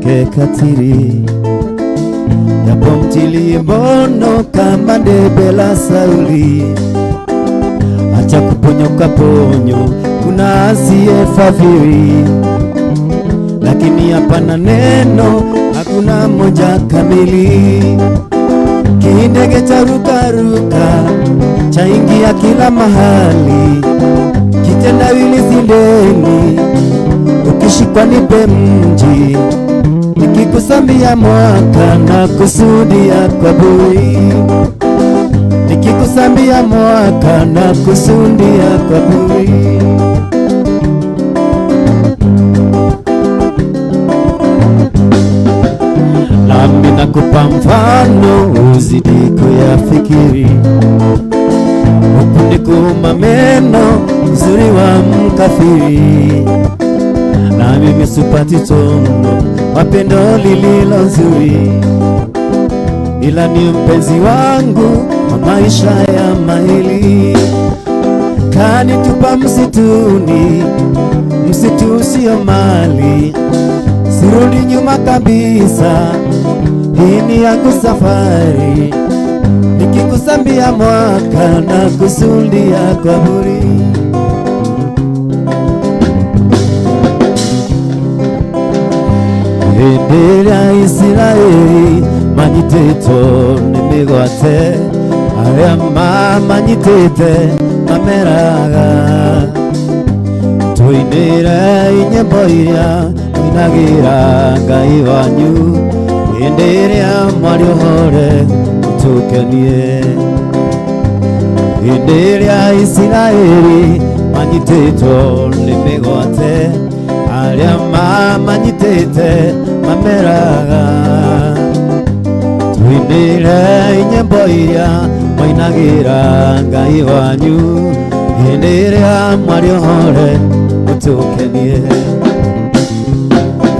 Asiyekatili, japo mtilie mbono kama debe la Sauli, acha kuponyoka ponyo, kuna asiyefadhili, lakini hapana neno, hakuna moja kamili. Kindege cha rukaruka chaingia kila mahali, kitendawili sindeni, ukishikwa nipe mji, nikikusambia mwaka na kusudia kwa bui, nikikusambia mwaka na kusudia kwa bui. Nami nakupa mfano uzidi kuyafikiri, huku ni kuuma meno uzuri wa mkafiri, na mimi supati tono wapendo lililo nzuri, ila ni mpenzi wangu wa maisha ya maili, kanitupa msituni, msitu usio mali, sirudi nyuma kabisa, hii ni yangu safari, nikikusambia mwaka na kusundia kwa buri. Hĩndĩ ĩrĩa Isiraeli manyitĩtwo nĩ mĩgwate, arĩa mamanyitĩte mameraga, tũinĩrei nyĩmbo iria mũinagĩra Ngai wanyu, hĩndĩ ĩrĩa mwarĩ ũhore mũtũkenie. Hĩndĩ ĩrĩa Isiraeli manyitĩtwo nĩ mĩgwate, arĩa mamanyitĩte mameraga, tũinĩrei nyĩmbo iria mũinagĩra Ngai wanyu, hĩndĩ ĩrĩa mwarĩ ũhore mũtũkenie.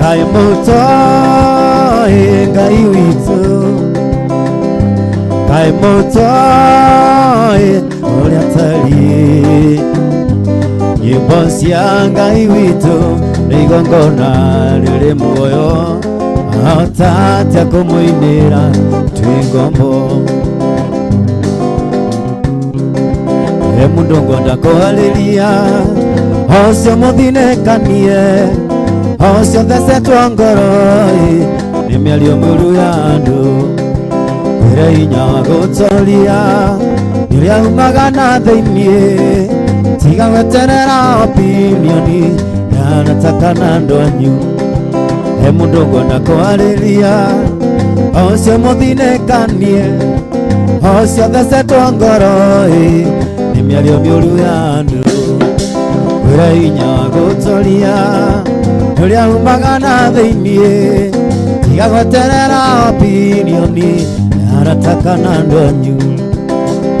Ngai mũtoĩ Ngai witũ, Ngai mũtoĩ ũrĩa atariĩ, nyĩmbo cia Ngai witũ nĩ igongona rĩrĩ muoyo, ahota atĩa kũmũinĩra twĩ ngombo. He mũndũ ngwenda kwarĩria, ũcio mũthinĩkanie, ũcio thecetwo ngoro nĩ mĩario mĩũru ya andũ, kwĩre hinya wa gũtoria ũrĩa umaga na thĩiniĩ, tiga gweterera opinioni ya arata kana andũ anyu. He mũndũ ngwenda kwarĩria, ũcio mũthinĩkanie, ũcio thecetwo ngoro nĩ mĩario mĩũru ya andũ, kwĩre hinya wa gũtoria ũrĩa umaga na thĩiniĩ, tiga gweterera opinioni ya arata kana andũ anyu.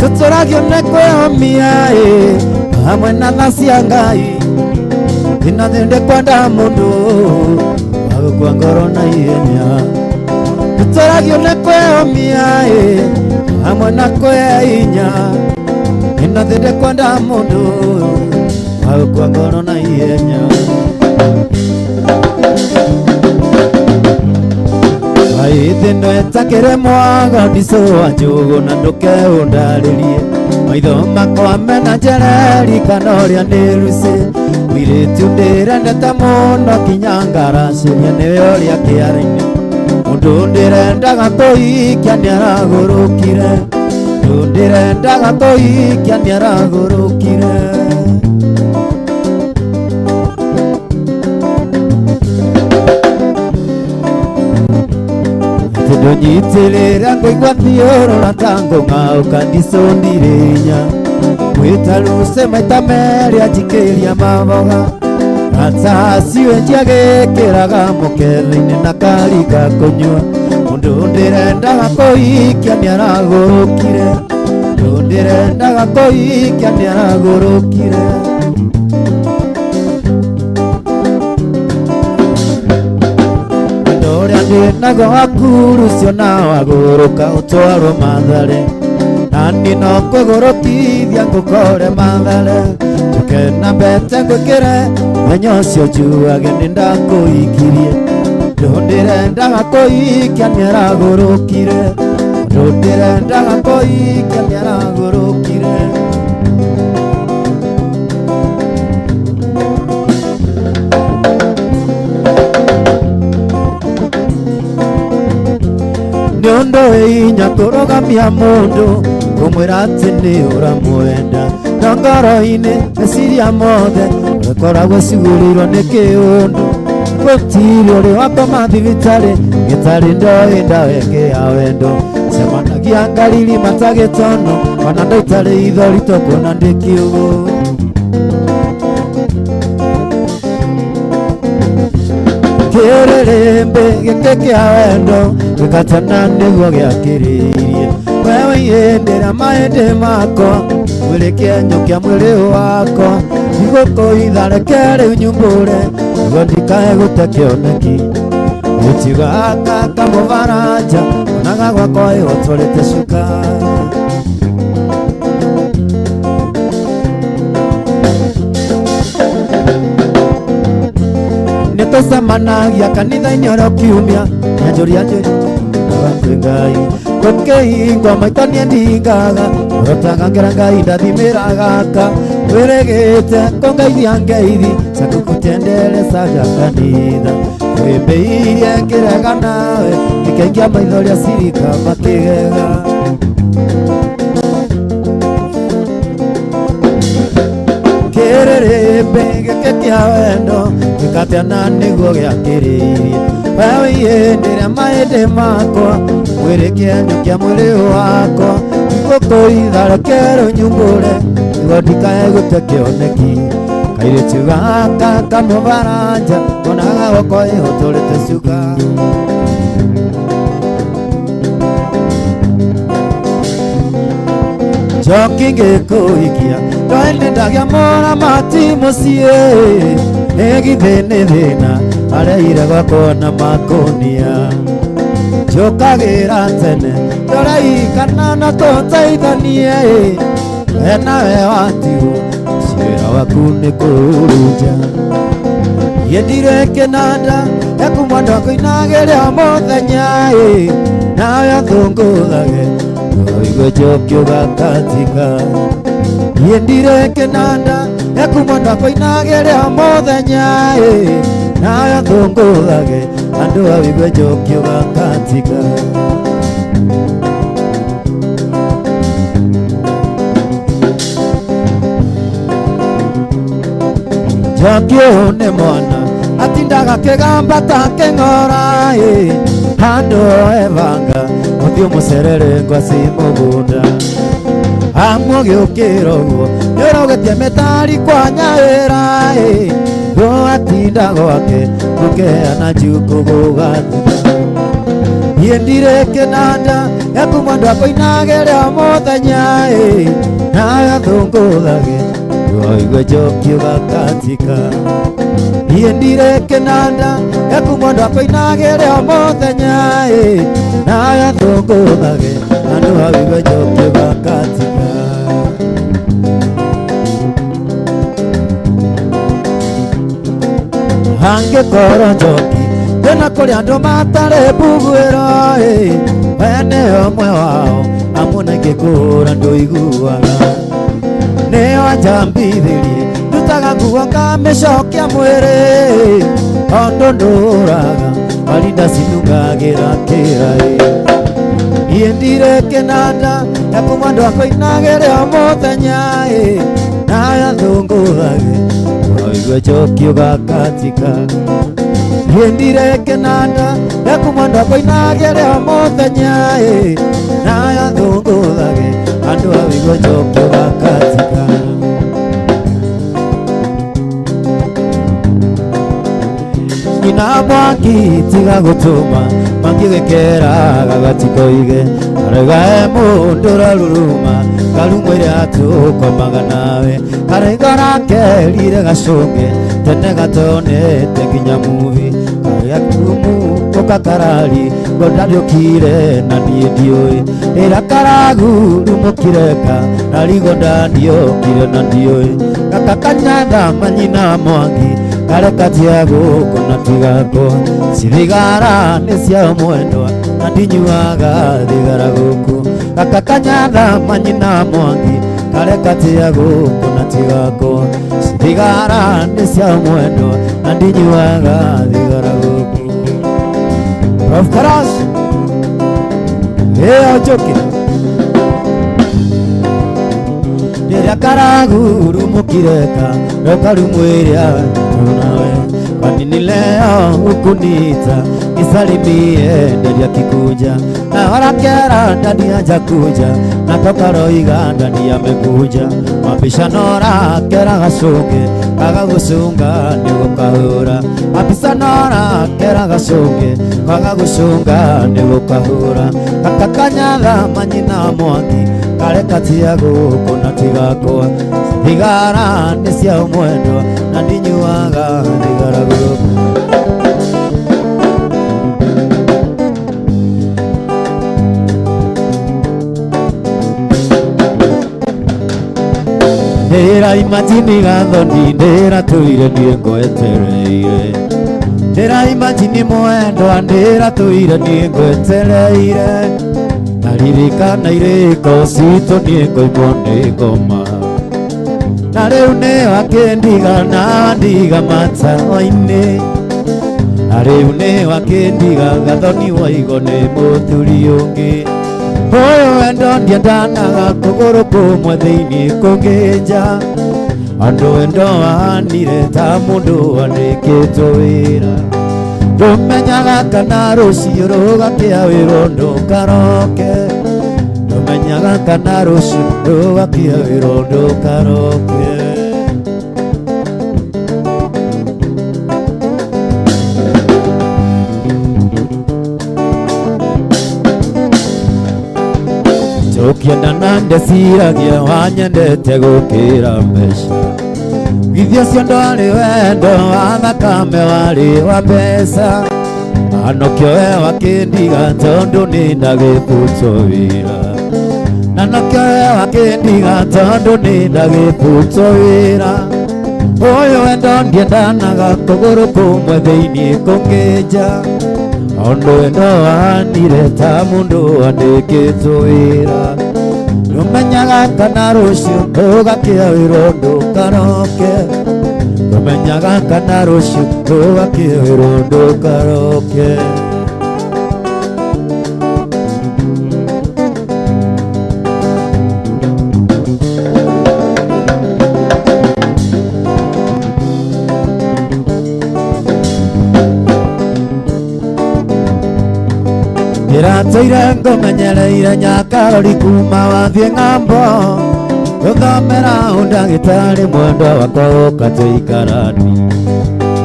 Tũtũragio nĩ kwĩhomia hamwe na tha cia Ngai, ina thĩ kwenda mũndũ wa gũkua ngoro na ihenya. Tũtũragio nĩ kwĩhomia hamwe na kwĩhinya, ina thĩ kwenda mũndũ wa gũkua ngoro na ihenya. Aithĩ ndwetakĩre mwaga ndicũ wa njũgũ na ndũkeũndarĩrie, maitho makwa mena njereri kana ũrĩa nĩ rucĩ, mũirĩtu ndĩrendete mũno kinya ngaracĩria nĩwe ũrĩa kĩara-inĩ, mũndũ ndĩrendaga kũhikia nĩaragũrũkire, mũndũ ndĩrendaga kũhikia nĩaragũrũkire. Ndũnyitĩrĩra ngũigua thiũrũra ta ngũng'aũka ndicũndirĩnya, gwĩta ruce maita merĩ anjikĩria maboga, rata ciwe njiagĩkĩraga mũkethe-inĩ na karika kũnyua, mũndũ ndĩrendaga kũhikia nĩaragũrũkire, mũndũ ndĩrendaga kũhikia nĩaragũrũkire. Ũrĩa ndĩnago waku rũcio na wagũrũka ũtwarwo Mathare, nani no kwĩgũrũkithia ngũkore Mathare, njoke na mbete ngwĩkĩre mũthenya ũcio njuage nĩ ndakũhikirie. Mũndũ ndĩrendaga kũhikia nĩaragũrũkire. Mũndũ ndĩrendaga kũhikia nĩaragũrũkire. Nĩ ũndũ wĩ hinya kũrũgamia mũndũ kũmwĩra atĩ nĩ ũramwenda, no ngoro-inĩ meciria mothe ũkoragwo ciguĩrĩirwo nĩ kĩũndũ. Gũtirĩ ũrĩ wakoma thibitarĩ gĩtarĩ ndoĩ ndawa ĩngĩ ya wendo. Cemanagia ngariri matagĩtono ona ndaitarĩ ithori tũkuona ndĩ kiugũ. Kĩrĩrĩmbĩ gĩkĩ kĩa wendo gĩkatana nĩguo gĩakĩrĩirie. Wewe ihĩndĩra mahĩndĩ makwa mwĩrĩ kĩenyũ kĩa mwĩrĩ wakwa. Igũkũitha reke rĩu nyumbũre nĩguo ndikae gũte kĩoneki. Gũtiga gaka kamũbaranja onaga gwakwa ĩhotworĩte cuka. Nĩtũcemanagia kanitha-inĩ oro kiumia nyanjũria njũria kwĩ Ngai gũkĩhingwo maitho niĩ ndingaga ũrotaga ngera Ngai ndathimĩra gaka wĩrĩgĩte kũngeithia ngeithi cakũkũtendere caja kanitha wĩmbĩirie ngĩrega nawe ngĩkengia maitho rĩa cirika makĩgega. Kĩrĩrĩmbĩ gĩkĩ kĩa wendo gĩkatĩana nĩguo gĩakĩrĩirie. Wewe ihĩndĩra mahĩndĩ makwa mwĩrĩ kĩenyũ kĩa mwĩrĩ wakwa. Ngũkũitha reke rĩu nyumbũre nĩguo ndikae gũte kĩoneki. Kairĩtu gaka kamũbaranja konaga gwakwa ĩhotũrĩte cuka. Njoki ngĩkũhikia ndoĩ nĩndagĩa mũramati mũciĩ ĩgithĩ nĩ thĩna areire gwakwa na makũnia. Njũkagĩra tene tũraikana na tũteithanie we nawe watigwo wĩra waku nĩ kũrunja. Niĩ ndirĩ kĩnanda gĩaku mwendwa kũinagĩria mũthenya nawe ũthũngũthage ũigue njoki ũgakatika. Niĩ ndirĩ kĩnanda gĩaku mwendwa kũinagĩria mũthenya nawe ũthũngũthage andũ awĩigue njoki ũgakatika. Njoki ũyũ nĩ mwana atindaga kĩgamba ta kĩng'ora handũ ebanga ũthiũ mũcerere ngwaci mũgũnda. Amwe ũgĩũkĩra ũguo nĩũrogetie mĩtari kwa nyaĩra atinda gwake gũkeana njukũ gũgathira. Niĩ ndirĩ kĩnanda gĩaku mwendwa kũinagĩria mũthenya nawe athũngũthage ũigue njoki ũgakatika. Niĩ ndirĩ kĩnanda gĩaku mwendwa kũinagĩria mũthenya nawe athũngũthage andũ awĩigue njoki ũgakatika. Angĩkorwo njoki ndĩna kũrĩ andũ matarĩ mbuguĩro we nĩ ũmwe wao amu nĩngĩkũra ndũiguaga. Nĩo anjambithĩrie ndutaga nguo ngamĩcokia mwĩrĩ tondũ ndũraga marinda cinungagĩra kĩraĩ. Niĩ ndirĩ kĩnanda gĩaku mwendwa kũinagĩria mũthenya nawe athũngũthage ũigue njoki ũgakatika. Niĩ ndirĩ kĩnanda gĩaku mwendwa kũinagĩria mũthenya nawe athũngũthage andũ awĩigue njoki ũgakatika. Nyina mwaki tiga gũtũma mangĩgĩkeraga gatikoige karegae mũndũ ũraruruma karumwe ĩrĩa tũkomaga nawe karĩgo rakerire gacũnge tene gatonete nginya mubi karĩa kumu ũkakarari ngonda ndĩũkire na niĩ ndiũĩ ĩra karagurumũkireka na rigo ndandiokire na ndiũĩ gaka kanyatha manyina mwangi Kareka tia gũkũ na tigakwa cithigara nĩ cia mwendwa na ndinyuaga thigara gũkũ gaka kanyatha manyina mwangi kareka tia gũkũ na tigakwa cithigara nĩ cia mwendwa na ndinyuaga thigara gũkũ. Prof Karas ĩyo njũkĩ rĩrĩa karagurumũkireka rokarumwĩrĩa tunawe kwa nini leo hukuniita nisalimie ndadi akikuja na warakera ndadi hajakuja natoka roiga ndadi amekuja mabishano rakera gacũngĩ kaga gũcũnga nĩ gũkahũra mabicano rakera gacũngĩ kaga gũcũnga nĩ gũkahũra gaka kanyatha manyina mwangi kareka tia gũkũ na tigakwa thigara nĩ cia mwendwa na ndinyuaga thigara gũkũ. Ndĩra imajini gathoni ndĩra tũire niĩ ngwetereire ndĩra imajini mwendwa ndĩra tũire niĩ ngwetereire naririkana irĩko citũ niĩ ngoimwo nĩ ngoma na rĩu nĩ wakĩndiga na ndiga matawa-inĩ na rĩu nĩ wakĩndiga gathoni waigo nĩ mũthuri ũngĩ ũyũ wendo ndiendanaga kũgũrũ kũmwe thĩinĩ kũngĩ nja andũ wendo wahanire ta mũndũ wandĩkĩtwo wĩra ndũmenyaga kana rũciũ rũgakĩa wĩrwo ndũkaroke ndũmenyaga kana rũciũ rũgakĩa wĩrwo ndũkaroke. Tũkĩendana ndeciragia wanyendete gũkĩra mbeca githĩ ũcio ndwarĩ wendo wa thakame warĩ wa mbeca anokĩo we wakĩndiga tondũ nĩ ndagĩbutwo wĩra na nokĩo we wakĩndiga tondũ nĩ ndagĩbutwo wĩra ũyũ wendo ndiendanaga kũgũrũ kũmwe thĩinĩ kũngĩ nja ũndũ wendo wahanire ta mũndũ wandĩkĩtwo wĩra ndũmenyaga kana rũciũ rũgakĩa wĩrwo ndũkaroke ndũmenyaga kana rũciũ rũgakĩa wĩrwo ndũkaroke. Ndĩratũire ngũmenyereire nyakarori kuma wathiĩ ng'ambo gũthomera ũndagĩtarĩ mwendwa wakwa ũka tũikarani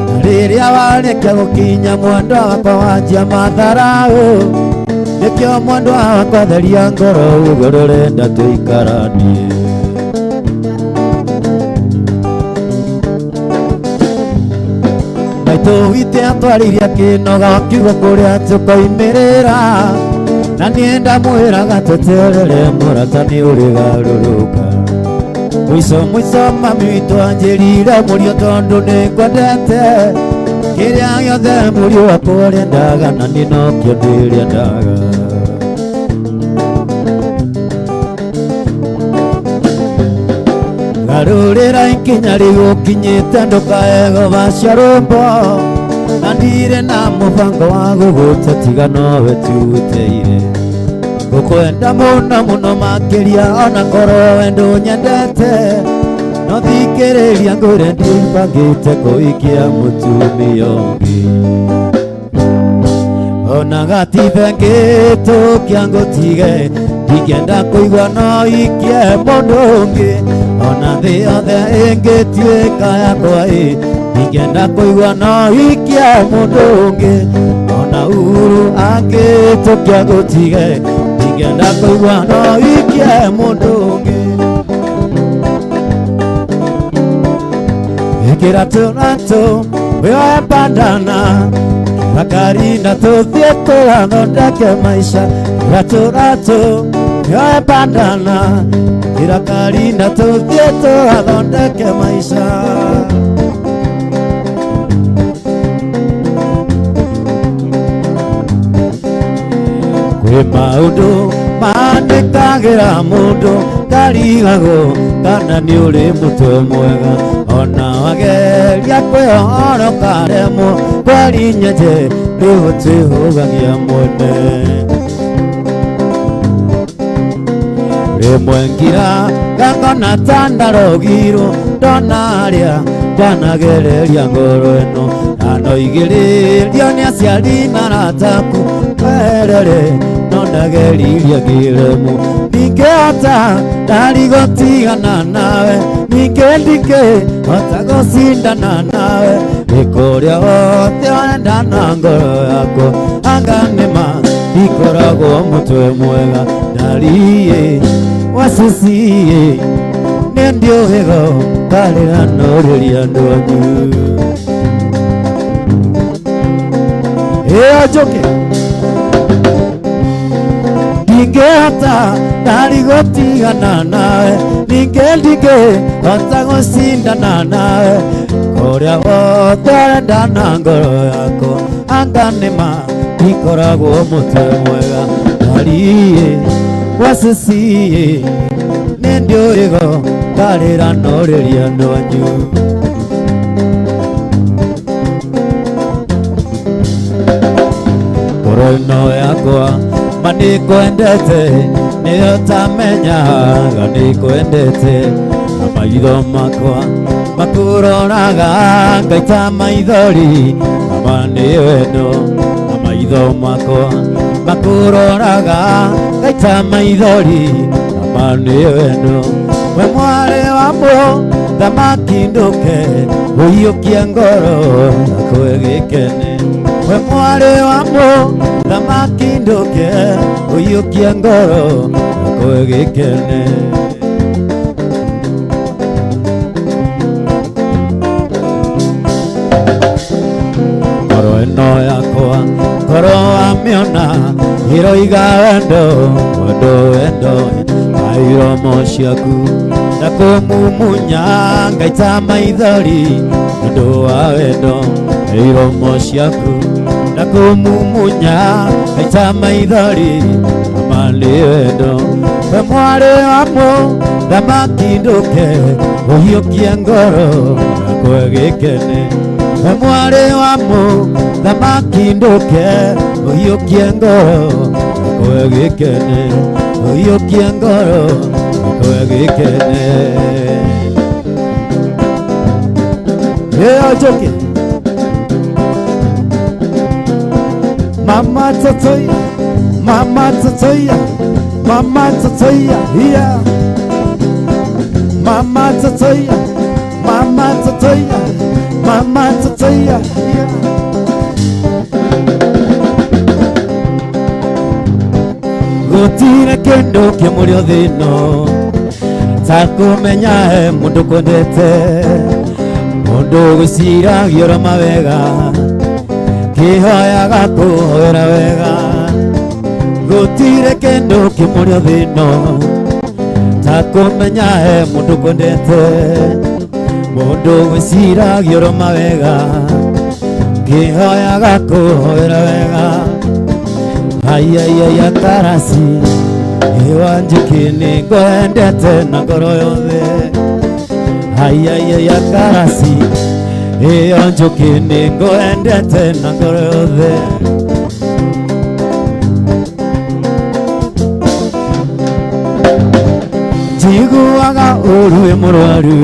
na rĩrĩa warĩkia gũkinya mwendwa wakwa wanjia matharaũ nĩkĩo mwendwa wakwa theria ngoro uge ũrenda tũikaranie. Maitũ witũ atwaririe kĩnoga kiugo kũrĩa tũkoimĩrĩra na niĩ ndamwĩraga tũterere mũrata nĩ ũrĩgarũrũka mũico mũico mami witũ anjĩrire mũriũ tondũ nĩ ngwendete kĩrĩa gĩothe mũriũ wakwa ũrĩendaga na niĩ nokĩo ndĩrĩendaga. Garũrĩra ikinya rĩu ũkinyĩte ndũkae gũbacia rũmbo na ndirĩ na mũbango wa gũgũte tiga nowe tu ũteire ngũkwenda mũno mũno makĩria ona korwo we ndũnyendete no thikĩrĩria ngwĩre ndibangĩte kũhikia mũtumia ũngĩ ona gatibe ngĩtũkia ngũtige ndingĩenda kũigua no ikie mũndũ ũngĩ ona thĩ yothe ĩngĩtuĩka yakwa ĩ ndingĩenda kũigua no ikie mũndũ ũngĩ ona Uhuru angĩtũkia ngũtige ndingĩenda kũigua no ikie mũndũ ũngĩ. Ĩkĩra tũratũ wĩoe bandana Makarina tũthiĩ tũgathondeke maica Ĩkĩra tũratũ wĩoe bandana Ĩkĩra karina tũthiĩ tũgathondeke maica. Kwĩ maũndũ mandĩkagĩra mũndũ ndarigagwo kana nĩ ũrĩ mũtwe mwega ona wageria kwĩhoro karemwo kwari nyenje rĩu twĩhũgagia mwene rĩmwe ngira gakona ta ndarogirwo ndona arĩa ndanagereria ngoro ĩno ndanoigĩrĩrio nĩ aciari na arataku werere no ndageririe ngĩremwo ndingĩhota ndarigũtigana nawe ningĩ ndingĩhota gũcindana nawe ĩkũrĩa wothe ũrenda na ngoro yakwa anga nĩma ikoragwo mũtwe mwega ndariĩ wacici nĩ ndiũhĩgo karĩra norĩria andũ anyu ĩyo njũkĩ ndingĩhota ndarigũtigana nawe ningĩ ndingĩhota gũcindana nawe kũrĩa wothe ũrenda na ngoro yakwa anga nĩma ikoragwo mũtwe mwega ndariĩ wacici nĩ ndiũrĩgo ndarĩra norĩria andũ anyu ngoro ĩno yakwa ma nĩngwendete nĩyo tamenyaga nĩngwendete na maitho makwa makuroraga ngaita maithori ama nĩ wendo na maitho makwa makuroraga ngaita maithori ama nĩ wendo we mwarĩ wa mũthamaki ndũke ũiyũkie ngoro yakwa ĩgĩkene we mwarĩ wa mũthamaki ndũke ũiyũkie ngoro yakwa ĩgĩkene ngoro ĩno yakwa ngoro wamĩona ĩroiga wendo wendo wendo na iromo ciaku na kũmumunya ngaita maithori nĩũndũ wa wendo na iromo ciaku na kũmumunya ngaita maithori ama nĩ wendo we mwarĩ wa mũthamaki ndũke ũhiũkie ngoro yakwa ĩgĩkene we mwarĩ wa mũthamaki ndũke ũhiũkie ngoro yakwa ĩgĩkene ũhiũkie ngoro yakwa ĩgĩkene ĩyo njũkĩ mama totoya mama totoya mama totoya yeah mama totoya mama totoya mama totoya yeah gũtirĩ kĩndũ kĩmũrĩ thĩno ta kũmenya he mũndũ kwendete mũndũ gwĩciragia ũrĩa mawega kĩhoyaga kũhoera wega gũtirĩ kĩndũ kĩmũrĩ thĩno ta kũmenya he mũndũ kwendete mũndũ gwĩciragia ũrĩa mawega kĩhoyaga kũhoera wega ayayaya karasi ĩwa njũkĩ nĩngwendete na ngoro yothe ayayaya karasi ĩyo njũkĩ nĩngwendete na ngoro yothe njiguaga ũru wĩ mũrwaru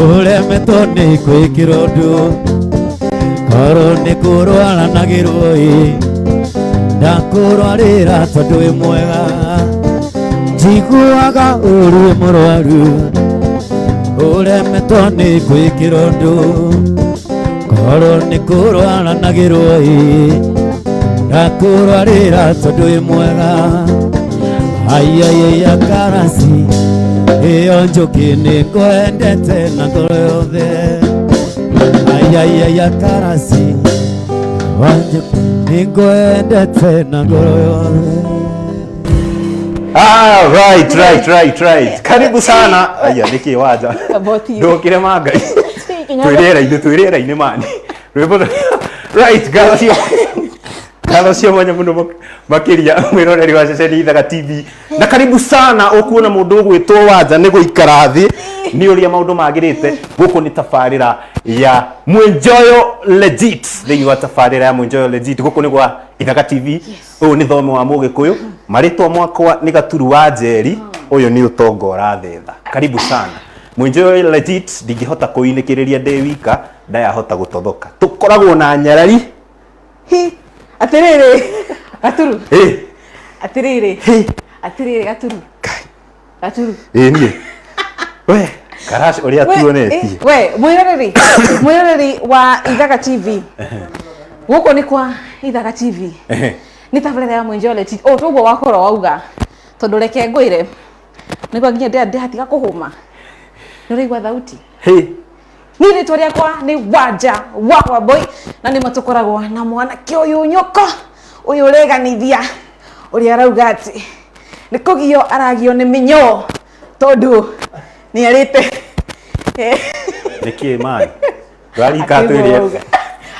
ũremetwo nĩ kwĩkĩra ũndũ korwo nĩ kũrwara nagĩrwo ĩ ndakũrwarĩra tondũ wĩ mwega njiguaga ũru wĩ mũrwaru ũremetwo nĩ gwĩkĩra ũndũ korwo nĩ kũrwara nagĩrwo ĩ ndakũrwarĩra tondũ wĩ mwega ayayaya karasi ĩyo njũkĩ nĩngwendete na ngoro yothe ayayaya karasi wanjũkĩ nĩngwendete na ngoro yothe. Ah, right, right, right, right. Karibu sana. Aya, niki waja. Ndũkire mangai. Twĩ rĩera-inĩ, twĩ rĩera-inĩ mani. Rwĩmbo. Right, ngatho cia Ngatho cia mwanya muno makiria mwiroreri wa ceceni Ithaga TV, na karibu sana. Ukuona mundu ugwitwo Wanja ni guikara thi ni uria maundu magirite. Guku ni tabarira ya Mwinjoyo Legit. Thiini wa tabarira ya Mwinjoyo Legit, guku ni gwa Ithaga TV. Uyu ni thome wa Mugikuyu, maritwa mwakwa ni Gaturu wa Njeri, uyu ni utonga urathetha. Karibu sana Mwinjoyo Legit. Ndingihota kuinikiriria ndi wika, ndayahota gutothoka. Tukoragwo na nyarari. Hi, atiriri Gaturu. Eh. Atiriri. Hi. Atiriri Gaturu, Gaturu. Ĩ niĩ we karash ũrĩa tuonetie. We mwiroreri wa Ithaga TV, gũkũ nĩ kwa Ithaga TV, nĩ tabarĩra ya Mwinjoyo Legit. O toguo wakorwo wauga, tondũ reke ngwĩre, nĩguo nginya ndĩratiga kũhũma, nĩ ũraigua thauti. Hĩ. Niĩ rĩtwa rĩakwa nĩ Wanja wa Wambui, na nĩma tũkoragwo na mwanake ũyũ nyoko ũyũ ũreganithia ũrĩa arauga atĩ nĩ kũgio aragio nĩ mĩnyoo tondũ nĩ arĩte. Nĩkĩ mani ndwarika twĩrĩ?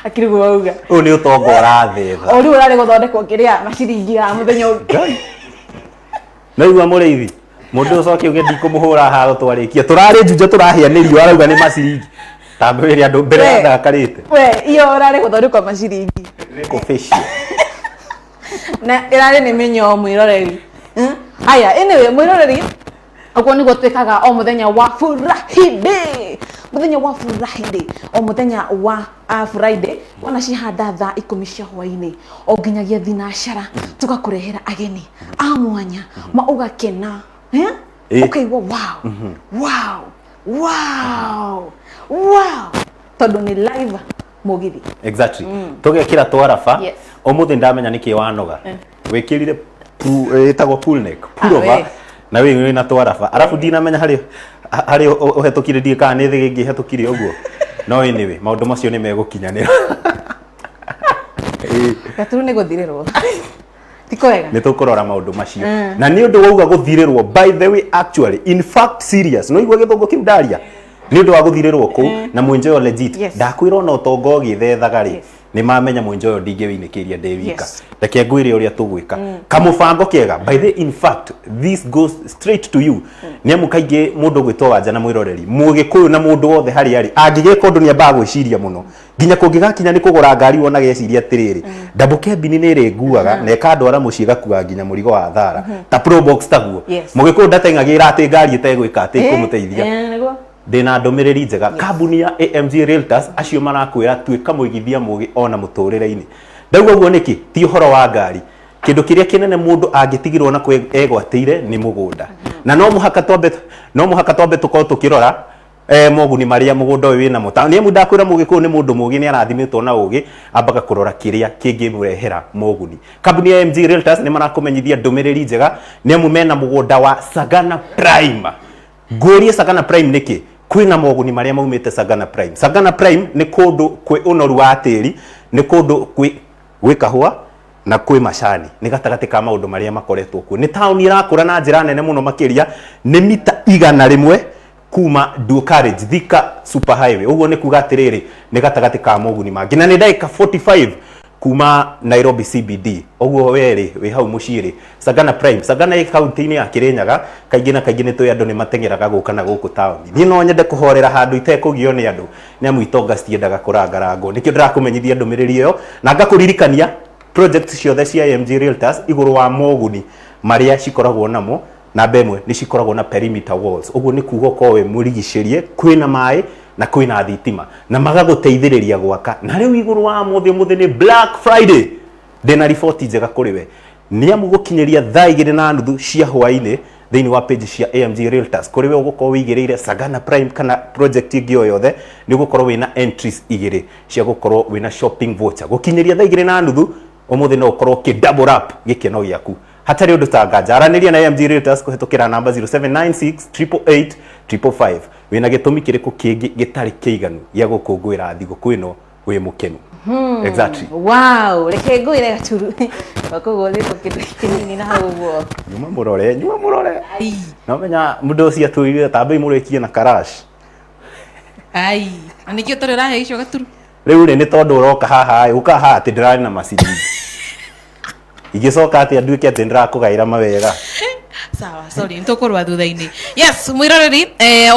Akĩrĩ guo wauga. Ũyũ nĩ ũtonga ũrathetha. O rĩu ũrarĩ gũthondekwo kĩrĩa maciringi ya mũthenya ũngĩ. Naigua mũrĩithi mũndũ ũcoke uge ndikũmũhũra haro, twarĩkia tũrarĩ njunjo tũrahĩa nĩ riũa, arauga nĩ maciringi tambĩrĩria andũ mbere ya ndakarĩte. We iyo ũrarĩ gũthondekwo maciringi. Kũ facial. Na ĩrarĩ nĩ mĩnyoo, mwĩroreri. Haya, anyway, mwĩroreri, ũguo nĩguo twĩkaga o mũthenya wa Friday, mũthenya wa Friday, o mũthenya wa Friday wana cihanda thaa 10 cia hwainĩ o nginyagia thinacara, tũgakũrehera ageni a mwanya ma ũgakena, eh? Ũkaigua wow, wow, wow, wow, tondũ nĩ live mũgithi. Exactly, tũgekĩra twaraba. Ũmũthĩ ndamenya nĩkĩ wanoga, wĩkĩrire ĩtagwo pull neck pullover. We. Na wĩ wĩna twaraba, arabu ndinamenya harĩ harĩ ũhetũkire, ndiĩ kana nĩ thĩ ĩngĩ ĩhetũkire ũguo, no anyway, maũndũ macio nĩ megũkinyanĩra. Gaturu, nĩ gũthirĩrwo ti kwega. Nĩ tũkũrora maũndũ macio, na nĩ ũndũ wauga gũthirĩrwo, by the way, actually, in fact, serious, no igua gĩthũngũ kĩu ndaria nĩ ũndũ wa gũthirĩrwo kũu na Mwinjoyo Legit. Ndakwĩra ona ũtonga ũgĩthethaga rĩ, nĩ mamenya Mwinjoyo ndingĩwĩinĩkĩria ndĩ wika. Reke ngwĩre ũrĩa tũgwĩka, kamũbango kega. By the, in fact, this goes straight to you, nĩ amu kaingĩ mũndũ ũgwĩtwo Wanja na mwĩroreri Mũgĩkũyũ na mũndũ wothe harĩa arĩ angĩgĩka ũndũ nĩ ambaga gwĩciria mũno, nginya kũngĩgakinya nĩ kũgũra ngari, wonaga eciria atĩrĩrĩ, double cabin nĩ ĩrĩ nguaga na ĩkandwara mũciĩ, ĩgakua nginya mũrigo wa thara ta Probox taguo. Mũgĩkũyũ ndateng'agĩra atĩ ngari ĩtegwĩka atĩ ĩkũmũteithia. Nĩguo. Ndĩna ndũmĩrĩri njega. Kambuni ya AMG Realtors acio marakwĩra tuĩka mũigithia mũgĩ ona mũtũrĩre-inĩ. Ndauga ũguo nĩkĩ? Ti ũhoro wa ngari. Kĩndũ kĩrĩa kĩnene mũndũ angĩtigirwo na egwatĩire nĩ mũgũnda, na no mũhaka twambe tũkorwo tũkĩrora moguni marĩa mũgũnda ũyũ wĩnamo. Ta nĩ amu ndakwĩra Mũgĩkũyũ nĩ mũndũ mũgĩ, nĩ arathimĩtwo na ũgĩ, ambaga kũrora kĩrĩa kĩngĩmũrehera moguni. Kambuni ya AMG Realtors nĩ marakũmenyithia ndũmĩrĩri njega, nĩ amu mena mũgũnda wa Sagana Prime. Ngũrie, Sagana Prime nĩkĩ? Kwĩna moguni marĩa maumĩte Sagana Prime. Sagana Prime nĩ kũndũ kwĩ ũnoru wa tĩri, nĩ kũndũ gwĩ kahũa na kwĩ macani, nĩ gatagatĩ ka maũndũ marĩa makoretwo kuo. Nĩ taũni ĩrakũra na njĩra nene mũno makĩria. Nĩ mita 100 kuma dual carriage Thika Super Highway. Ũguo nĩ kuga atĩrĩrĩ, nĩ gatagatĩ ka moguni mangĩ, na nĩ ndagĩka 45 kuma Nairobi CBD. Ũguo werĩ wĩ hau mũciĩ rĩ, Sagana Prime, Sagana ĩ kaunti-inĩ ya Kirinyaga. Kaingĩ na kaingĩ nĩ tũĩ andũ nĩ mateng'eraga gũka na gũkũ taũni. Niĩ no nyende kũhorera handũ itekũgio nĩ andũ, nĩ amu itonga citiendaga kũrangarangwo. Nĩkĩo ndĩrakũmenyithia ndũmĩrĩri ĩyo na ngakũririkania project ciothe cia AMG Realtors, igũrũ wa moguni marĩa cikoragwo namo. Namba ĩmwe, nĩ cikoragwo na perimeter walls. Ũguo nĩ kuga ũkorwo wĩ mũrigicĩrie, kwĩna maĩ na kwĩna thitima, na magagũteithĩrĩria gwaka. Na rĩu igũrũ wa mũthĩ, ũmũthĩ nĩ Black Friday. Ndĩna riboti njega kũrĩ we, nĩ amu gũkinyĩria thaa 2:30 cia hwaĩ-inĩ, thĩinĩ wa page cia AMG Realtors, kũrĩ we ũgũkorwo wĩigĩrĩire Sagana Prime kana project ĩngĩ o yothe, nĩ ũgũkorwo wĩna entries igĩrĩ cia gũkorwo wĩna shopping voucher. Gũkinyĩria thaa 2:30 ũmũthĩ, no ũkorwo ũkĩ double up gĩkeno gĩaku hatarĩ ũndũ ta nganja. Aranĩria na AMG Realtors kũhetũkĩra namba 0796 888 555. Wĩna gĩtũmi kĩrĩkũ kĩngĩ gĩtarĩ kĩiganu gĩa gũkũngũĩra thigũkũ ĩno wĩ mũkenu? Exactly. Wow, reke ngwĩre Gaturu, wakũgũrĩtwo kĩndũ kĩnini na hau ũguo. Nyuma mũrore, nyuma mũrore. No menya mũndũ ũcio atwĩrire tambei mũrĩkie na karash. Ai, na nĩkĩo tũrĩ ũrahe icio, Gaturu? Rĩu rĩ, nĩ tondũ ũroka haha ĩ, ũka haha atĩ ndĩrarĩ na maciringi. Ingĩcoka atĩa nduĩke atĩ ndĩrakũgaĩra mawega? Sawa, sorry, nĩtũkũrũa thutha-inĩ. Yes, mwĩroreri,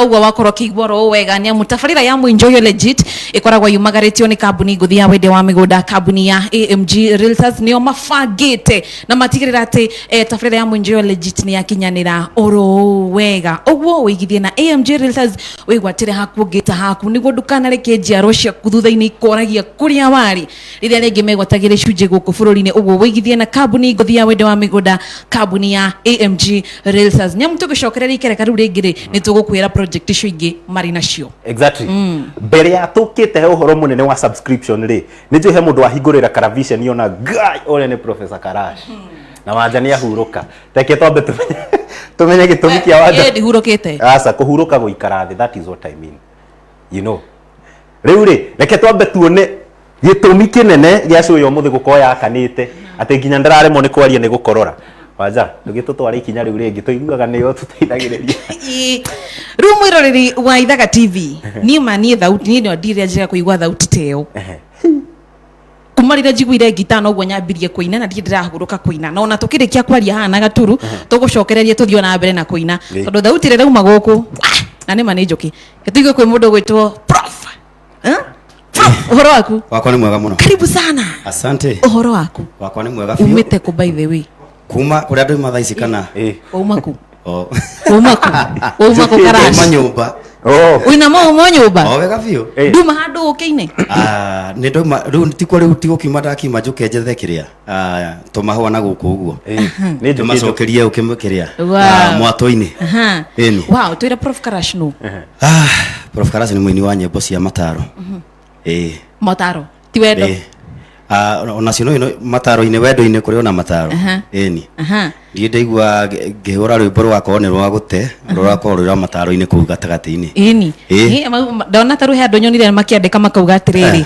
ũguo wakorwo ũkĩigua oro ũũ wega nĩ amu tabarĩra ya Mũinjoyo Legit ĩkoragwo yumagarĩtio nĩ kambuni ngũthi ya wendia wa mĩgũnda, kambuni ya AMG Realtors nĩo mabangĩte na matigĩrĩra atĩ tabarĩra ya Mũinjoyo Legit nĩ yakinyanĩra oro ũũ wega. Ũguo wĩigithie na AMG Realtors, wĩgwatĩre haku ũngĩta haku nĩguo ndũkanareke njiarwa ciaku thutha-inĩ ikoragia kũrĩa warĩ rĩrĩa rĩngĩ megwatagĩra icunjĩ gũkũ bũrũri-inĩ. Ũguo wĩigithie na kambuni ngũthi ya wendia wa mĩgũnda, kambuni ya AMG Realtors. Nĩamu tũgĩcokereria ikereka rĩu rĩngĩ rĩ, nĩ tũgũkwĩra project icio ingĩ marĩ nacio. Exactly. Mbere ya tũkĩte he ũhoro mũnene wa subscription rĩ, nĩ njũĩ he mũndũ wahingũrĩra karaviceni ona ngai ũrĩa nĩ Professor Karash na Wanja nĩ ahurũka. Reke twambe tũmenye gĩtũmi kĩa Wanja. Ĩĩ, ndihurũkĩte. Aca, kũhurũka gũikara thĩ, that is what I mean, you know. Rĩu rĩ, reke twambe tuone gĩtũmi kĩnene gĩa show ya ũmũthĩ gũkorwo yakanĩte atĩ nginya ndĩraremwo nĩ kwaria nĩ gũkorora. Wanja, ndũgĩtũtware ikinya rĩu rĩngĩ, tũiguaga nĩo tũteithagĩrĩria. Ĩĩ. Rĩu mwĩroreri wa Ithaga TV, niĩ ma niĩ thauti, niĩ no ndirĩ njega kũigua thauti ta ĩyo. Kuma rĩrĩa njiguire ngita noguo nyambirie kũina na ndirĩ ndĩrahurũka kũina, na ona tũkĩrĩkia kwaria haha na gaturu tũgũcokereria tũthiĩ ona mbere na kũina. Tondũ thauti ĩrĩa ĩrauma gũkũ, na nĩ ma nĩ njũkĩ. Tũigue kwĩ mũndũ ũgwĩtwo Prof. Eh? Prof, ũhoro waku? Wakwa nĩ mwega mũno. Karibu sana. Asante. Ũhoro waku? Wakwa nĩ mwega biũ. Umĩte kũ by the way? Kuma kũrĩa ndũima thaa ici kana? Wauma kũ? Oh. Wauma kũ? Wauma kũ Karash? Nduma nyũmba. Oh. Wĩna mauma nyũmba? O wega biũ. Nduma handũ ũkĩine? Ah, nĩ ndauma rĩu tikuo rĩu tigũkiuma ndakiuma njũke njethe kĩrĩa. Ah, tũmahũa na gũkũ ũguo. Nĩ njũkĩ. Tũmacokerie ũkĩ kĩrĩa. Wow. Ah, mwatũ-inĩ. Aha. Ĩni. Wow, twĩre Prof Karash nũ? Ah, Prof Karash nĩ mũini wa nyĩmbo cia mataro. Ĩĩ. Mataro. Ti wendo. Ĩĩ. Ah, onacio no ino mataro-inĩ wendo-inĩ kũrĩ ona mataro. Ĩni. Ndiĩ ndaigua ngĩhũra rwĩmbo rũgakorwo nĩ rwa gũte, rũgakorwo rwĩ rwa mataro-inĩ kũu gatagatĩ-inĩ. Ĩni. Ĩĩ. Ĩ, ndona ta rĩu he andũ nyonire makĩandĩka makauga atĩrĩrĩ,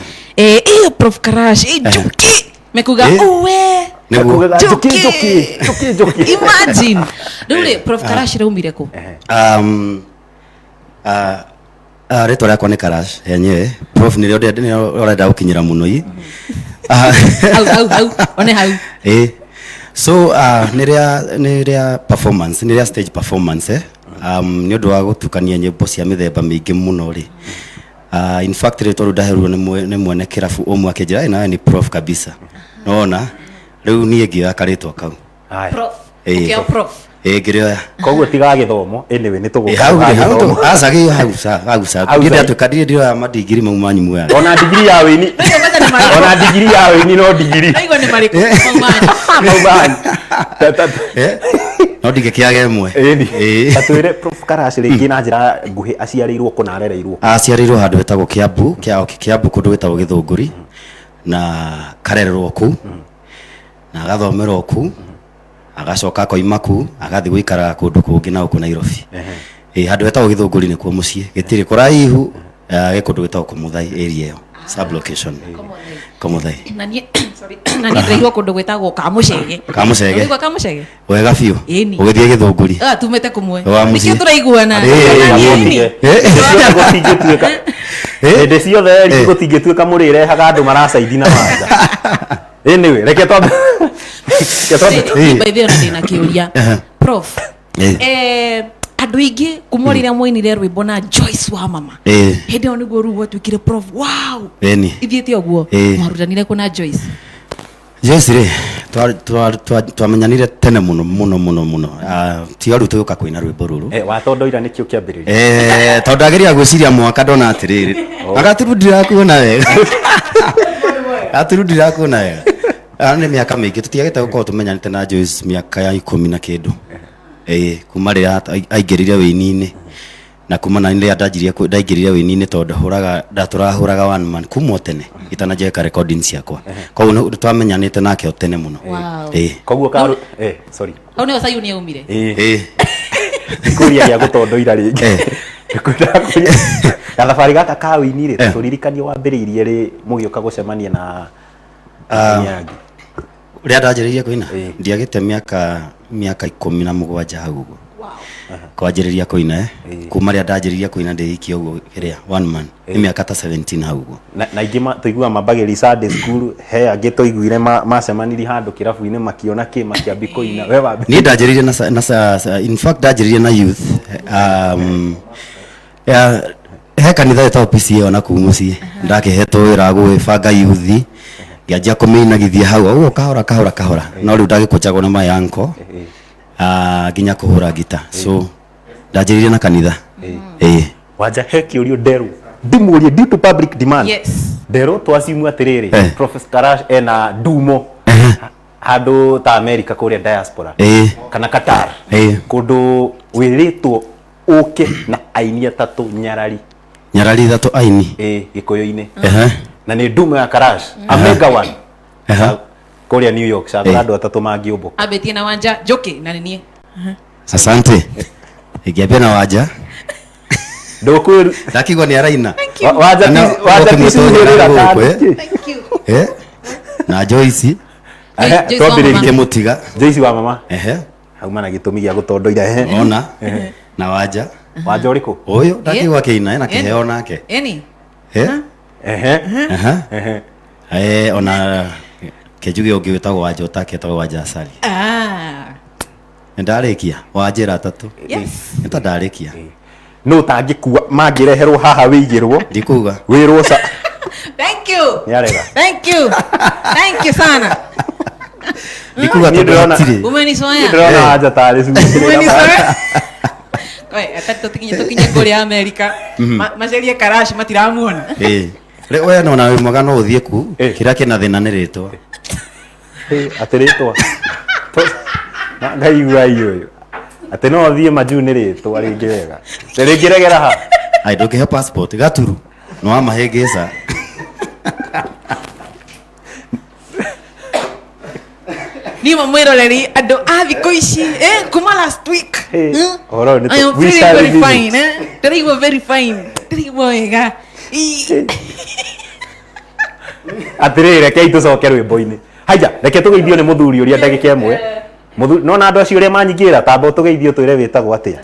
Prof Karash, njũkĩ. Mekuga, uwe. Nĩguo. Mekugaga, njũkĩ, njũkĩ, njũkĩ, njũkĩ. Imagine. Rĩu rĩ, Prof Karash raumire kũ? Rĩtwa rĩakwa nĩ Karash yenyewe. Prof nĩrĩo nĩrĩo ũrenda gũkinyĩra mũno i. Hau, hau, hau. One hau. Ĩĩ. So, nĩ rĩa performance, nĩ rĩa stage performance, eh? Nĩ ũndũ wa gũtukania nyĩmbo cia mĩthemba mĩingĩ mũno rĩ. In fact rĩtwa rĩu ndaheirwo nĩ mwene kĩrabu ũmwe akĩnjĩra, nawe ni prof kabisa. Nona, rĩu niĩ ngĩoya karĩtwa kau. Haya. Prof. Ĩĩ. Ũkĩoya prof. Ĩĩ, ngĩrĩoya. Koguo tiga gĩthomo, anyway nĩ tũgũka Hau rĩ, hau gĩthomo. aca gĩ hau ca, hau ca. Hau Ndirĩ ca. ndatuĩka, ndirĩ ndĩroya mandigiri mau manyu muoyaga. Ona ndigiri ya wĩini. Ona ndigiri ya wĩini no ndigiri. Ndaigua nĩ marĩkũ mau manyu. Mau manyu. Ta- ta- ta- No ndingĩkĩaga ĩmwe. Ĩni. Ĩĩ. Ta twĩre Prof Karash rĩngĩ na njĩra nguhĩ aciarĩirwo kũ na arereirwo kũ? Aciarĩirwo handũ hetagwo Kiambu, Kiambu kũndũ gwĩtagwo Gĩthũngũri, na karererwo kũu, na agathomera o kũu, agacoka akoima kũu, agathiĩ gũikaraga kũndũ kũngĩ na gũkũ Nairobi. Ĩĩ, handũ hetagwo Gĩthũngũri nĩkuo mũciĩ, gĩtirĩ kũraihu, gĩ kũndũ gwĩtagwo Komuthai area ĩyo, sub location. Komuthai. Na niĩ, sorry, na niĩ ndĩraigua kũndũ gwĩtagwo Kamũcege. Kamũcege. Ũraigua Kamũcege? Wega biũ. Ĩni. Ũgĩthiĩ Gĩthũngũri. Ah, tumĩte kũmwe. Wa mũciĩ. Nĩkĩo tũraiguana. Ĩĩ. Ĩni. Gũtingĩtuĩka hĩndĩ ciothe ri gũtingĩtuĩka mũrĩrehaga andũ maracaidi na wanja. Anyway, reke twambe reke twambe By the way, ona ndĩna kĩũria. Prof. Andũ aingĩ kuma rĩrĩa mwainire rwĩmbo na Joyce wa mama. Hĩndĩ ĩyo nĩguo rĩu gwatuĩkire Prof. Wow. Ithiĩte ũguo. Mwarutanire kũ na Joyce? Joyce rĩ, twamenyanire tene mũno mũno mũno mũno. Tiga rĩu tũgĩũka kũina rwĩmbo rũrũ. Watondoira nĩkĩo kĩambĩrĩria. Tondũ ndageria gwĩciria mwaka ndona atĩrĩrĩ. Agaturu ndirakuona wega. Agaturu ndirakuona wega. Nĩ mĩaka mĩingĩ tũtiagĩte gũkorwo tũmenyanĩte na Joyce mĩaka ya 10 na kĩndũ. Kuma rĩrĩa aingĩrire wĩini-inĩ. Na kuma na rĩrĩa ndanjirie ndaingĩrire wĩini-inĩ tondũ ndatũrahũraga one man kuma o tene itananjia gwĩka recording ciakwa. Koguo nĩ twamenyanĩte nake o tene mũno. Wow. Koguo sorry. Hau nĩho Sayuni yaumire. Ndikũria gĩa gũtondoira rĩngĩ. Ndikũria. Gathabarĩ gaka ka wĩini rĩ, tũririkanie wambĩrĩirie rĩ mũgĩũka gũcemania na aini angĩ. Rĩrĩa ndanjĩrĩirie kũina, ndiagĩte mĩaka 17 hau ũguo. Wow. Kwanjĩrĩria kũina eh? Kuma rĩrĩa ndanjĩrĩria kũina ndĩ iki ũguo kĩrĩa one man nĩ mĩaka ta 17 hau ũguo. Na aingĩ tũiguaga mambagĩrĩria Sunday school, he angĩ tũiguire macemanirie handũ kĩrabu-inĩ makĩona kĩ makĩambi kũina. We wambi. Niĩ ndanjĩrĩirie na, na in fact ndanjĩrĩirie na youth ya, he kanitha ĩtagwo PCA ona kuu mũciĩ ndakĩhetwo wĩra wa gũgĩbanga youth, ngĩanjia kũmĩinagithia hau ũguo kahora kahora kahora, no rĩu ndagĩkũnjagwo nĩ my uncle nginya kũhũra ngita, so ndanjĩrĩirie na kanitha, ĩĩ. Wanja, he kĩũrio nderwo ndimũrie due to public demand. Yes. Nderwo twacimu atĩrĩrĩ, Professor Karash ena ndumo handũ ta America kũrĩa diaspora kana Qatar, kũndũ wĩrĩtwo ũke na aini atatũ nyarari. Nyarari ithatũ aini. Ĩ gĩkũyũ-inĩ. Na nĩ ndumo ya Karash, a mega one. Kũrĩa New York cagũra andũ atatũ mangĩũmbũka. Ambĩtie na Wanja Njũkĩ na nĩ niĩ. Asante. Ingĩambia na Wanja. Ndũkwĩru. Ndakigua nĩ araina. Wanja Na- Wanja ũkĩmũtũnyĩra ticurĩrĩra gũkũ, eh? kandi. Thank you. Eh? Na Joyce. Joyce wa Twambĩrĩrie. mama. Ngĩmũtiga. Joyce wa mama. Hauma na gĩtũmi gĩa gũtondoira ehe. Ona. Na Wanja. Wanja ũrĩkũ? Ũyũ ndakigua akĩina ena kĩheo nake. Eni. Ehe. Aha. Ehe. Ona kenjuge ũngĩ wĩtagwo Wanja ũtaketagwo Wanja Asali. Nĩndarĩkia wanjĩra atatũ. Yes. Nĩ ta ndarĩkia. No ũtangĩkua mangĩreherwo haha wĩigĩrwo. Ndikuga. Wĩrwo ca. Thank you. Nĩarega. Thank you. Thank you sana. Ndikuga Niĩ tondũ ndĩrona- hatirĩ. Umenizoea. Ndĩrona Wanja tarĩ cumbĩ. Umenizoea. We, ata tukinye kũrĩa Amerika. Macerie Karash matiramuona. Ĩĩ. Rĩ we no na wĩ mwega no ũthiĩ ku. Kĩrĩa kĩna thĩna nĩ rĩtwa. Atĩ rĩtwa. Na ngaigua ai ũyũ. Atĩ no ũthiĩ majuu nĩ rĩtwa rĩngĩ wega. Atĩ rĩngĩ regera ha. Ai ndũngĩhe passport gaturu. Nĩ wamahĩngĩca. Niĩ ma mwĩroreri andũ a thikũ ici kuma last week. Ũhoro ũyũ nĩ I am we feeling shall very visit. fine, eh? Ndĩraigua very fine. Ndĩraigua wega. Ii. Atĩrĩrĩ, rekei tũcoke rwĩmbo-inĩ. Haya, reke tũgeithio nĩ mũthuri ũrĩa ndagĩka ĩmwe. Mũthuri, nona andũ acio ũrĩa manyingĩra, tamba ũtũgeithie ũtwĩre wĩtagwo atĩa.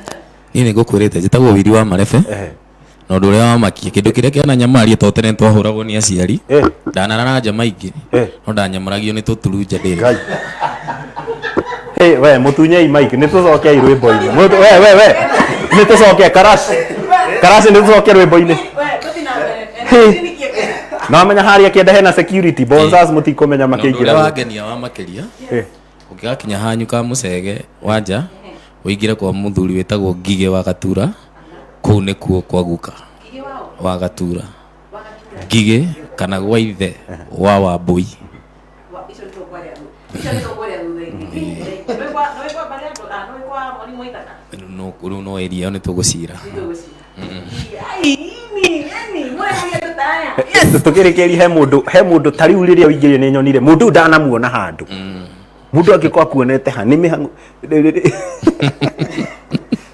Niĩ nĩ ngũkwĩrĩte njĩtagwo Wiri wa Marebe. Na ũndũ ũrĩa wamakia kĩndũ kĩrĩa kĩananyamaria to tene twahũragwo nĩ aciari. Ndanarara nja maingĩ. No ndanyamũragio nĩ tũturu nja ndĩrĩ. Ngai. Hey, we mũtunyei mic, nĩ tũcokei rwĩmbo-inĩ. We we we. Nĩ tũcoke Karash. Karash nĩ tũcoke rwĩmbo-inĩ. Hey. Na wamenya harĩa kĩenda hena security, bouncers mũtikũmenya Na ũndũ ũrĩa makĩingĩra. wangenia wa makĩria ũngĩgakinya hanyu ka mũcege wa nja ũingĩre kwa mũthuri wĩtagwo Ngigĩ wa Gatura, kũu nĩkuo kwa guka wa Gatura, Ngigĩ kana gwa ithe wa Wambũi. Rĩu no area ĩyo nĩ tũgũcira. Tũkĩrĩkĩria he mũndũ ta rĩu rĩrĩa ũingĩrire nĩ nyonire mũndũ ũyũ ndanamuona handũ. Mũndũ angĩkorwo akuonete ha nĩ mĩhang'o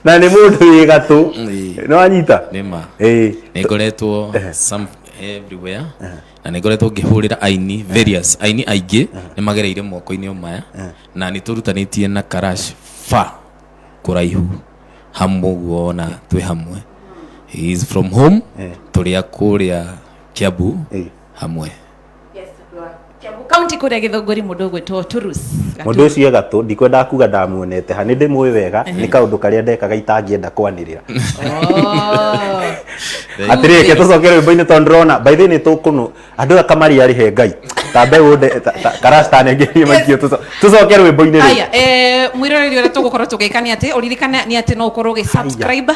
na nĩ mũndũ wĩ gatũ. Nĩ wanyita? Nĩ ma. Ĩĩ. Nĩ ngoretwo some everywhere na nĩ ngoretwo ngĩhũrĩra aini various aini aingĩ nĩ magereire moko-inĩ o maya na nĩ tũrutanĩtie na Karash fa kũraihu hamwe ũguo ona twĩ hamwe. He is from home, tũrĩ a kũrĩa Kiambu hamwe. Kaunti kũrĩa Gĩthũngũri mũndũ ũgwĩtwo Turus. Mũndũ ũcio e gatũ, ndikwendaga kuga ndamuonete ha, nĩ ndĩmũĩ wega, nĩ kaũndũ karĩa ndekaga itangĩenda kwanĩrĩra. Atĩrĩrĩ, reke tũcoke rwĩmbo-inĩ tondũ ndĩrona by the way nĩ tũkũnũ andũ aya kamarĩ arĩhe Ngai ta mbeũ Karash tanengerie maikio tũcoke rwĩmbo-inĩ rĩu. Aya, mwĩroreri ũrĩa tũgũkorwo tũgĩka nĩ atĩ ũririkane nĩ atĩ no ũkorwo ũgĩ subscribe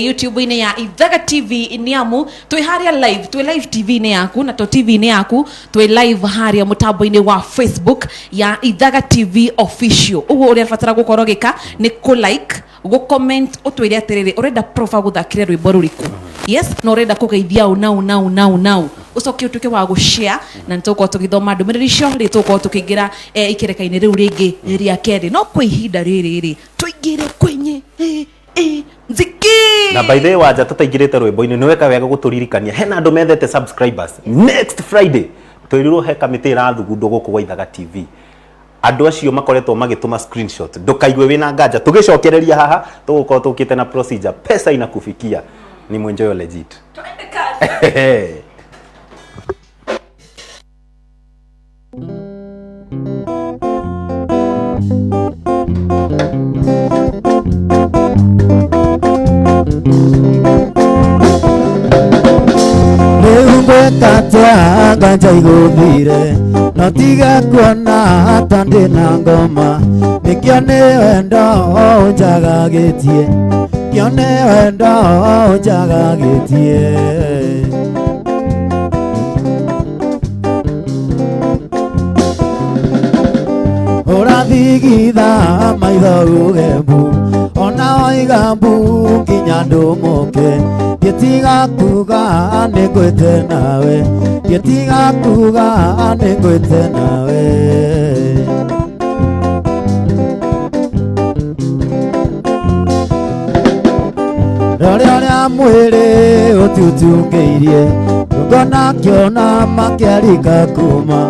YouTube-inĩ ya Ithaga TV nĩ amu twĩ harĩa live, twĩ live TV-inĩ yaku na to TV-inĩ yaku twĩ live harĩa mũtambo-inĩ wa Facebook ya Ithaga TV official. Ũguo ũrĩa ũrabatara gũkorwo ũgĩka nĩ kũ like, gũ comment, ũtwĩre atĩrĩrĩ ũrenda profa gũthakĩre rwĩmbo rũrĩkũ. Yes, na ũrenda kũgeithia ũ nau nau nau nau, ũcoke ũtuĩke wa gũshare na nĩ tũgũkorwo tũgĩthoma ndũmĩrĩri icio rĩ tũgũkorwo tũkĩingĩra ikereka-inĩ rĩu rĩngĩ rĩa kerĩ. No kwa ihinda rĩrĩ rĩ tũingĩre kwenye mziki. Na by the way Wanja tũtaingĩrĩte rwĩmbo-inĩ nĩ weka wega gũtũririkania hena andũ methete subscribers. Next Friday twĩrirwo he kamĩtĩ ĩrathugundwo gũkũ gwa Ithaga TV. Andũ acio makoretwo magĩtũma screenshot, ndũkaigue wĩna nganja. Tũgĩcokereria haha tũgũkorwo tũkĩte na procedure, pesa inakufikia ni mwenjoyo legit. Rĩu ngwĩka atĩa nganja igũthire no tiga kuona ta ndĩ na ngoma nĩkĩo nĩ wendo ũnjagagĩtie kĩo nĩ wendo ũnjagagĩtie. Ũrathigitha maitho uge mbu ona waiga mbu nginya ndũmũke ngĩtiga kuga nĩ ngwĩte nawe ngĩtiga kuga nĩ ngwĩte nawe. Rore ũrĩa mwĩrĩ ũtutungĩirie ngona kĩona makĩarika kuma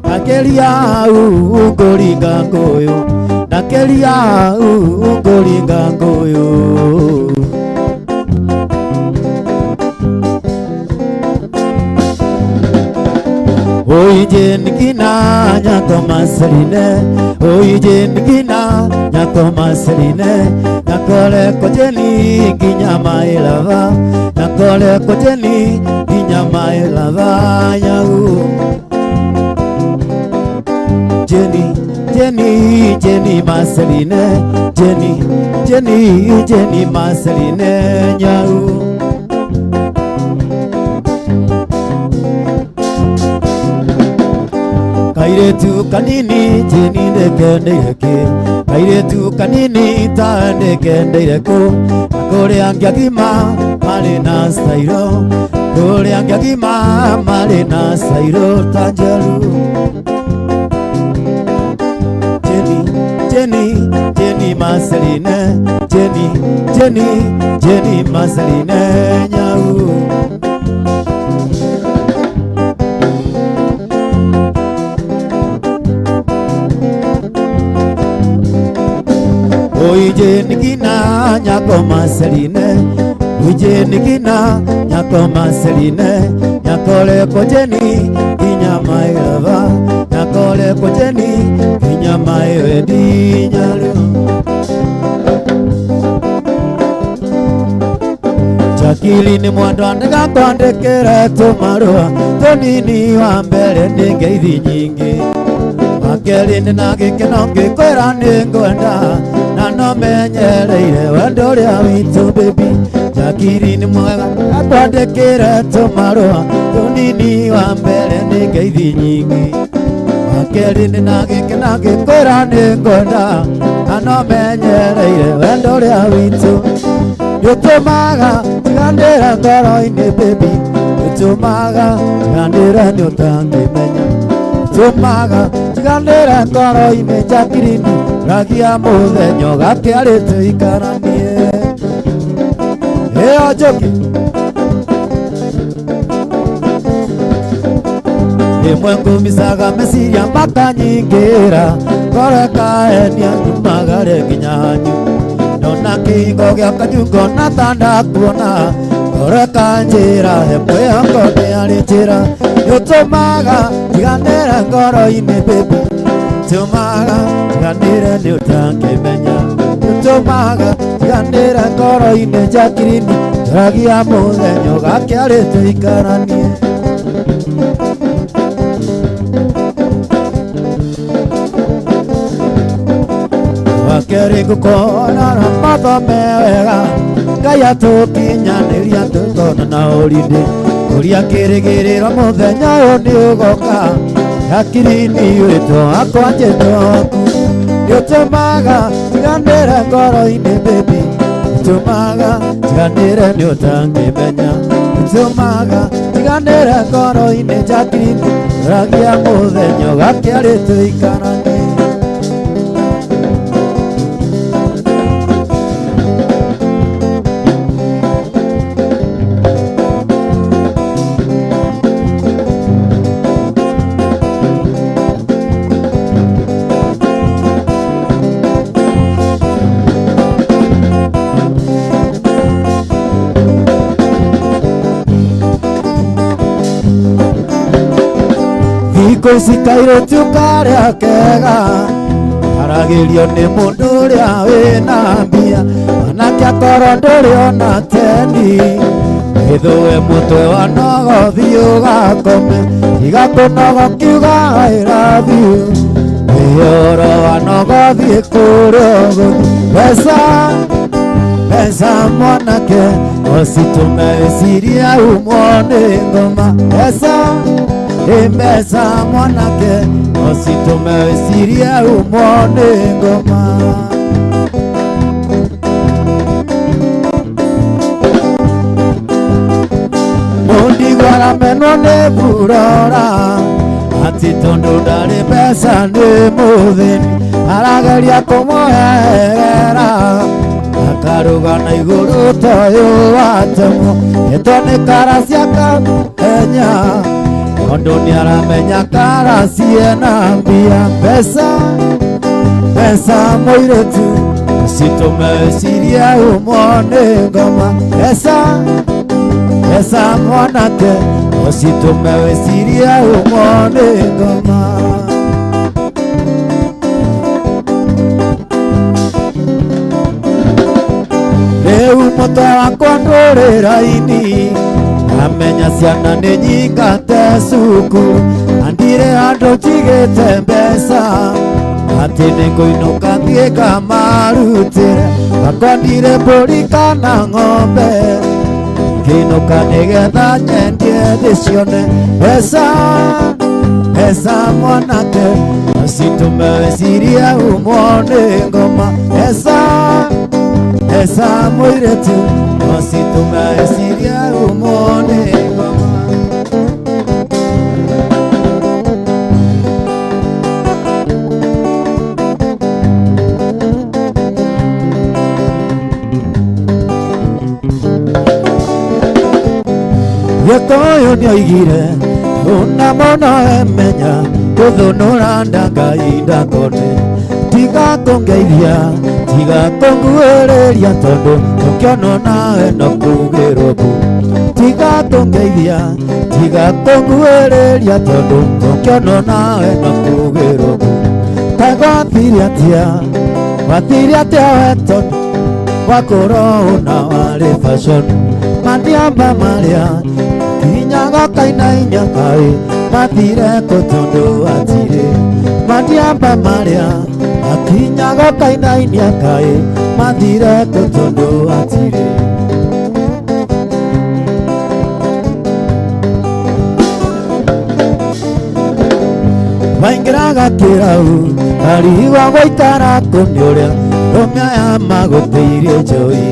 nakĩria hau ngũringa ngũyũ nakĩria hau ngũringa ngũyũ. Oijenikina nyako maseline oijenikina nyako maseline nyakole kojeni nginya mailava nyakole kojeni nginya mailava yau Jenny Jenny Jenny maseline Jenny Jenny Jenny maseline nyau. Kairetu kanini Jenny ndekendeire kĩ kairetu kanini ta ndekendeire kũ na kũrĩa angĩ agima marĩ na stairo kũrĩa angĩ agima marĩ na stairo ta njeru. Jenny Jenny Jenny Marceline Jenny Jenny Jenny Marceline nyau. Oijenikina nyako Marceline oijenikina nyako Marceline nyakole kojeni nginya mailava nyakole kojeni nginya maiwendi nyaru. Jacqueline mwandwa nĩgakwandĩkĩre tũmarũa tũnini wa mbere nĩ ngeithi nyingĩ wa kerĩ nĩ na gĩkeno ngĩkwĩra nĩ ngwenda na no menyereire wendo ũrĩa witũ baby. Jacqueline mwega akwandĩkĩre tũmarũa tũnini wa mbere nĩ ngeithi nyingĩ wa kerĩ nĩ na gĩkeno ngĩkwĩra nĩ ngwenda na no menyereire wendo ũrĩa witũ. Nĩũtũmaga njiganĩre ngoro-inĩ baby nĩũtũmaga njiganĩre nĩ ũtangĩmenya tũmaga njiganĩre ngoro-inĩ Jacqueline ragia mũthenya ũgakĩarĩ tũikaranie ĩyo njũkĩ. Rĩmwe ngũmicaga meciria makanyingĩra ngoro ĩkaenia nyumagare nginya hanyu ndona kĩhingo gĩa kanyu ngona ta ndakuona ngoro ĩkanjĩra he mwĩhoko ndĩarĩ njĩra nĩũtũmaga njiganĩre ngoro-inĩ baby tũmaga njiganĩre nĩ ũtangĩmenya nĩũtũmaga njiganĩre ngoro-inĩ Jacqueline njoragia mũthenya ũgakĩarĩ tũikaranie. Wakerĩ ngũkona na mathome wega Ngai atũkinyanĩria tũkona na ũrindĩ kũria kĩrĩgĩrĩro mũthenya ũyũ nĩ ũgoka Jacqueline wĩtwo wakwa njĩtwo waku nĩũtũmaga njiganĩre ngoro-inĩ baby nĩũtũmaga njiganĩre nĩ ũtangĩmenya nĩũtũmaga njiganĩre ngoro-inĩ Jacqueline njoragia mũthenya ũgakĩarĩ tũikaranie. Thikũ ici kairĩtu karĩa kega haragĩrio nĩ mũndũ ũrĩa wĩna mbia anake akorwo ndũrĩ ona teni ĩthũe mũtwe wa nogothi ũgakome tiga kũnoga kiuga I love you wĩyoro wa nogothi kũrĩa ũgũthiĩ mbeca mbeca mwanake ũcitũme wĩcirie umwo nĩ ngoma mbeca ĩ mbeca mwanake ũcitũme wĩcirie umwo nĩ ngoma. Mũndigwa aramenwo nĩ burora atĩ tondũ ndarĩ mbeca nĩ mũthĩni arageria kũmũherera akaruga na igũrũ toyũ watemwo ĩtwo nĩ kara cia kamũhenya tondũ nĩaramenya kara ciena mbia mbeca mbeca mũirĩtu citũme wĩcirie umwo nĩ ngoma mbeca mbeca mwanake ũcitũme wĩcirie umwo nĩ ngoma. Rĩu mũtwe wakwa ndũrĩ raini amenya ciana nĩ nyingate cukuru na ndirĩ handũ njigĩte mbeca atĩ nĩngũinũka thiĩ ngamarutĩre akwa ndirĩ mbũri kana ng'ombe ngĩinũka nĩgetha nyendie ndĩcione mbeca mbeca mwanake ũcitũme wĩcirie umwo nĩ ngoma mbeca mbeca mũirĩtu ũcitũme wĩcirie umwo nĩ ngoma. Gĩkũyũ nĩoigire una mũno emenya gũthũnũra nda Ngai ndakone tiga kũngeithia tiga kũnguhĩrĩria tondũ ũkĩonwo nawe no kugĩrwo mbu tiga kũngeithia tiga kũnguhĩrĩria tondũ ũkĩonwo nawe no kugĩrwo mbu kaĩ gwathire atĩa gwathire atĩa we tondũ wakorwo una warĩ fashion maniamba marĩa kinyaga kainainia kaĩ mathire kũ tondũ hatirĩ maniamba marĩa makinyaga kainainia kaĩ mathire kũ tondũ hatirĩ. Waingĩraga kĩrau arigwa gũikara kũ nĩ ũrĩa rũme aya magũtĩirie njohi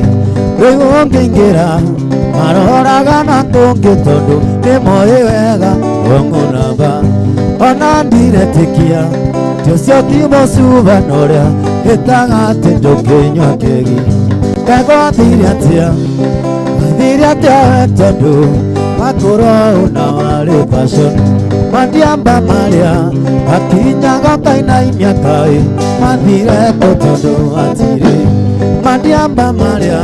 rĩu ũngĩingĩra maroraga na kũngĩ tondũ nĩ moĩ wega ũng'ũnamba ona ndiretĩkia ti ũcio ti mũcuba na ũrĩa ĩtaga atĩ ndũngĩnyua kĩgi kaĩ gwathire atĩa gwathire atĩa we tondũ wakorwo una warĩ fashion mandiamba marĩa makinyaga kainainia kaĩ mathire kũ tondũ hatirĩ mandiamba marĩa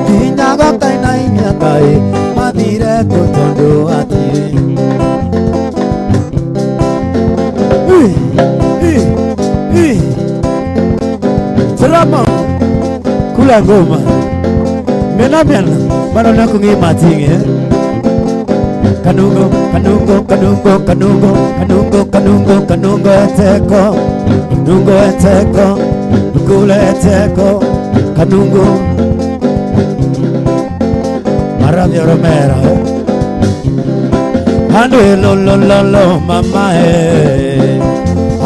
kinyaga kainainia kaĩ mathire kũ tondũ hatirĩ. Salama kula ngoma mena mena bado nakung'i matinge kanungo kanungo kanungo kanungo kanungo kanungo kanungo eteko kanungo eteko kula eteko kanungo maradhi romera ande lo lo lo lo mama eh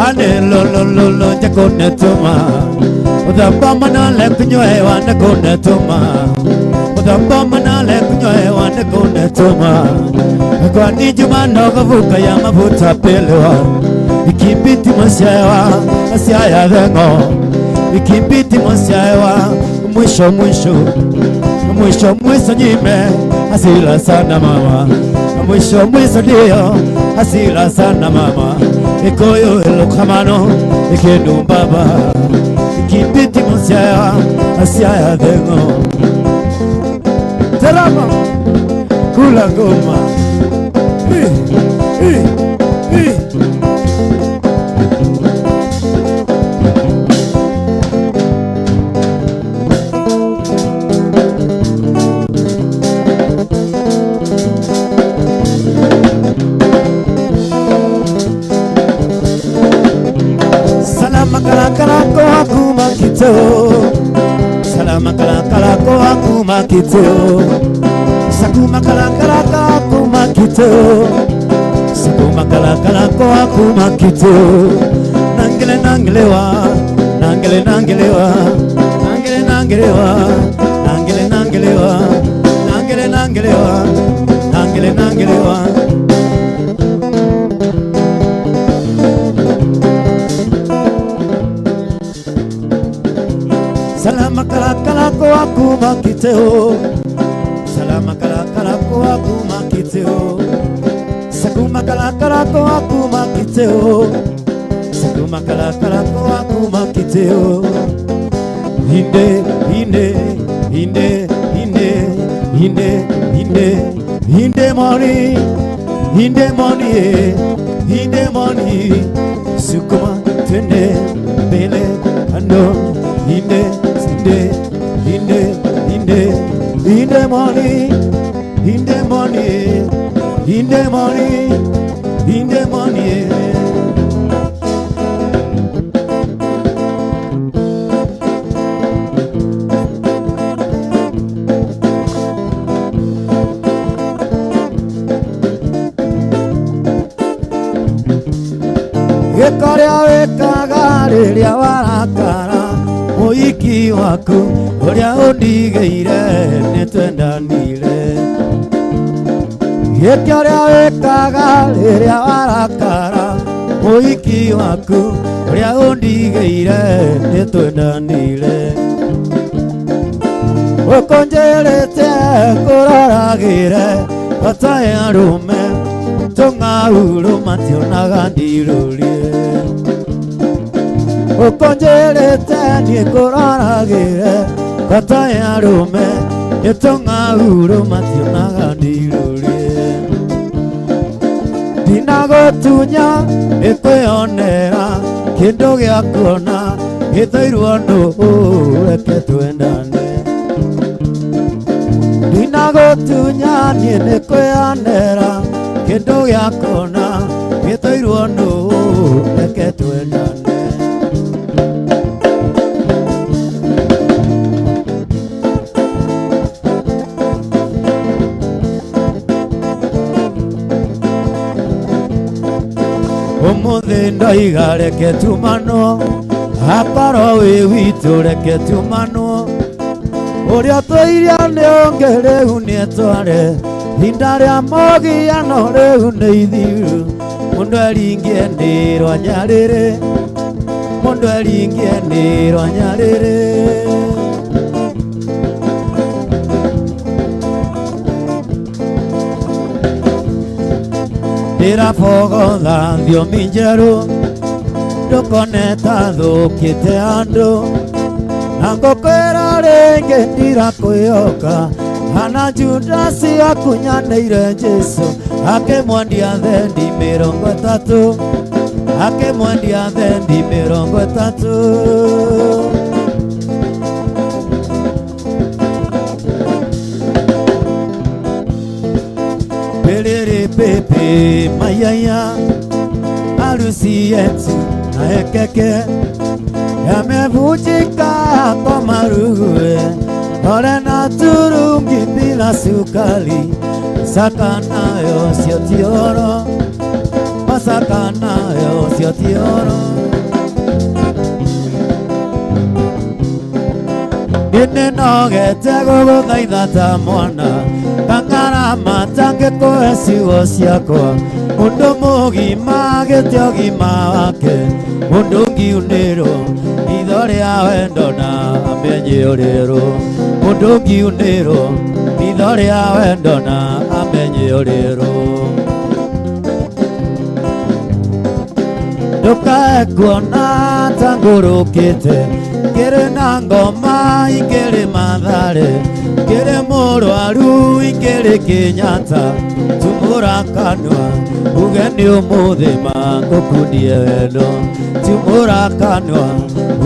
ande lo lo lo lo jakone tuma udamba manale kunyoe wana kone tuma udamba manale kunyoe wana kone tuma kwani juma nogavuka ya mavuta pelewa ikibiti mosyawa asyaya vengo ikibiti mosyawa mwisho mwisho mwisho mwisho nyime asila sana mama mwisho mwisho ndio asila sana mama ikoyo elokamano ikendu baba ikibiti mosyawa asyaya vengo Salama kula ngoma. Hi, hi, hi. Salama kalakala ko akuma kito. Salama kalakala ko akuma kito. Sakuma kalakala ko akuma kito. Sakuma kalakala ko akuma kito. Nangele nangelewa, nangele nangelewa, nangele nangelewa, nangele nangelewa, nangele nangelewa, nangele nangelewa. Salama kalakala ko akuma kiteo. Salama kalakala ko akuma kiteo. Sakuma kalakala ko akuma kiteo. Sakuma kalakala ko akuma kiteo. Hinde hinde hinde hinde hinde hinde hinde money hinde money hinde money. Sukuma tende bele kando. Hinde, hinde, hinde, hinde, hinde money, hinde money, hinde money, hinde money. Gĩkorĩa wĩkaga rĩrĩa warakara mũhiki waku ũrĩa ũndigĩire nĩtwendanire. Gĩkĩ ũrĩa wĩkaga rĩrĩa warakara mũhiki waku ũrĩa ũndigĩire nĩtwendanire. Ũkũnjĩrĩte kũroragĩre bata ya arũme tũng'aurũ mationaga ndirũrie. Ũkũnjĩrĩte niĩ kũroragĩre bata ya arũme nĩtũng'aurũ mationaga ndirũrie. Ndinagũtunya nĩkwĩonera kĩndũ gĩa kuona gĩthairwo nũũ reke twendane. Ndinagũtunya niĩ nĩkwĩonera kĩndũ gĩa kuona gĩthairwo nũũ reke twendane. Ũmũthĩ ndoiga reke tumanwo akorwo wĩ witũ reke tumanwo ũrĩa tũiria nĩ ũngĩ rĩu nĩetware ihinda rĩa mũgiano rĩu nĩ ithiru mũndũ eringie nĩ rwanyarĩrĩ mũndũ eringie nĩ rwanyarĩrĩ. Ndĩrabogotha thiomi njerũ ndũkone ta thũkĩte andũ na ngũkwĩra rĩngĩ ndirakwĩhoka hana Judasi akunyanĩire Jesũ akĩmwendia thendi 30 akĩmwendia thendi 30. Pelere pepe mayaya harusi yetu na ekeke yamevunjika kwa maruwe ore na turungi bila sukari saka nayo sio tioro masaka nayo sio tioro. Nĩnogete gũgũthaitha ta mwana kangarama tangĩkũhe ciugo ciakwa mũndũ mũgima gĩte ũgima wake mũndũ ngiunĩrwo itho rĩa wendo na amenye ũrĩrwo mũndũ ngiunĩrwo itho rĩa wendo na amenye ũrĩrwo. Ndũkae kuona ta ngũrũkĩte ngĩrĩ na ngoma ingĩrĩ Mathare ngĩrĩ mũrwaru ingĩrĩ Kenyatta tumũra kanua uge nĩ ũmũthĩ mangũkundie wendo tumũra kanua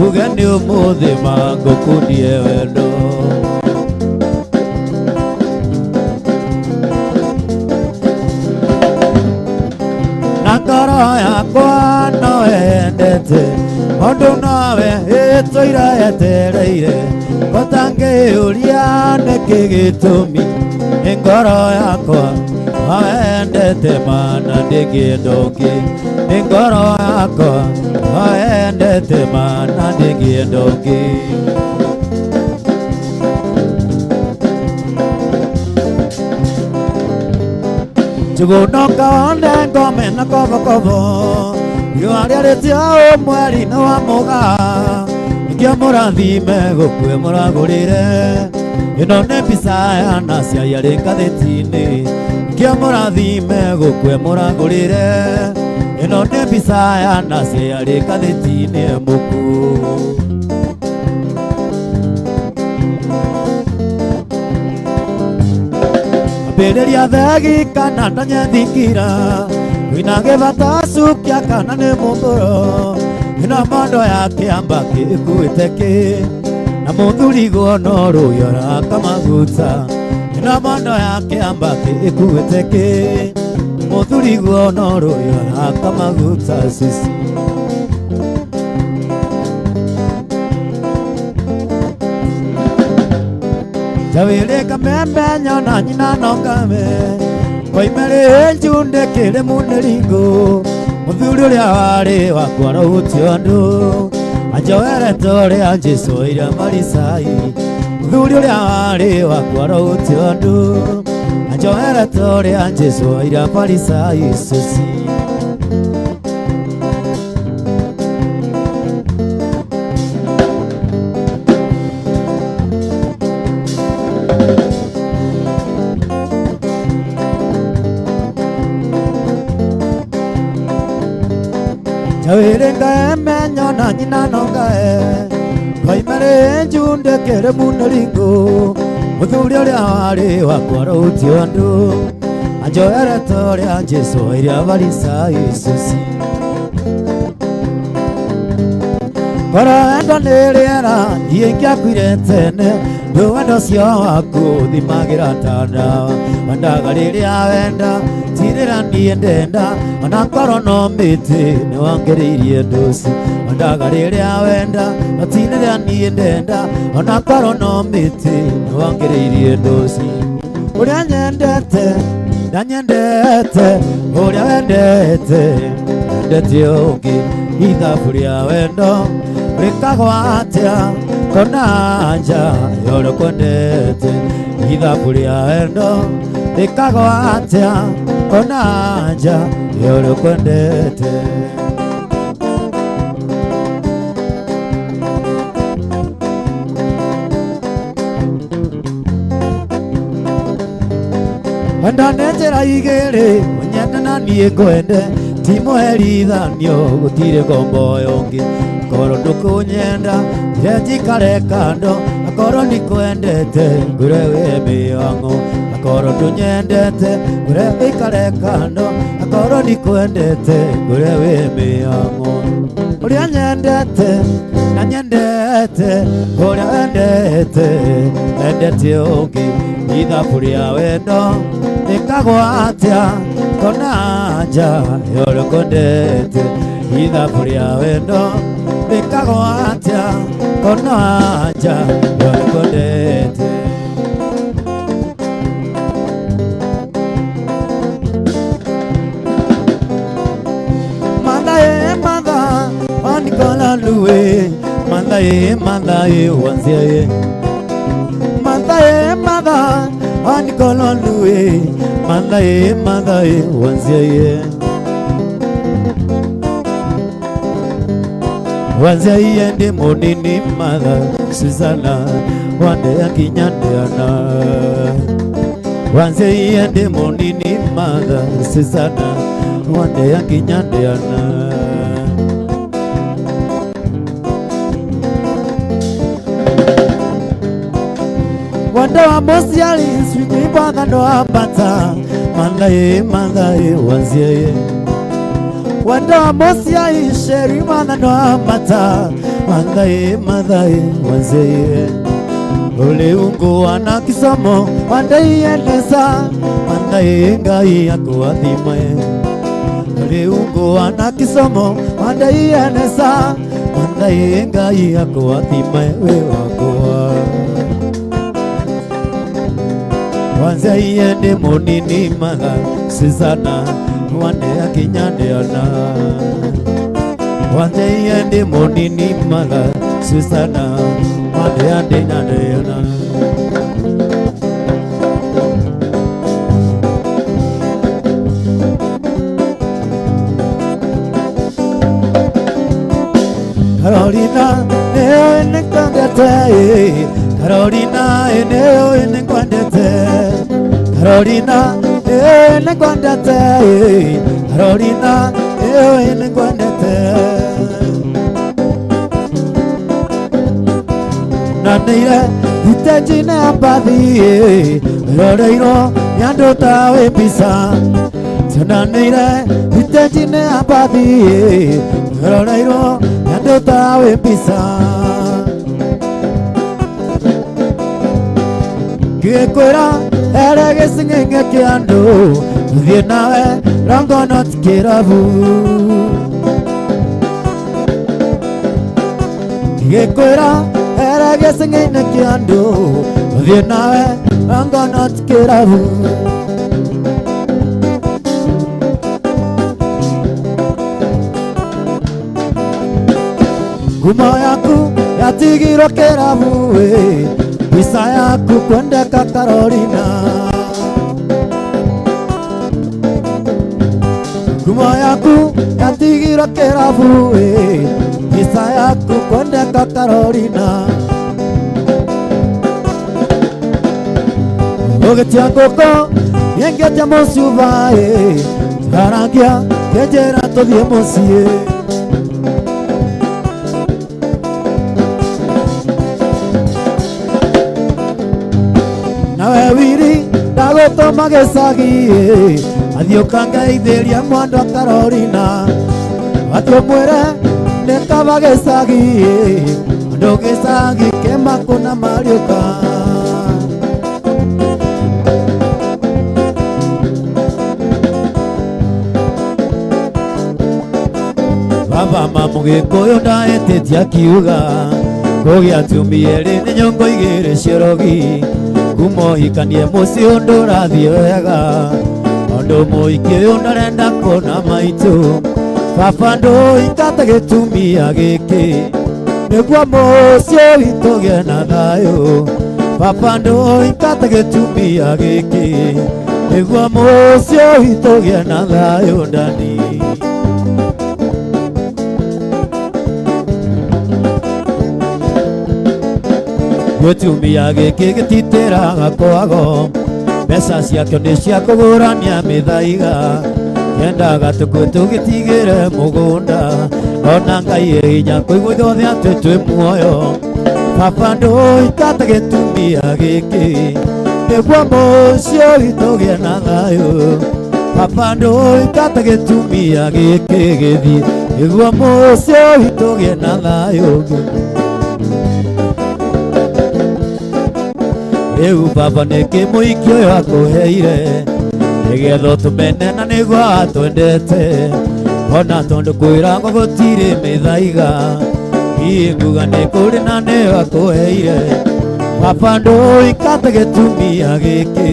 uge nĩ ũmũthĩ mangũkundie wendo. Na ngoro yakwa no yendete Maũndũ nawe ĩtũira yetereire gũtangĩũria nĩkĩ gĩtũmi nĩ ngoro yakwa wendete mana ndĩngĩenda ũngĩ nĩ ngoro yakwa wendete mana ndĩngĩenda ũngĩ. Tugunoka wonde ngome na kobokobo riũa rĩarĩtie mweri-inĩ wa mũgaa nĩkĩo mũrathime gũkue mũragũrĩre ĩno nĩ mbica ya nacia yarĩ ngathĩti-inĩ nĩkĩo mũrathime gũkue mũragũrĩre ĩno nĩ mbica ya nacia yarĩ ngathĩti-inĩ mũkuo. Ambĩrĩria thegi kana ndanyethikira wĩna gĩbata cukia kana nĩ mũmbũro ĩno mondo ya kĩamba kĩkuĩte kĩ na mũthurigwo no rũiyora kamaguta ĩno mondo ya kĩamba kĩkuĩte kĩ mũthurigwo no rũiyora kamaguta sisi. Jawire kamembe nyona nyina nongame koimere njunde kire muneringo muthuri uria wari wakwa rohutio andu anjoere toria Jesu ira marisai muthuri uria wari wakwa rohutio andu anjoere toria Jesu ira marisai susi. Jawire ngaeme nyona nyina nongae koimere njunde kere muneringo muthuri uria wari wakwa rohutio andu anjoere toria Jesu iria marisai susi. Ngoro wendo nĩ rĩera niĩ ingĩakuire tene ndũ wendo ũcio waku thimagĩra ta ndawa wendaga rĩrĩa wenda tirĩra niĩ ndenda ona ngorwo no mĩtĩ nĩwongereirie ndũci wendaga rĩrĩa wenda no tirĩra niĩ ndenda ona ngorwo no mĩtĩ nĩwongereirie ndũci. Ũrĩa nyendete ndanyendete ũrĩa wendete wendete ũngĩ ithabu rĩa wendo rĩkagwo atĩa kona nja yoro kwendete ithabu rĩa wendo rĩkagwo atĩa kona nja yoro kwendete. Wendo nĩ njĩra igĩrĩ ũnyende na niĩ ngwende ti mũherithanio gũtirĩ ngombo ũngĩ korwo ndũkũnyenda nje njikare kando akorwo ndikwendete ngwĩre wĩ mĩhang'o akorwo ndũnyendete ngwĩre wĩikare kando akorwo ndikwendete ngwĩre wĩ mĩhang'o. Ũrĩa nyendete na nyendete ũrĩa wendete wendete ũngĩ ithabu rĩa wendo rĩkagwo atĩa kona nja yũrĩa kwendete ithabu rĩa wendo rĩkagwo atĩa kona nja yũrĩa kwendete. Manda e manda wanikola luwe manda e manda e wanzia e manda e manda wanikola luwe manda e wanzia e wanzia iye ndi munini mother Susanna wande akinyandeana wanzia iye ndi munini mother Susanna wande akinyandeana. Wando wa mosiali switi bwana ndo ambata manda e wanzia ye wando wa mosiali sheri mwana ndo ambata manda e wanzia ye ule ungu ana kisomo wande iendesa manda e ngai akuathima ye ule ungu ana kisomo wande iendesa Ngai Ngai akũathime wĩ wakwa. Kwanza iye nĩ mũnini maga Susana wane akinya ndĩona. Kwanza iye nĩ mũnini maga Susana wane akinya ndĩona. Carolina, nĩũĩ nĩngwendete, Carolina, nĩũĩ nĩngwendete, Carolina, nĩũĩ nĩngwendete, Carolina, nĩũĩ nĩngwendete. Naneire itenji-inĩ ya mbathi, roreirwo nĩ andũ ta wĩ mbica. Cionanĩire itenji-inĩ ya mbathi, roreirwo nĩ andũ ta wĩ mbica. Ngĩkwĩra ere gĩcing'eng'e kĩa andũ, tũthiĩ nawe Longonot kĩrabu. Ngĩkwĩra ere gĩcing'eng'e kĩa andũ, tũthiĩ nawe Longonot kĩrabu. Ngumo yaku yatigirwo kĩrabu ĩ, mbica yaku kwendeka Carolina. Ngumo yaku yatigirwo kĩrabu ĩ, mbica yaku kwendeka Carolina. Ũgĩtia ngũkũ nĩngĩtia mũcuba ĩ, tarangia kĩnjĩra tũthiĩ mũciĩ. Nawe wiri ndagũtũma gĩcagi ĩ, athiĩ ũkangeithĩria mwandwa Carolina. Athiĩ ũmwĩre nĩ kaba gĩcagi ĩ, andũ gĩcagi kĩmakũ na mariũka. Baba ma mũgĩkũyũ ndaetĩtie akiuga kũgĩa atumia erĩ nĩ nyongo igĩrĩ ciorogi kuma ũhikanie mũciĩ ũndũ ũrathiĩ wega tondũ mũhiki ũyũ ndarenda kuona maitũ. Baba ndũingate gĩtumia gĩkĩ nĩguo mũciĩ witũ ũgĩe na thayũ. Baba ndũingate gĩtumia gĩkĩ nĩguo mũciĩ witũ ũgĩe na thayũ ndani. Gĩtumia gĩkĩ gĩtitĩraga kwago, mbeca ciakĩo nĩ cia kũgũrania mĩthaiga. Kĩendaga tũkue tũgĩtigĩre mũgũnda, ona Ngai ĩ hinya kũigua ithuothe atĩ twĩ muoyo. Baba ndũingate gĩtumia gĩkĩ nĩguo mũciĩ witũ ũgĩe na thayũ. Baba ndũingate gĩtumia gĩkĩ gĩthiĩ nĩguo mũciĩ witũ ũgĩe na thayũ. Rĩu baba nĩkĩ mũhiki ũyũ akũheire nĩgetha ũtũmene na nĩguo atwendete, ona tondũ kwĩragwo gũtirĩ mĩthaiga niĩ nguga nĩ kũrĩ na nĩyo akũheire. Baba ndũingate gĩtumia gĩkĩ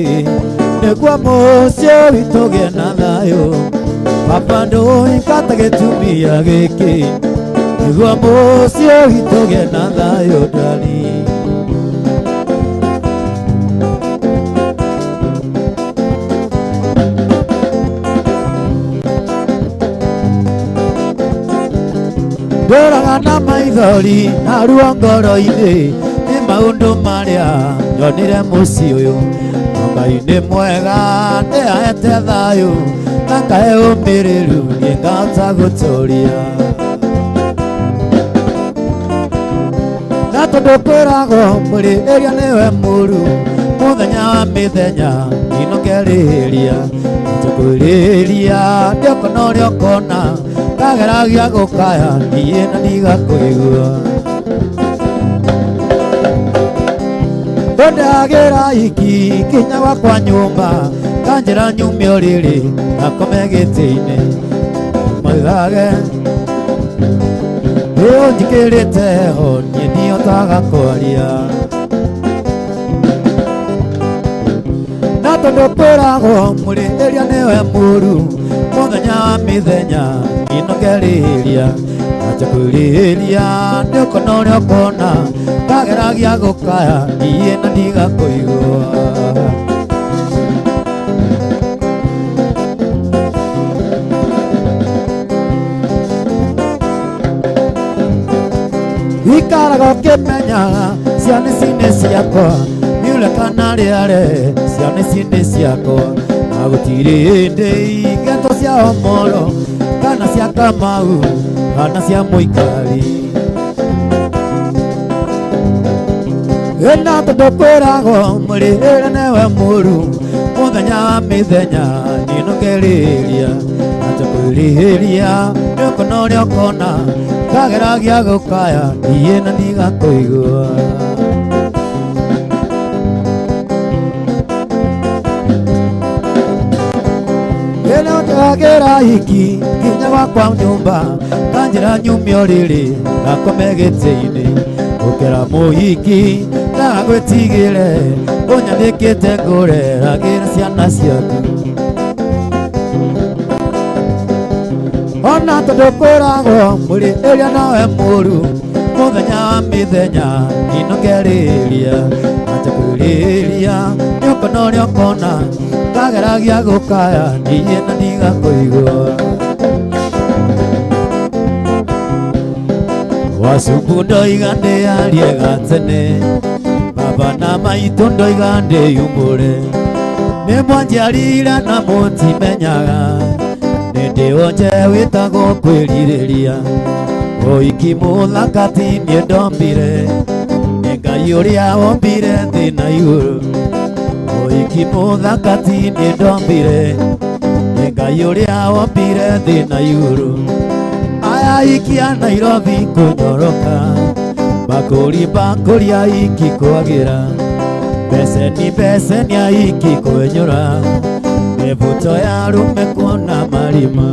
nĩguo mũciĩ witũ ũgĩe na thayũ. Baba ndũingate gĩtumia gĩkĩ nĩguo mũciĩ witũ ũgĩe na thayũ ndani. Ndoraga na maithori na ruo ngoro-inĩ nĩ maũndũ marĩa nyonire mũciĩ ũyũ. Ngai nĩ mwega nĩ ahete thayũ na ngahe ũmĩrĩru niĩ ngahota gũtũria. Na tondũ kwĩragwo mũrĩhĩria nĩwe mũru mũthenya wa mĩthenya ndinokerĩhĩria nĩtũkwĩrĩria ndĩokona ũrĩa ũkona kageragia gũkaya niĩ na ndigakũigua. Ndagĩra iki kinya gwakwa nyũmba kanjĩra nyume ũrĩrĩ ngakome gĩtĩ-inĩ maigage. Ĩyo njikĩrĩte ho niĩ ndihotaga kwaria na tondũ kwĩragwo mũrĩhĩria nĩwe mũru mũthenya wa mĩthenya inũkerĩria acha kwĩrĩhĩria nĩ ũkona ũrĩa ũkona ngageragia gũkaya niĩ na ndigakũigua. Ikaraga ũkĩmenyaga ciana ici nĩ ciakwa niure kana rĩare ciana ici nĩ ciakwa na gũtirĩ hĩndĩ ingeto cia Omolo kana cia Kamau kana cia Mũikari. Ĩna tondũ kwĩragwo mũrĩhĩre nĩwe mũru mũthenya wa mĩthenya ninũkĩrĩria acha kwĩrĩhĩria nĩ ũkona ũrĩa ũkona ngageragia gũkaya niĩ na ndigakũigua. Ĩno ndagĩra hiki nginya gwakwa nyũmba kanjĩra nyumia ũrĩrĩ ngakome gĩtĩ-inĩ gũkĩra mũhiki ndagwĩtigĩre ũnyandĩkĩte ngũreragĩra ciana ciaku. Ona tondũ kwĩragwo mũrĩhĩria nowe mũru mũthenya wa mĩthenya inũkerĩria acha kwĩrĩria nĩ ũkona ũrĩa ũkona ngageragia gũkaya niĩ na ndigakũigua. Wacumbu ndoiga ndĩarie gatene baba na maitũ ndoiga ndĩyumbũre nĩ mwanjiarire na mũtimenyaga nĩ ndĩ wonje wĩtagwo kwĩrirĩria ũhiki mũthaka ti niĩ ndombire nĩ Ngai ũrĩa wombire thĩ na igũrũ ũhiki mũthaka ti niĩ ndombire nĩ Ngai ũrĩa wombire thĩ na igũrũ aya hiki a Nairobi kũnyoroka bakũri bakũri ahiki kwagĩra beceni beceni ahiki kwenyũra mĩbuto ya arũme kuona marima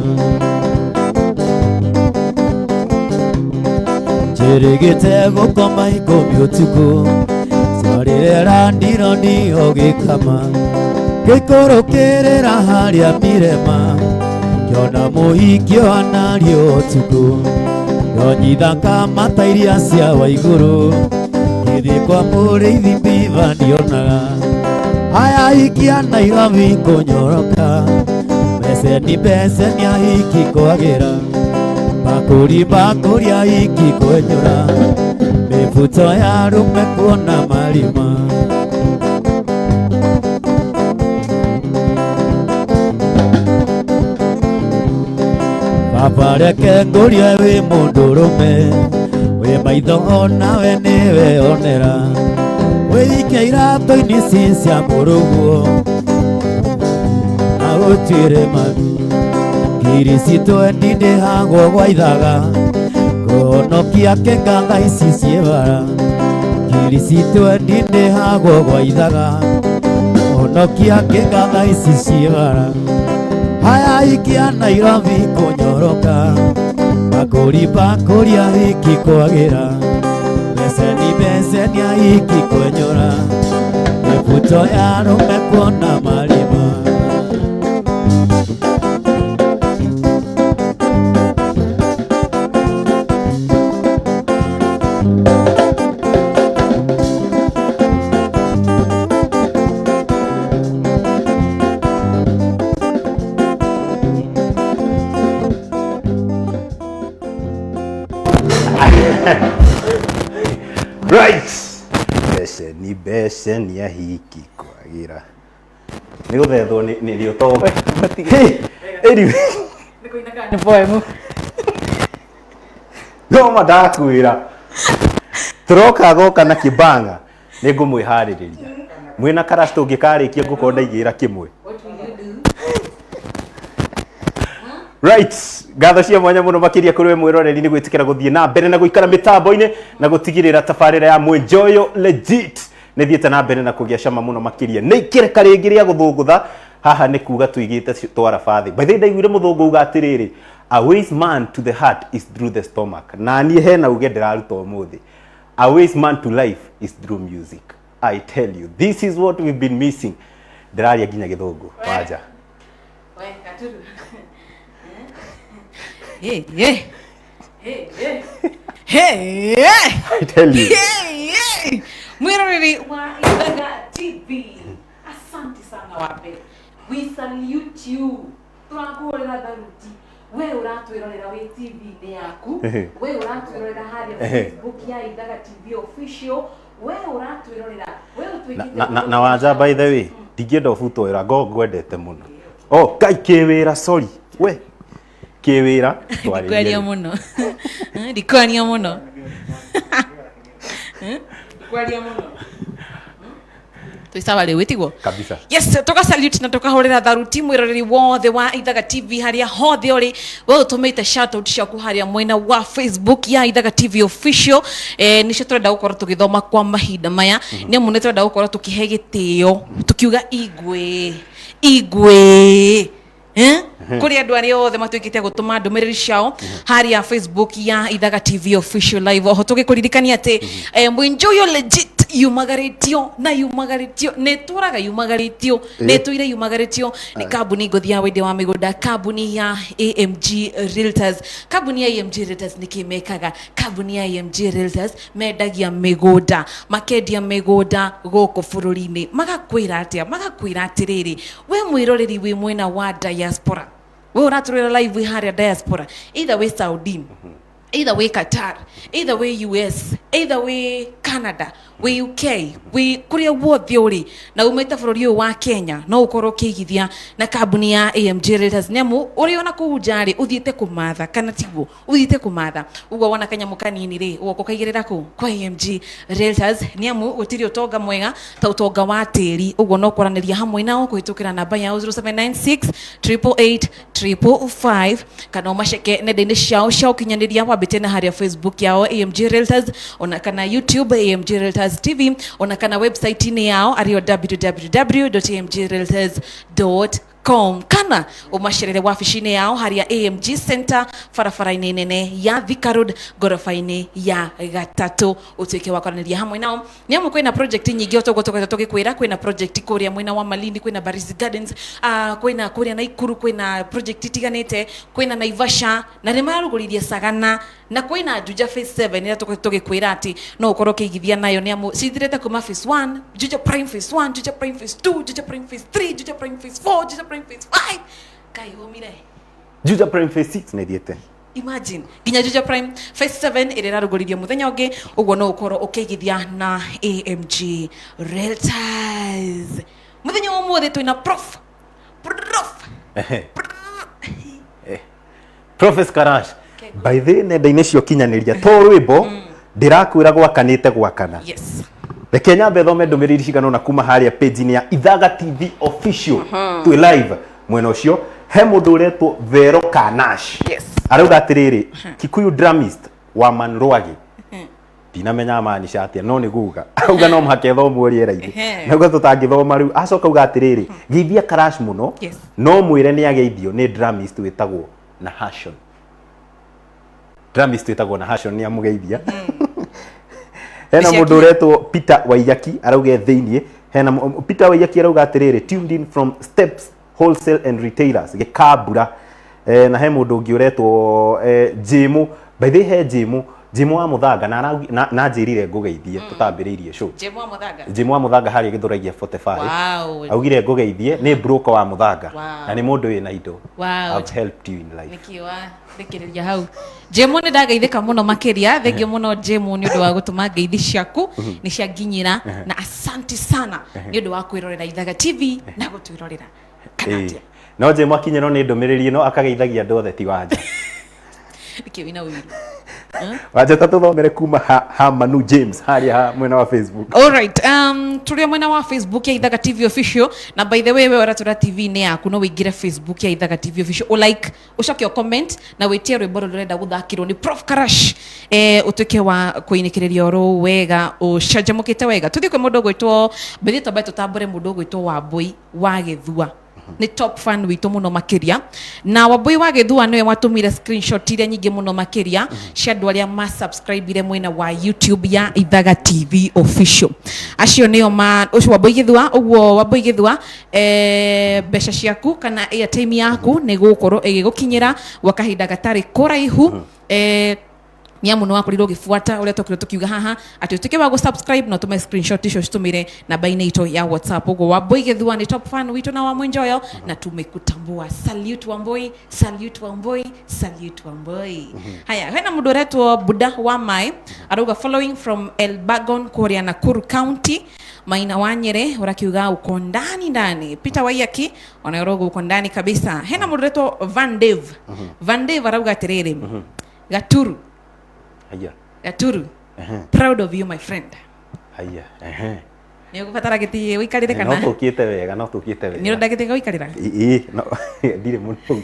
njĩrĩgĩte gũkoma ikũmi ũtukũ cwarĩre randironi ũgĩkama gĩikũrũkĩrĩra harĩa mirema kĩona mũhiki ũhanario ũtukũ ndonyithaka mata iria cia Waigũrũ ngĩthiĩ kwa mũrĩithi mbiba ndionaga aya hiki a Nairobi kũnyoroka beceni beceni ahiki kwagĩra bakũri bakũri ahiki kwenyũra mĩbuto ya arũme kuona marima. Baba reke ngũrie wĩ mũndũrũme wĩ maitho onawe nĩwe onera wĩike iratũ-inĩ ici cia mũrũguo na ũtuĩre mami ngiri citũ ndindĩhagwo gwa ithaga kũhonokia kĩnganga ici ciĩ bara ngiri citũ ndindĩhagwo gwa ithaga kũhonokia kĩnganga ici ciĩ bara aya hiki a Nairobi kũnyoroka bakũri bakũri ahiki kwagĩra beceni beceni ahiki kwenyũra mĩbuto ya arũme kuona marima. Right. Beceni beceni ahiki kwagĩra nĩ gũthethwo nĩ nĩ ũtonga. Hey, anyway Nĩ poem. No ma ndakwĩra tũroka goka na kĩbanga nĩ ngũmwĩharĩrĩria mwĩna karash tũngĩkarĩkia ngũkorwo ndaigĩra kĩmwe. Right, ngatho cia mwanya mũno makĩria kũrĩ we mwĩroreri nĩ gwĩtĩkĩra gũthiĩ na mbere na gũikara mĩtambo-inĩ na gũtigĩrĩra tabarĩra ya Mwenjoyo Legit nĩ thiĩte na mbere na kũgĩa cama mũno makĩria. Nĩ ikĩreka rĩngĩ rĩa gũthũngũtha haha nĩ kuga tũigĩte twara bathĩ. By the way ndaiguire mũthũngũ uga atĩrĩrĩ A wise man to the heart is through the stomach. Na niĩ hena uge ndĩraruta ũmũthĩ. A wise man to life is through music. I tell you, this is what we've been missing. Ndĩraria nginya gĩthũngũ wanja. Hey, hey. Hey, hey. Hey, hey. I tell you. Hey, hey. Mwiroreri wa Ithaga TV. Asante sana wape. We salute you. Tũrakũhũrĩra tharuti. We ũratwĩrorera wĩ TV-inĩ yaku. We ũratwĩrorera harĩa Facebook ya Ithaga TV official. We ũratwĩrorera. We Na, ũtuĩkĩte na, na, na wanja by the way, ndingĩenda ũbutwo wĩra ngo ngwendete mũno. Oh, Ngai kĩwĩra sorry. We kĩwĩra twarĩrie Ndikwaria rĩu. mũno. Ndikwaria mũno. Ndikwaria mũno. Twĩ sawa rĩu ĩtiguo? Kabisa. Yes, tuka salute na tukahurira tharuti mwiroreri wothe wa Ithaga TV haria hothe uri we utumite shout out ciaku haria mwena wa Facebook ya Ithaga TV official. Nicio turenda gukorwo tugithoma kwa mahinda maya ni amu ni turenda gukorwo tukihe gitio tukiuga igwe igwe. Eh? Kuri andu aria othe matuikite gutuma ndumiriri ciao haria Facebook ya Ithaga TV official live. Oho tugikuririkania ati mwinjoyo legit yumagaritio na yumagaritio nä tåraga yumagaritio nä tå ire yumagaritio nä kambuni ngũthi ya wendia wa mĩgũnda, kambuni ya AMG Realtors. Kambuni ya AMG Realtors nä kä mekaga? Kambuni ya AMG Realtors mendagia mĩgũnda, makendia mĩgũnda gũkũ bũrũri-inĩ. Magakwĩra atĩa? Magakwĩra atĩrĩrĩ, we mwĩroreri wĩ mwena wa diaspora, we ũratũrĩra live wĩ harĩa diaspora, either wĩ Saudi, either wĩ Qatar, either wĩ US, either wĩ Canada, wĩ UK, wĩ kũrĩa guothe ũrĩ na umĩte bũrũri ũyũ wa Kenya, no ũkorwo ũkĩigithia na kambuni ya AMG Realtors nĩ amu ũrĩ ona kũu nja rĩ ũthiĩte kũmatha kana tiguo ũthiĩte kũmatha ũguo wona kanyamũ kanini rĩ ũgoka ũkaigĩrĩra kũ kwa AMG Realtors nĩ amu gũtirĩ ũtonga mwega ta ũtonga wa tĩri. Ũguo no kwaranĩria hamwe nao kũhĩtũkĩra namba yao 0796 888 555 kana ũmaceke nenda-inĩ ciao cia ũkinyanĩria wambĩte na harĩa Facebook yao AMG Realtors ona kana YouTube AMG Realtors TV ona kana website-inĩ yao arĩo www.amgrealtors.com kana ũmacerere wabici-inĩ yao harĩa AMG Center barabara-inĩ nene ya Thika Road ngoroba-inĩ ya gatatũ ũtuĩke wa kwaranĩria hamwe nao nĩ amu kwĩna project nyingĩ o toguo tũkoretwo tũgĩkwĩra. Kwĩna project kũrĩa mwena wa Malindi, kwĩna Baris Gardens, kwĩna kũrĩa Naikuru, kwĩna project itiganĩte, kwĩna Naivasha na nĩ mararugũririe Sagana na kwĩna Juja Phase 7 ĩrĩa tũkoretwo tũgĩkwĩra atĩ no ũkorwo ũkĩigithia nayo nĩ amu cithirĩte kuma Phase 1, Juja Prime Phase 1, Juja Prime Phase 2, Juja Prime Phase 3, Juja Prime Phase 4, Juja Prime Phase 5. Kai umire. Juja Prime Phase 6 nĩ thiĩte. Imagine nginya Juja Prime Phase 7 ĩrĩa ĩrarugũririo mũthenya ũngĩ. Ũguo no ũkorwo ũkĩigithia na AMG Realtors. Mũthenya wa ũmũthĩ twĩna prof Professor Karash by the way, nenda-inĩ cia ũkinyanĩria to rwĩmbo ndĩrakwĩra gwakanĩte gwakana. Yes. Reke nyambe thome ndũmĩrĩri cigana ũna kuma harĩa page-inĩ ya Ithaga TV official twĩ live mwena ũcio. He mũndũ ũretwo Vero Kanash. Yes. Arauga atĩrĩrĩ, Kikuyu drummist wa Manrwagi, ndinamenya amaanisha atĩa no nĩ guga auga no mũhaka ĩthomwo rĩera-inĩ. Nauga tũtangĩthoma rĩu acoka auga atĩrĩrĩ, geithia Karash mũno. Yes. No mwĩre nĩ ageithio nĩ drummist wĩtagwo Nahashon. Drummist wĩtagwo Nahashon nĩ amũgeithia. Hena Nĩ mũndũ ũretwo Peter Waiyaki arauga e thĩiniĩ. Hena Peter Waiyaki arauga atĩrĩrĩ, tuned in from Steps Wholesale and Retailers Gĩkambura. Na he mũndũ ũngĩ ũretwo Jĩmũ, by the way, he Jĩmũ Jĩmũ wa Mũthanga na na njĩrire ngũgeithie tũtambĩrĩirie show. Jemu wa Mũthanga. Jĩmũ wa Mũthanga harĩa Gĩthũragia 45. Wow. Augire ngũgeithie nĩ broker wa Mũthanga. Wow. Na nĩ mũndũ wĩna indo. Wow. I've helped you in life. Nĩkĩ wa thikĩrĩria hau Jemu nĩ ndageithĩka mũno makĩria. Thengiũ mũno Jemu nĩ ũndũ wa gũtũma ngeithi ciaku nĩ cianginyĩra na asanti sana nĩ ũndũ wa kwĩrorera Ithaga TV na gũtwĩrorera kana Ĩĩ. atĩa. No Jĩmũ akinyĩrwo nĩ ndũmĩrĩri ĩno akageithagia andũ othe ti wanja. Nĩkĩ wĩna ũiru? Wanja ta tũthomere kuma ha Manu James harĩa ha mwena wa Facebook. Alright, tũrĩ o mwena wa Facebook ya Ithaga TV official na by the way we ũratũra TV-inĩ yaku no wĩingĩre Facebook ya Ithaga TV official ũ like ũcoke ũ comment na wĩtie rwĩmbo rũrĩa ũrenda gũthakĩrwo nĩ Prof Karash, ũtuĩke wa kũinĩkĩrĩria oro wega ũcanjamũkĩte wega. Tũthiĩ kwĩ mũndũ ũgwĩtwo mbĩthĩ twambe tũtambũre mũndũ ũgwĩtwo Wambũi wa Gĩthua. Nĩ top fan witũ mũno makĩria. Na Wambui wa Gĩthua nĩwe watũmire screenshot iria nyingĩ mũno makĩria cia andũ arĩa ma subscribe mwena wa YouTube ya Ithaga TV official. Acio nĩo ma ũcio Wambui Gĩthua, ũguo Wambui Gĩthua, mbeca ciaku kana airtime yaku nĩ gũkorwo ĩgĩgũkinyĩra gwa kahinda gatarĩ kũraihu. Nĩ amu nĩ wakorirwo ũgĩbuata ũrĩa twakorirwo tũkiuga haha atĩ ũtuĩke wa gũ-subscribe na ũtũme screenshot icio citũmĩre namba-inĩ itũ ya WhatsApp. Ũguo Wambui Gĩthua nĩ top fan witũ na wa Mwinjoyo na tumekutambua. Salute Wambui, salute Wambui, salute Wambui. Haya, hena mũndũ ũretwo Buda wa Mai arauga following from Elbagon kũrĩa Nakuru County. Maina wa Nyere ũrakiuga uko ndani ndani. Peter Waiyaki ona ũrauga uko ndani kabisa. Hena mũndũ ũretwo Van Dave. Van Dave arauga atĩrĩrĩ, Gaturu. Haya. Gaturu. Proud of you, my friend. Haya. Ehe. Nĩ ũgũbatara gĩtĩ ũikarĩre No kana tũkĩte wega, no tũkĩte wega. Nĩ ũrenda gĩtĩ gĩa gũikarĩra? Ĩĩ, no ndirĩ mũno.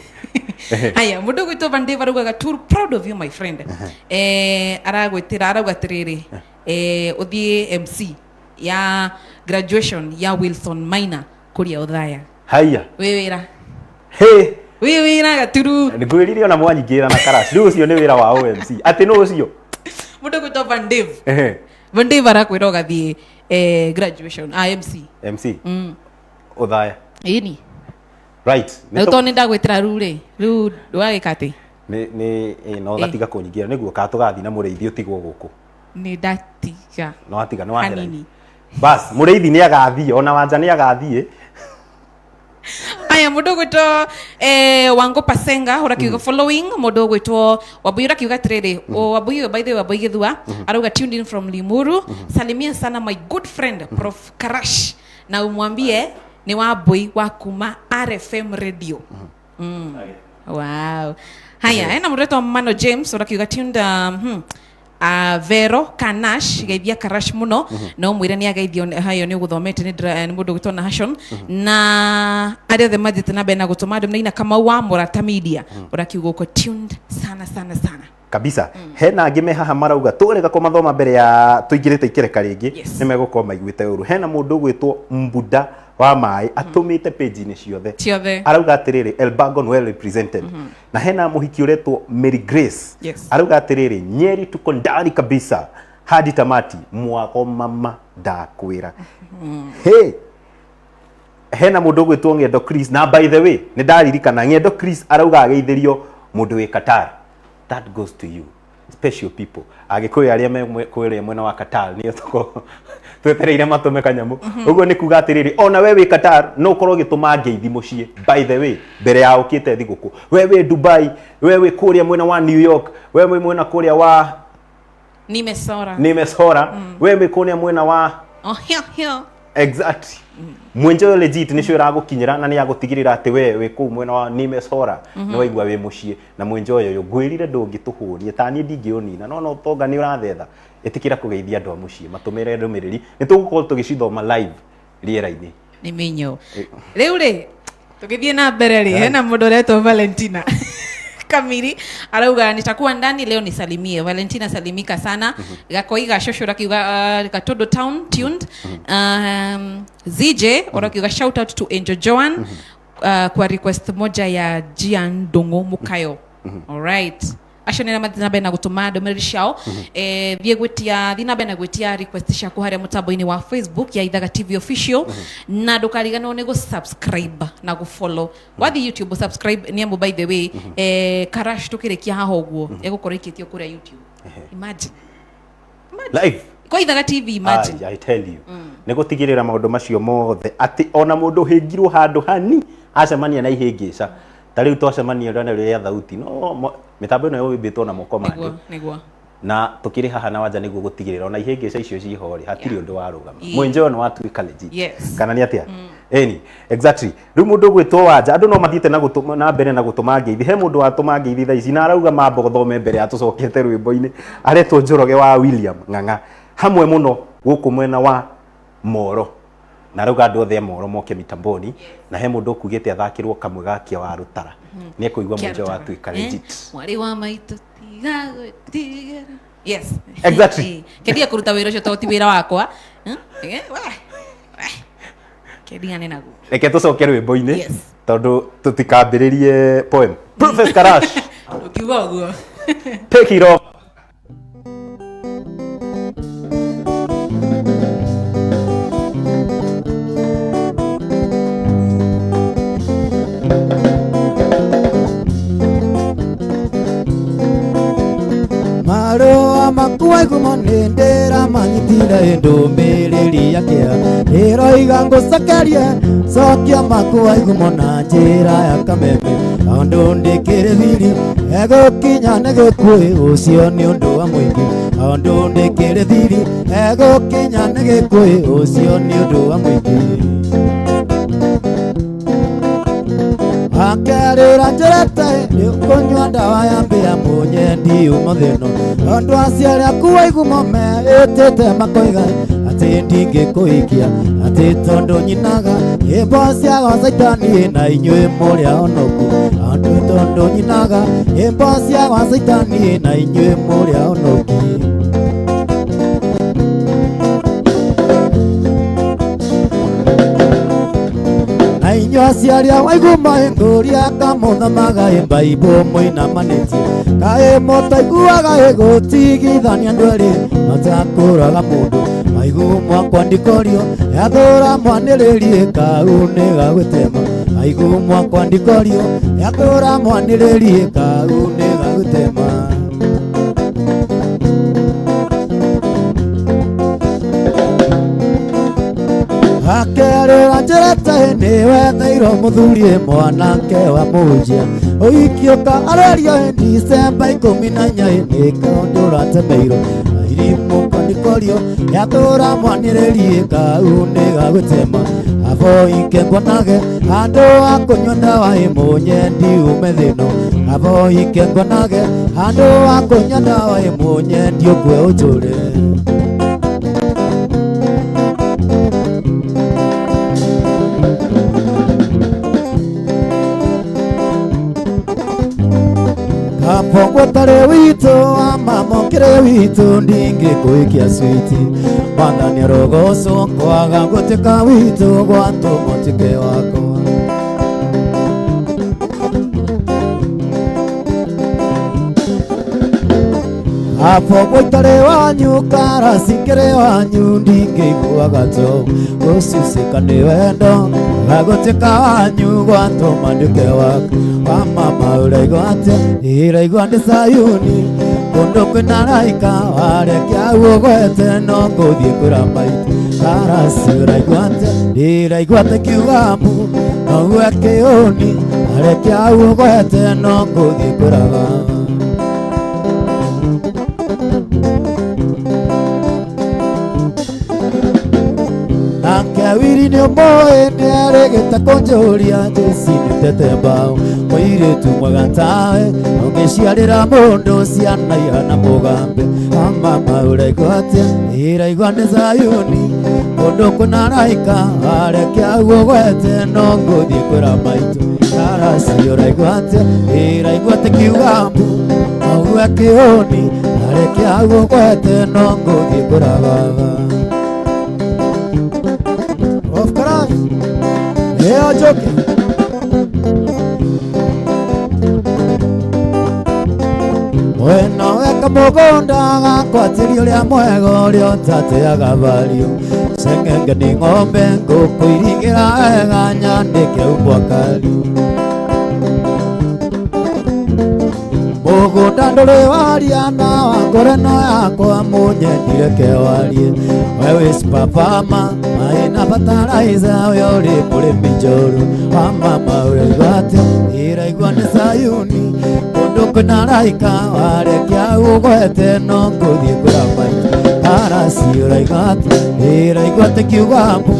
Haya, mũndũ ũgwĩtwo Van Dave arauga, "Gaturu, proud of you, my friend." Aragwĩtĩra, arauga atĩrĩrĩ, ũthiĩ MC ya graduation ya Wilson Maina kũrĩa Ũthaya. Haya. Wĩ wĩra. Hey. Wĩ wĩra, Gaturu. Ngwĩrire ona mwanyingĩra na karash. Rĩu ũcio nĩ wĩra wa OMC. Atĩ nũ ũcio? Mũndũ ũgwĩtwo Van Dave. Van Dave arakwĩra ũgathiĩ graduation MC. MC. Ũthaya. Ĩni. Right. Rĩu tondũ nĩ ndagwĩtĩra rĩu rĩ, rĩu wagĩka atĩ? Nĩ ĩ no gatiga kũnyingĩra nĩguo ka tũgathiĩ na mũrĩithi ũtigwo gũkũ. Nĩ ndatiga. No atiga nĩ wahera. Hanini. Bas, mũrĩithi nĩ agathiĩ ona Wanja nĩ agathiĩ. Aya, mũndũ ũgwĩtwo Wango Pasenga ũrakiuga following mũndũ ũgwĩtwo Wambui ũrakiuga atĩrĩrĩ, o Wambui ũyũ, by the way, Wambui Gĩthua arauga tuned in from Limuru. Salimia sana my good friend Prof Karash na umwambie nĩ Wambui wa kuma RFM Radio. Wow. Haya, ena mũndũ ũretwo Mano James ũrakiuga tuned Vero Kanash, geithia Karash mũno no mwĩre nĩ ageithio. Hayo nĩ ũgũthomete nĩ mũndũ ũgwĩtwo Nahashon na arĩa othe mathiĩte na mbere na gũtũma ndũmĩrĩri na Kamau wa Mũrata Media ũrakiuga uko tuned sana sana sana. Kabisa. Hena angĩ me haha marauga tũrega kũmathoma mbere ya tũingĩrĩte ikereka rĩngĩ. Nĩ megũkorwo maiguĩte ũru. Hena mũndũ ũgwĩtwo Mbuda wa Maĩ atũmĩte page-inĩ ciothe. Ciothe. Arauga atĩrĩrĩ, Elbagon well represented. Na hena mũhiki ũretwo Mary Grace. Arauga atĩrĩrĩ, Nyeri tuko ndani kabisa hadi tamati, mwago mama ndakwĩra. Hey, hena mũndũ ũgwĩtwo Ng'endo Chris, na by the way nĩ ndaririkana Ng'endo Chris arauga ageithĩrio mũndũ wĩ Qatar. That goes to you special people, Agĩkũyũ arĩa me kũrĩa mwena wa Qatar, nĩo tũko twetereire matũme kanyamũ. Ũguo nĩ kuga atĩrĩrĩ, ona we wĩ Qatar no ũkorwo ũgĩtũma ngeithi mũciĩ. By the way, mbere ya ũkĩte thigũkũ, we wĩ Dubai, we wĩ kũrĩa mwena wa New York, we wĩ mwena kũrĩa wa Nimesora. Nimesora, we wĩ kũrĩa mwena wa Oh, hio hio. Exactly. Mwenjo legit nĩcio ĩragũkinyĩra na nĩ yagũtigĩrĩra atĩ we wĩ kũu mwena wa Nimesora nĩ waigua wĩ mũciĩ na mwenjo ũyũ. Ngwĩrire ndũngĩtũhũnia ta niĩ ndingĩũnina, no no ũtonga nĩ ũrathetha. Ĩtĩkĩra kũgeithia andũ a mũciĩ, matũmĩre ndũmĩrĩri, nĩ tũgũkorwo tũgĩcithoma live rĩera-inĩ. Nĩ minyo. Rĩu rĩ, tũgĩthiĩ na mbere rĩ, hena mũndũ ũretwo Valentina Kamiri arauga nitakuwa ndani leo, nisalimie Valentina. Salimika sana. Gakoi Gacũcũ ũrakiuga Gatondo Town tuned. ZJ ũrakiuga shout out to Angel Joan kwa request moja ya Gian Ndung'u Mukayo. Alright, acio nĩ mathiĩ na mbere na gũtũma ndũmĩrĩri ciao. Thiĩ gwĩtia, thiĩ na mbere na gwĩtia request ciaku harĩa mũtambo-inĩ wa Facebook ya Ithaga TV official, na ndũkariganĩrwo nĩ gũ-subscribe na gũ-follow. Wathiĩ YouTube, subscribe, nĩ amu by the way, Karash tũkĩrĩkia haha ũguo ĩgũkorwo ĩkĩtio kũrĩa YouTube. Imagine. Live. Kwa Ithaga TV, imagine. Ai, I tell you, nĩ gũtigĩrĩra maũndũ macio mothe atĩ ona mũndũ ũhĩngirwo handũ hani acemania na ihĩngĩca ta rĩu twacemania rĩana rĩrĩa thauti no mĩtambo ĩno yũmbĩtwo na moko ma Nĩguo. andũ. Nĩguo. Na tukĩrĩ haha na Wanja nĩguo gũtigĩrĩra ona ihĩngĩca icio ciho rĩ, hatirĩ ũndũ warũgama. Mwenjo nĩ watuĩka legit. Kana nĩ atĩa? Ĩni, exactly. Rĩu mũndũ ũgwĩtwo Wanja, andũ no mathiĩte na gũtũma na mbere na gũtũma ngeithi. He mũndũ watũma ngeithi thaa ici na arauga mambo gũthome mbere ya tũcokete rwĩmbo-inĩ. Aretwo Njoroge wa William Ng'ang'a hamwe mũno gũkũ mwena wa Moro, na arauga andũ othe a Moro moke mitamboni. Na he mũndũ ũkugĩte athakĩrwo kamwe ga Kia wa Rũtara, nĩ ekũigua Kia mwenjo Rũtara. watuĩka legit. Mwarĩ wa maitũ tiga gwĩtigĩra. Yes. Exactly. Kendia kũruta wĩra ũcio tondũ ti wĩra wakwa. We, we. Kendigane naguo. Reke tũcoke rwĩmbo-inĩ. Yes. Tondũ tũtikambĩrĩrie poem. Professor Karash, Ũkiuga ũguo. Take it off. Marũa maku waigumo nĩ ndĩramanyitire ndũmĩrĩri ya kĩeha ĩroiga ngũcokerie cokia maku waigumo na njĩra ya kameme tondũ ndĩkĩrĩ thiri egũkinya nĩ gĩkuĩ ũcio nĩ ũndũ wa mũingĩ tondũ ndĩkĩrĩ thiri egũkinya nĩ gĩkuĩ ũcio nĩ ũndũ wa mũingĩ. Akerĩra njĩrĩte nĩ ũkũnyua ndawa ya mbĩa mũnyendi ũmũthĩ ĩno tondũ aciari aku waigumo meĩtĩte makoiga atĩ ndingĩkũhikia atĩ tondũ nyinaga nyĩmbo cia gwa caitani na inyuĩ mũrĩ ahonoku andũ tondũ nyinaga nyĩmbo cia gwa caitani na inyuĩ mũrĩ ahonoki. Na inyuĩ aciari a waiguma ĩngũria kamũthamaga ĩ mbaibũ mũinamanĩtie kaĩ mũtaiguaga ĩgũtigithania andũ erĩ matakũraga mũndũ maigu mwakwa ndikorio yathũra mwanĩrĩrie kau nĩ gagũtema maigu mwakwa ndikorio yathũra mwanĩrĩrie kau nĩ gagũtema. Akerĩra njĩrĩte nĩ wetheirwo mũthuri mwanake wa mũnjia ũikĩũka arerio Dicemba 14 nĩ kaũndũ ũratemeirwo irimũ kwanikorio yatũra mwanĩrĩrie kau nĩ gagũtema abo ike nguonage handũ ha kũnyua ndawa ĩ mũnyendi ume thĩno abo ike nguonage handũ ha kũnyua ndawa ĩ mũnyendi ũkue ũtũre. Kapo gũtarĩ witũ wa mamokĩrĩ witũ ndingĩkũikia switi mwathani arogocwo kwaga gũtuĩka witũ gwatũma ũtuĩke wakwa. Apo gũitarĩ wanyu karacikĩrĩ wanyu ndingĩiguaga to gũcucĩka nĩ wendo gagũtuĩka wanyu gwatũma nduĩke waku wa mama ũraigua atĩa ĩraigua ndĩ Sayuni kũndũ kwĩna araika warekia ũgwete no ngũthiĩ kwĩra maitũ karasi ũraigua atĩa ndĩraigua atĩ kiuga mbu no uwe kĩũni warekia ũgwete no ngũthiĩ kwĩra baba. Nake wiri nĩ ũmũĩ nĩerĩgĩte kũnjũria Jesi nĩtete mbaũ mũirĩtu mwega tawe ũngĩciarĩra mũndũ ciana ihana mũgambe amama ũraigua atĩa ĩraigua nĩ Zayuni kũndũ kwĩna araika warekia ũgwete no ngũthiĩ kwĩra maitũ karasi ũraigua atĩa ĩraigua atĩ kiuga mbu no uwe kĩũni warekia ũgwete no ngũthiĩ kwĩra baba. Of course. Yeah, joking. Mwena weka mũgũnda gakwatĩria ũrĩa mwega ũrĩa ũtateaga vario cengenge nĩ ng'ombe ngũkũ irigĩra wega nyandĩke umbwa kari mũgũnda ndũrĩ waria na wangore no yakwa mũnyendire warie we wĩ spapama maĩ na bataraiza we ũrĩ mũrĩmi njoru wa mama ũraigua atĩa ĩraigua nĩ Sayuni kũndũ kwĩna araika warekia ũgwete no ngũthiĩ kwĩra maitũ karasi ũraigua atĩa ĩraigua atĩ kiuga mbu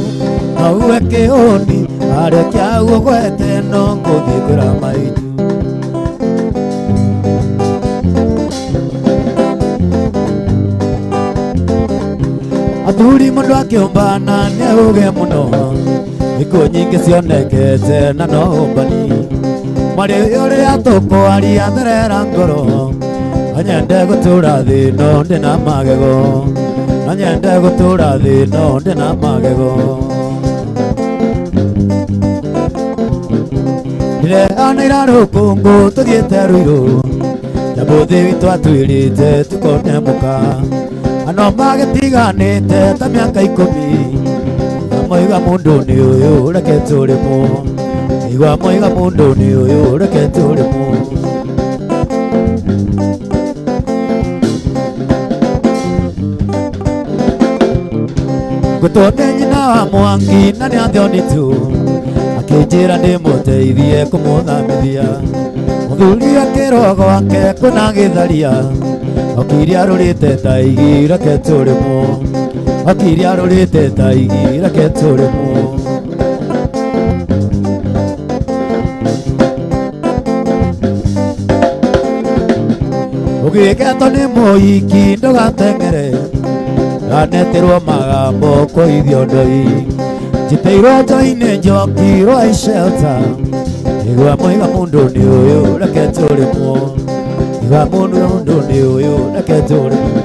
no uwe kĩũni warekia ũgwete no ngũthiĩ kwĩra maitũ. Athuri mũndũ akĩũmbana nĩ auge mũno ikuũ nyingĩ cionekete na no ũmbani mwarĩ ũrĩa tũkwaria therera ngoro no nyende gũtũra thĩ no ndĩna magego no nyende gũtũra thĩ no ndĩna magego. Ndireanĩra rũkũngũ tũthiĩte Ruiru Nyamũthĩ witũ atwĩrĩte tukone mũka Ano magĩtiganĩte ta mĩaka 10 Moiga mũndũ nĩ ũyũ reke tũrĩmwo Igua moiga mũndũ nĩ ũyũ reke tũrĩmwo Ngũtwo nĩ nyina wa Mwangi na nĩ athioni tu Akĩnjĩra ndĩmũteithie kũmũthamithia Mũthuri akĩrwo gwake kwĩna gĩtharia Okire arũrĩte ta igi reke tũrĩmwo Okire arũrĩte ta igi reke tũrĩmwo Ũgĩgetwo nĩ mũhiki ndũgateng'ere Ndanetirwo magambo kũithio ndoi Njitĩirwo njoinĩ njokirwo shelter Igua moiga mũndũ nĩ ũyũ reke tũrĩmwo Igua mũndũ nĩ ũyũ reke tũrĩmwo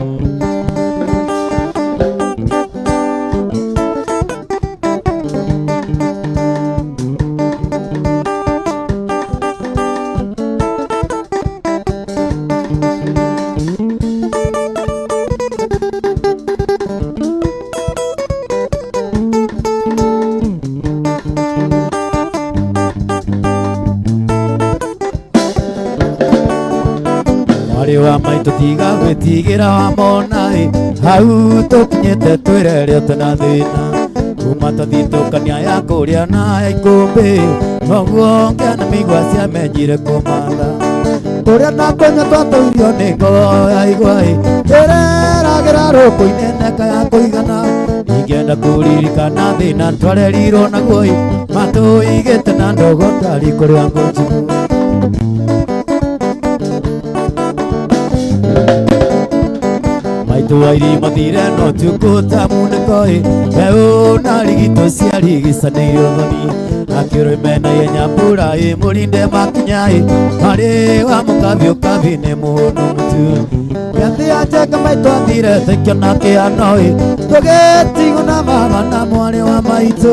Wa maitũ tiga gwĩtigĩra wamona-ĩ hau tũkinyĩte twĩrere ũtena thĩna kuma twathitũkania ya kũrĩa na ya ikũmbĩ noguo ngĩana mĩigua ciamenyire kũmatha kũrĩa na kũnyua twatũirio nĩ ngoo ya igwa-ĩ ĩreragĩra rũkũ-inĩ neka ya kũigana ingĩenda kũririkana thĩna twarerirwo naguo-ĩ matũigĩte na ndogo ndari kũrĩa ngũnjigũ Maitũ wa irima thire no tukũ ta munĩko-ĩ mbeũ na rigito ciarigicanĩirio thoni akĩrwo imena ihenya mbura ĩ mũrinde makinya-ĩ marĩ wa mũkabi ũkabi nĩ mũhũnu mũtu Gĩathĩ ya njenga maitũ athire tũkĩona kĩano-ĩ tũgĩtigwo na baba na mwarĩ wa maitũ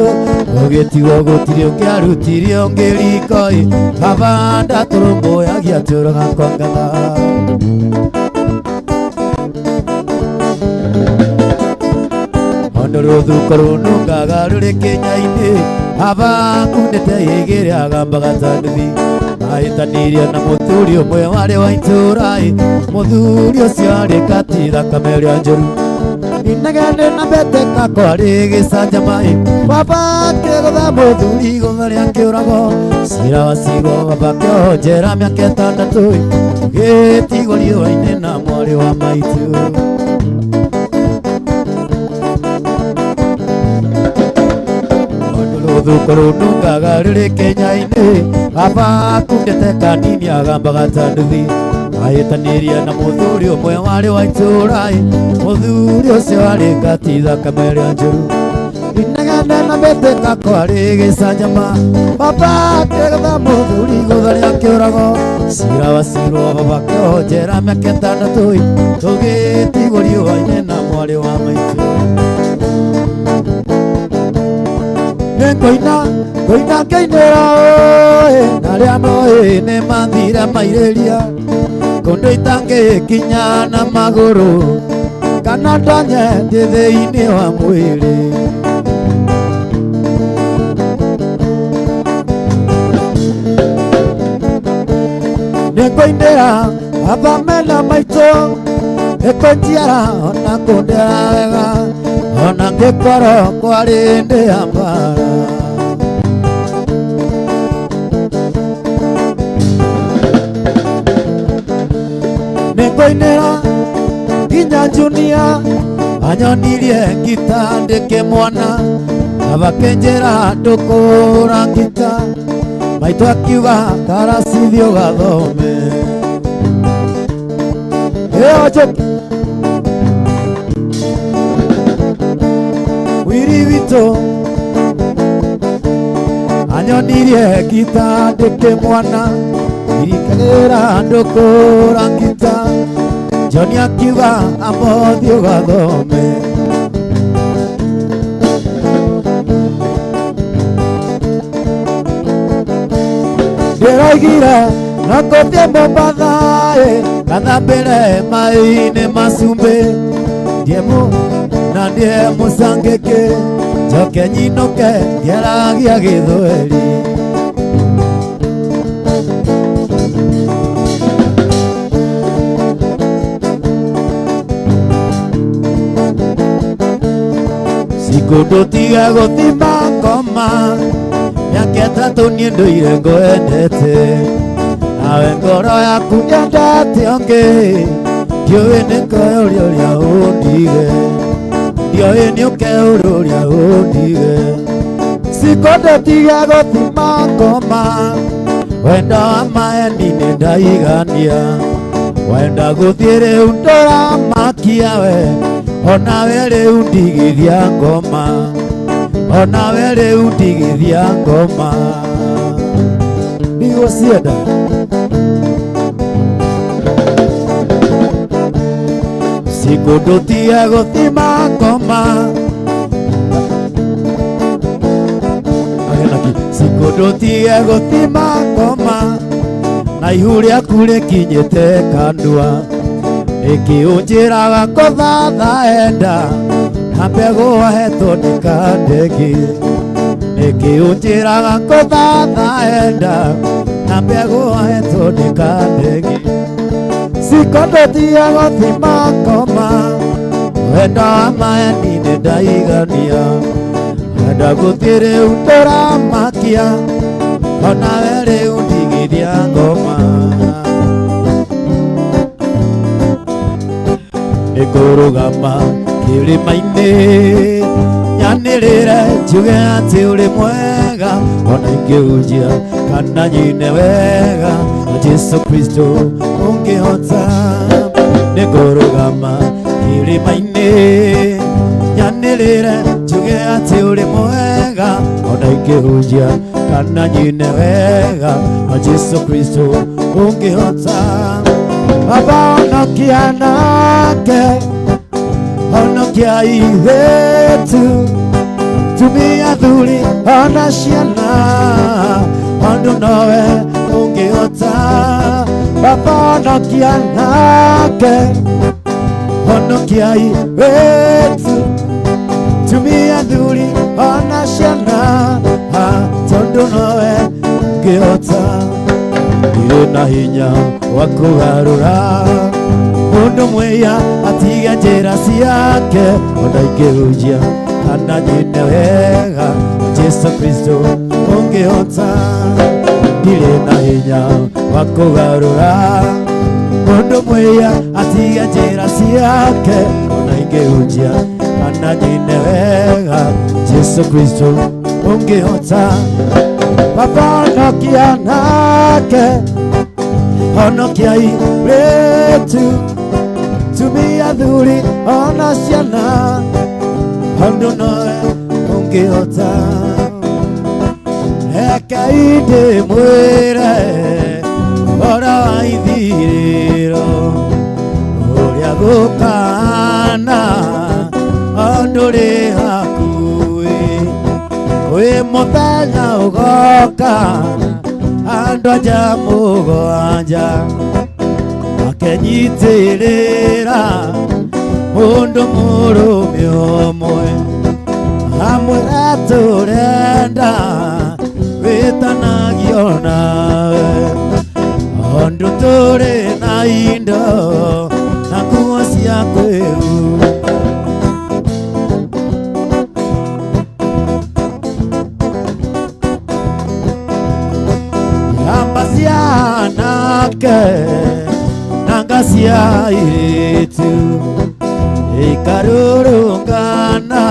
ũgĩtigwo gũtirĩ ũngĩarutirie ũngĩ riko-ĩ baba ndatũrũmbũyagia tũraga kwa ngatha Ono rũthuko rũnungaga rũrĩ kĩnya-inĩ baba kunĩte igĩrĩ agambaga ta nduthi ahĩtanirie na mũthuri ũmwe warĩ wa itũũra-ĩ mũthuri ũcio arĩ kati thakame ĩrĩa njũru inegene na mbete kakwarĩ gĩcanjama-ĩ baba akĩgũtha mũthuri igũtha rĩa kĩũrago cira wacirwo baba akĩohwo njera mĩaka 6 gĩtigwo riũa-inĩ na mwarĩ wa maitũ Rũthuko rũnungaga rũrĩ kĩnya-inĩ baba akundĩte kanini agambaga ta nduthi ahĩtanirie na mũthuri ũmwe warĩ wa itũũra-ĩ mũthuri ũcio arĩ ngati thakame ĩrĩa njũru inegene na mbete kakwarĩ gĩcanjama baba akĩgũtha mũthuri igũtha rĩa kĩũrago cira wacirwo baba akĩohwo njera mĩaka 6 tũgĩtigwo riũa-inĩ na mwarĩ wa maitũ Nĩngũina ngũina ngĩinĩra ũĩ na arĩa moĩ nĩ mathire mairĩria kũndũ itangĩkinya na magũrũ kana ndonye ndĩ thĩinĩ wa mwĩrĩ Nĩngũinĩra baba mena maitũ nĩkũnjiara ona kũndera wega ona ngĩkorwo kwarĩ ndĩ ya mbara Nĩngũinĩra nginya Junia anyonirie ngita ndĩkĩmwana abakĩnjĩra ndũkũra ngita maitũ akiuga karacithio gathome ĩyo njũki Wiri witũ anyonirie ngita ndĩkĩmwana irikagĩra ndũkũra ngita Johnny akiuga ambothi ũgathome Ndoigire no ngũthiĩ Mombatha ĩ ngathambĩre maĩ-inĩ macumbĩ ndiemu na ndie mũcangĩkĩ njoke nyinũke ngĩaragia gĩthweri. Sikũndũ tiga gũthima ngoma mĩaka ĩtatũ niĩ ndũire ngwendete nawe ngoro yaku nyendete ũngĩ ndiũĩ nĩkĩ ũrĩa ũrĩa ũndige ndiũĩ nĩũke ũrĩa ũrĩa ũndige. Sikũndũ tiga gũthima ngoma wendo wa maeni nĩ ndaigania wenda gũthiĩ rĩu ndũramakia we onawe rĩu ndigithia ngoma onawe rĩu ndigithia ngoma ndigũcienda. Sikũndũ tiga gũthima ngoma sikũndũ tiga gũthima ngoma na ihu rĩaku rĩkinyĩte kanua nĩkĩ ũnjĩraga kũthatha enda na mbegũ wahetwo nĩ kandĩki nĩkĩ ũnjĩraga kũthatha enda na mbegũ wahetwo nĩ kandĩki. Sikũndũ tiga gũthima ngoma wendo wa maeni nĩ ndaigania wenda gũthiĩ rĩu ndũramakia onawe rĩu ndigithia ngoma. Nĩngũrũgama kĩrĩma-inĩ nyanĩrĩre njuge atĩ ũrĩ mwega ona ingĩhunjia kana nyine wega na Jesu Kristo ũngĩhota. Nĩngũrũgama kĩrĩma-inĩ nyanĩrĩre njuge atĩ ũrĩ mwega ona ingĩhunjia kana nyine wega na Jesu Kristo ũngĩhota. Baba honokia nake honokia ithuĩ tumia athuri ona ciana ũndũ nowe ũngĩhota. Baba honokia nake honokia ithuĩ tumia athuri ona ciana tondũ nowe ũngĩhota. Ndirĩ na hinya wa kũgarũra mũndũ mwĩya atige njĩra ciake ona ingĩhunjia kana nyine wega Jesu Kristo ũngĩhota. Ndirĩ na hinya wa kũgarũra mũndũ mwĩya atige njĩra ciake ona ingĩhunjia kana nyine wega Jesu Kristo ũngĩhota. Baba honokia nake honokia ithuĩ tumia athuri ona ciana ũndũ nowe ũngĩhota. Reke ndĩmwĩre ũhoro wa ithirĩro ũrĩa gũkana ũndũ ũrĩ hakuhĩ kwĩ mũthenya ũgoka andũ anja mũgwanja makenyitĩrĩra mũndũ mũrũme ũmwe amwĩra tũrenda wĩtanagio nawe ũndũ tũrĩ na indo na nguo cia kwĩhumba. Amba cia anake na nga cia airĩtu ikarũrũngana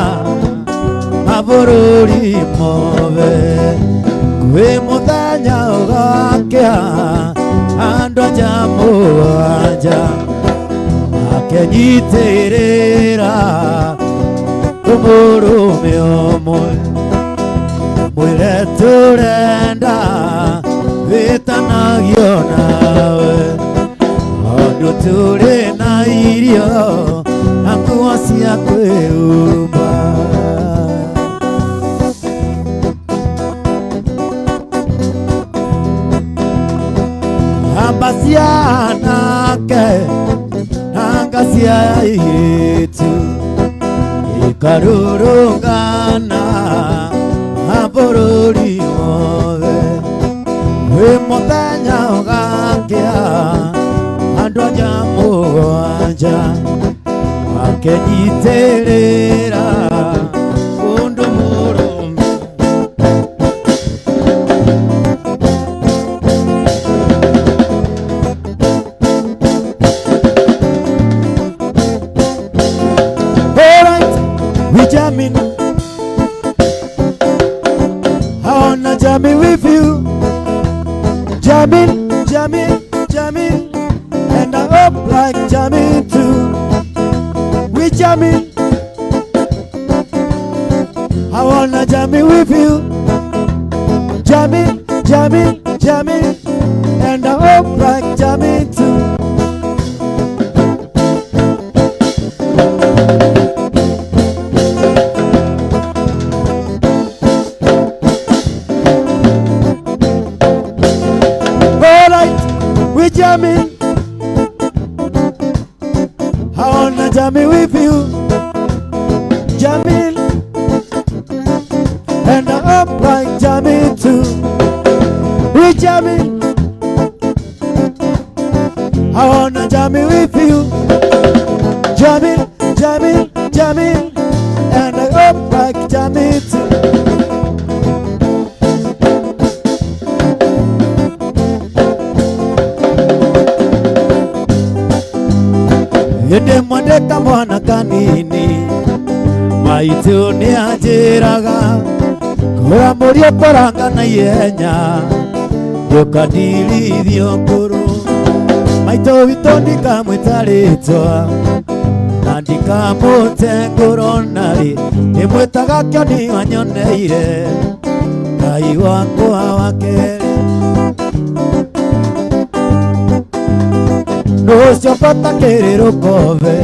mabũrũri mothe kwĩ mũthenya ũgakĩa andũ anja mũgwanja makenyitĩrĩra mũrũme ũmwe mwĩre tũrenda wĩtanagio nawe ũndũ tũrĩ na irio na nguo cia kwĩhumba. Ikarurungana bũrũri wothe wĩ mũthenya ũgakĩa andũ anja mũgwanja makenyitĩrĩra ũndũ mũrũme. Alright, we jamming. I wanna jamming with you. Jamming, jamming, jamming. And I hope like jamming too. We jamming. I wanna jamming with you. Jamming, jamming, jamming. And I hope like jamming too. Alright, we jamming. I wanna jamming with you. Jamming. And I'm like jamming too. We jamming. I wanna jamming with you. Jamming, jamming, jamming. And I'm like jamming too. Hĩndĩ ĩmwe ndĩ kamwana kanini maitũ nĩ anjĩraga kũra mũriũ kũranga na ihenya ndũkandirithio ngũrũ maitũ witũ ndikamwĩta rĩtwa na ndikamũte ngũrũ narĩ ndĩmwĩtaga kĩoni wanyoneire Ngai wakwa wa kerĩ Nũcio bata kĩrĩrũkove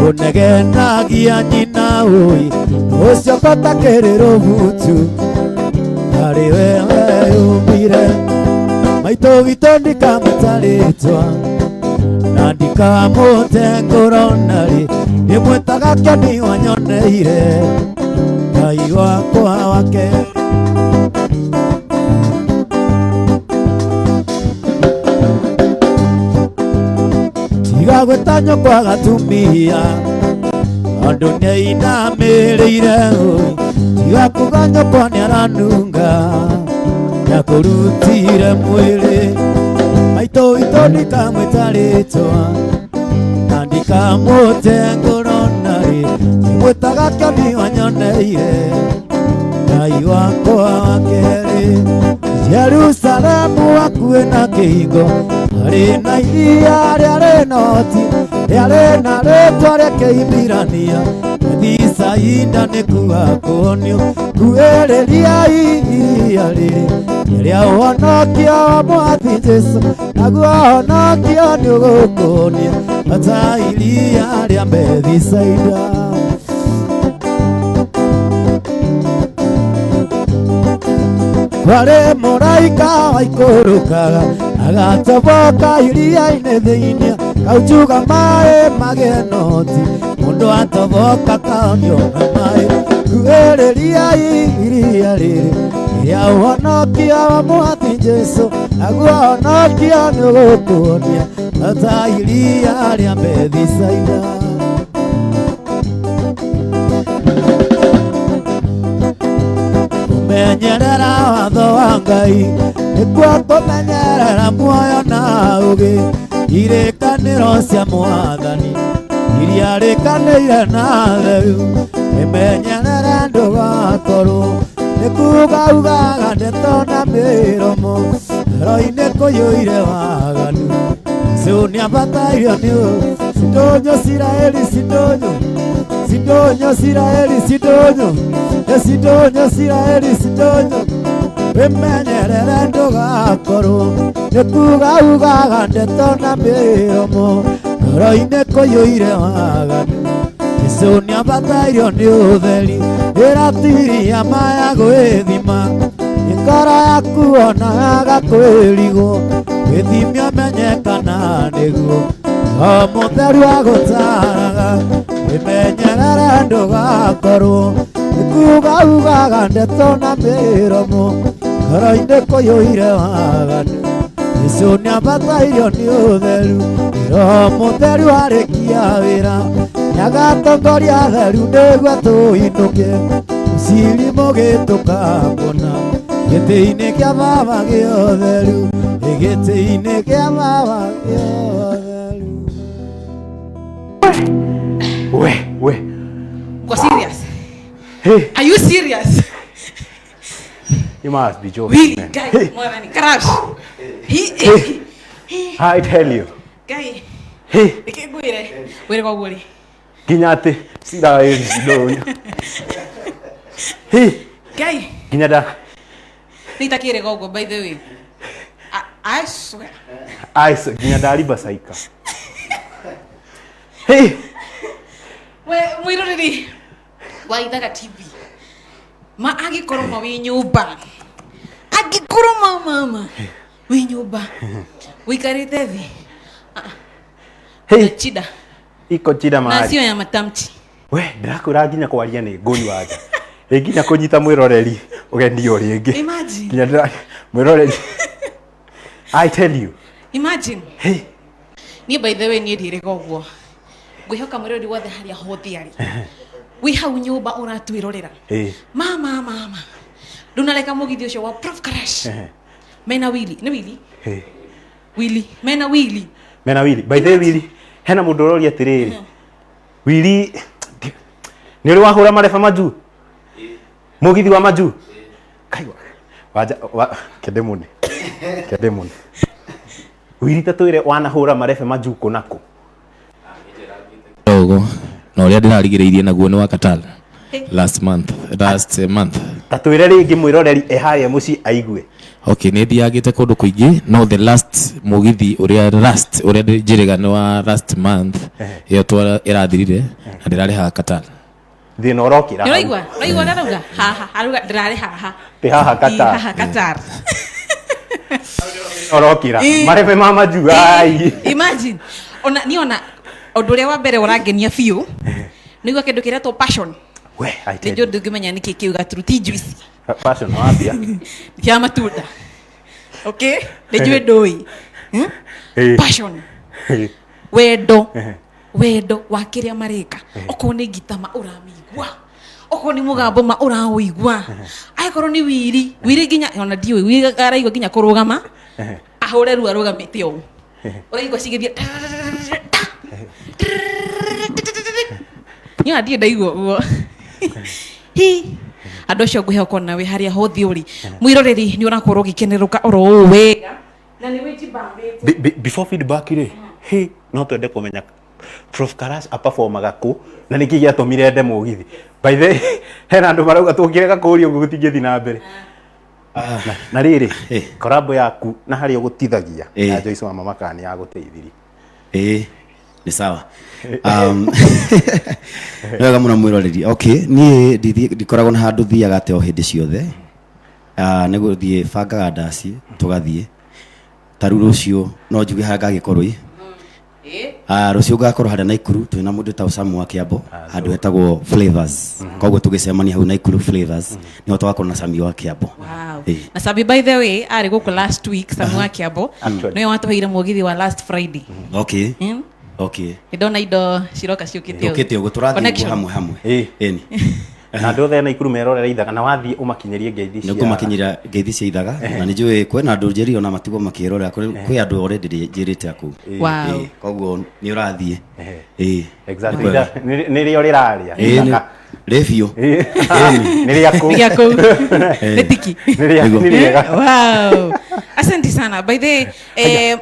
ũnegenagia nyina ũi nũcio bata kĩrĩrũbutu harĩ wewe yũmbire maitũ witũ ndikamũta rĩtwa na ndikamũte ngũro narĩ ndĩmwĩtaga kĩoni wanyoneire Ngai wakwa wa kerĩ. Tiga gwĩta nyũkwa gatumia andũ nĩainamĩrĩire ũi tiga kuga nyũkwa nĩaranunga nĩakũrutire mwĩrĩ maitũ witũ ndikamwĩta rĩtwa na ndikamũte ngũro narĩ ndĩmwĩtaga kĩoni wanyoneire Ngai wakwa wa kerĩ. Jerusalemu hakuhĩ na kĩhingo harĩ na iria rĩarĩ na ũhoti rĩarĩ na rĩtwa rĩa kĩhibirania Bethisaida nĩkuo kuonio kuhĩrĩria iria rĩrĩ rĩa ũhonokio wa Mwathi Jesũ naguo ũhonokio nĩũgũkũnia ta iria rĩa Bethisaida. Kwarĩ mũraika waikũrũkaga agatoboka iria-inĩ thĩinĩ kaunjuga maĩ magĩe na ũhoti mũndũ atoboka kaonio na maĩ kuhĩrĩria iria rĩrĩ rĩa ũhonokio wa Mwathi Jesũ naguo ũhonokio nĩũgũkuonia ta iria rĩa Bethisaida. Kũmenyerera watho wa Ngai nĩkuo kũmenyerera muoyo na ũũgĩ irĩkanĩro cia Mwathani iria rĩkanĩire na theru ĩmenyerere ndũgakorwo nĩ kuga ugaga ndeto na mĩromo ngoro-inĩ kũiyũire waganu Jesũ nĩabatairio nĩ Sidonyo Siraeli Sidonyo Sidonyo Siraeli Sidonyo Sidonyo Siraeli Sidonyo wĩmenyerere ndũgakorwo nĩ kuga ugaga ndeto na mĩromo ngoro-inĩ kũiyũire waganu Jesũ nĩabatairio nĩ ũtheri ĩratiria maya gwĩthima ngoro yaku ona gakwĩrigwo wĩthime ũmenye kana nĩguo o mũtheru agũtaraga Imenyerere ndũgakorwo nĩkuga ugaga ndeto na mĩromo ngoro-inĩ kũiyũire waganu Jesũ nĩambatairio nĩ ũtheru Roho mũtheru arĩkia wĩra nĩagatongoria theru nĩguo tũinũke mũciri mũgĩtũkamuona gĩtĩ-inĩ kĩa baba gĩa ũtheru gĩtĩ-inĩ kĩa baba gĩa ũtheru. We we. Uko serious? Hey. Are you serious? You must be joking, Really, man. guy, mwathani crash. He I tell you. Guy, Hey. reke ngwĩre wĩre koguo rĩ. Nginya atĩ ciraĩri ndũnyũ. Hey. Guy, Nginya nda nĩ itakĩrĩga ũguo by the way. I swear. I nginya ndaribacaika. Hey. We mwĩroreri wa Ithaga TV ma angĩkorwo ma wĩ nyũmba, angĩkorwo ma mama wĩ nyũmba ũikarĩte thĩ Hey. chida Iko chida na mahali. sio ya matamchi. We ndĩrakwĩra nginya kwaria nĩ ngũi wanja. Ĩ nginya kũnyita mwĩroreri ũgeni o rĩngĩ. Imagine. Nginya ndĩra mwĩroreri. I tell you. Imagine. Hey. Niĩ by the way niĩ ndirĩga ũguo, ngwĩhoka mwĩroreri wothe harĩa hothe arĩ wĩ hau nyũmba ũratwĩrorera. Ĩ. Mama mama ndũnareka mũgithi ũcio wa Prof Crash mena Willy, nĩ Willy. Hey. Willy mena Willy. Mena Willy. By the way Willy, hena mũndũ ũroria atĩrĩrĩ. Willy nĩ ũrĩ wahũra mareba majuu? Mũgithi wa majuu? Kaigua. Wanja wa kende mũne. Kende mũne. Willy ta twĩre wanahũra marebe majuu kũ na kũ? Ũguo na ũrĩa ndĩrarigĩrĩirie naguo nĩ wa Qatar last month, last month. Ta twĩre rĩngĩ mwĩroreri e harĩa mũciĩ aigue. Okay, nĩ thiagĩte kũndũ kũingĩ no the last mũgithi ũrĩa last ũrĩa njĩrĩga nĩ wa last month ĩyo twa ĩrathirire na ndĩrarĩ haha Qatar. Thĩna ũrokĩra nĩ hau. ũraigua, ũraigua arauga haha, arauga ndĩrarĩ haha. Tĩ haha Qatar. Ĩ, haha Qatar. Ũrokĩra. Ĩ. Marebe ma majuu ai. Imagine ona niĩ ona ũndũ ũrĩa wa mbere ũrangenia biũ nĩguo kĩndũ kĩretwo passion. We, I nĩ tell njũ you. ndũngĩmenya nĩkĩ kĩu gaturu ti juice. Passion wambia. Kĩa matunda, okay, nĩ njũĩ ndũĩ. Ĩ. Passion, wendo, wendo wa kĩrĩa marĩka, okorwo nĩ ngita ma ũramĩigua, okorwo nĩ mũgambo ma ũraũigua, angĩkorwo nĩ wiri wiri nginya ona ndiũĩ wiri araigua nginya kũrũgama ahũre ruo arũgamĩte ũũ ũraigua cigĩthiĩ niĩ ona ndirĩ ndaigua ũguo. Hi andũ acio ngwĩhoka ona wĩ harĩa hothe ũrĩ mwĩroreri nĩ ũrakorwo ũgĩkenerũka oro ũũ wega na nĩ wĩnjimbambĩte. Before feedback rĩ, hey, no twende kũmenya Prof Karash aperformaga kũ na nĩkĩ gĩatũmire ende mũgithi. By the way, hena andũ marauga tũngĩrega kũũria ũguo gũtingĩthiĩ na mbere. Na rĩrĩ, collab yaku na harĩa ũgũtithagia na Joyce wa Mama kana nĩ yagũteithirie? Ĩĩ, nĩ sawa. Nĩ wega mũno mwĩroreri. Okay, niĩ ndikoragwo na handũ thiaga atĩ o hĩndĩ ciothe. Nĩ gũthiĩ bangaga ndaci tũgathiĩ. Ta rĩu rũciũ no njuge harĩa ngagĩkorwo ĩ. Rũciũ ngakorwo harĩa Naikuru twĩna mũndũ wĩtagwo Samu wa Kĩambo handũ hetagwo Flavors. Koguo tũgĩcemania hau Naikuru Flavors nĩho tũgakorwo na Sami wa Kĩambo. Wow. Ĩĩ. Na Sami by the way arĩ gũkũ last week, Sami wa Kĩambo Actually. nĩwe watũheire mũgithi wa last Friday. Okay. Okay. Nĩ ndona indo ciroka ciũkĩte ũguo. Tũkĩte ũguo tũrathiĩ ũguo Connection. hamwe hamwe. Ĩĩ. Ĩni. Na andũ othe a Naikuru merorera Ithaga na wathiĩ ũmakinyĩrie ngeithi cia Nĩ ngũmakinyĩra ngeithi cia Ithaga na nĩ njũĩ kwĩna andũ njĩrire ona matigwo makĩrorera kwĩ andũ already njĩrĩte a kũu. Wow. Ĩĩ, koguo nĩ ũrathiĩ. Ĩĩ. Exactly. Nĩ kwega. Nĩ rĩo rĩrarĩa. Ĩĩ, Ithaka. rĩ biũ. Ĩĩ. Nĩ rĩa kũu. Nĩ gĩa kũu. Nĩ tiki. Nĩ rĩa Nĩguo. nĩ rĩega. Wow. Asante sana. By the way,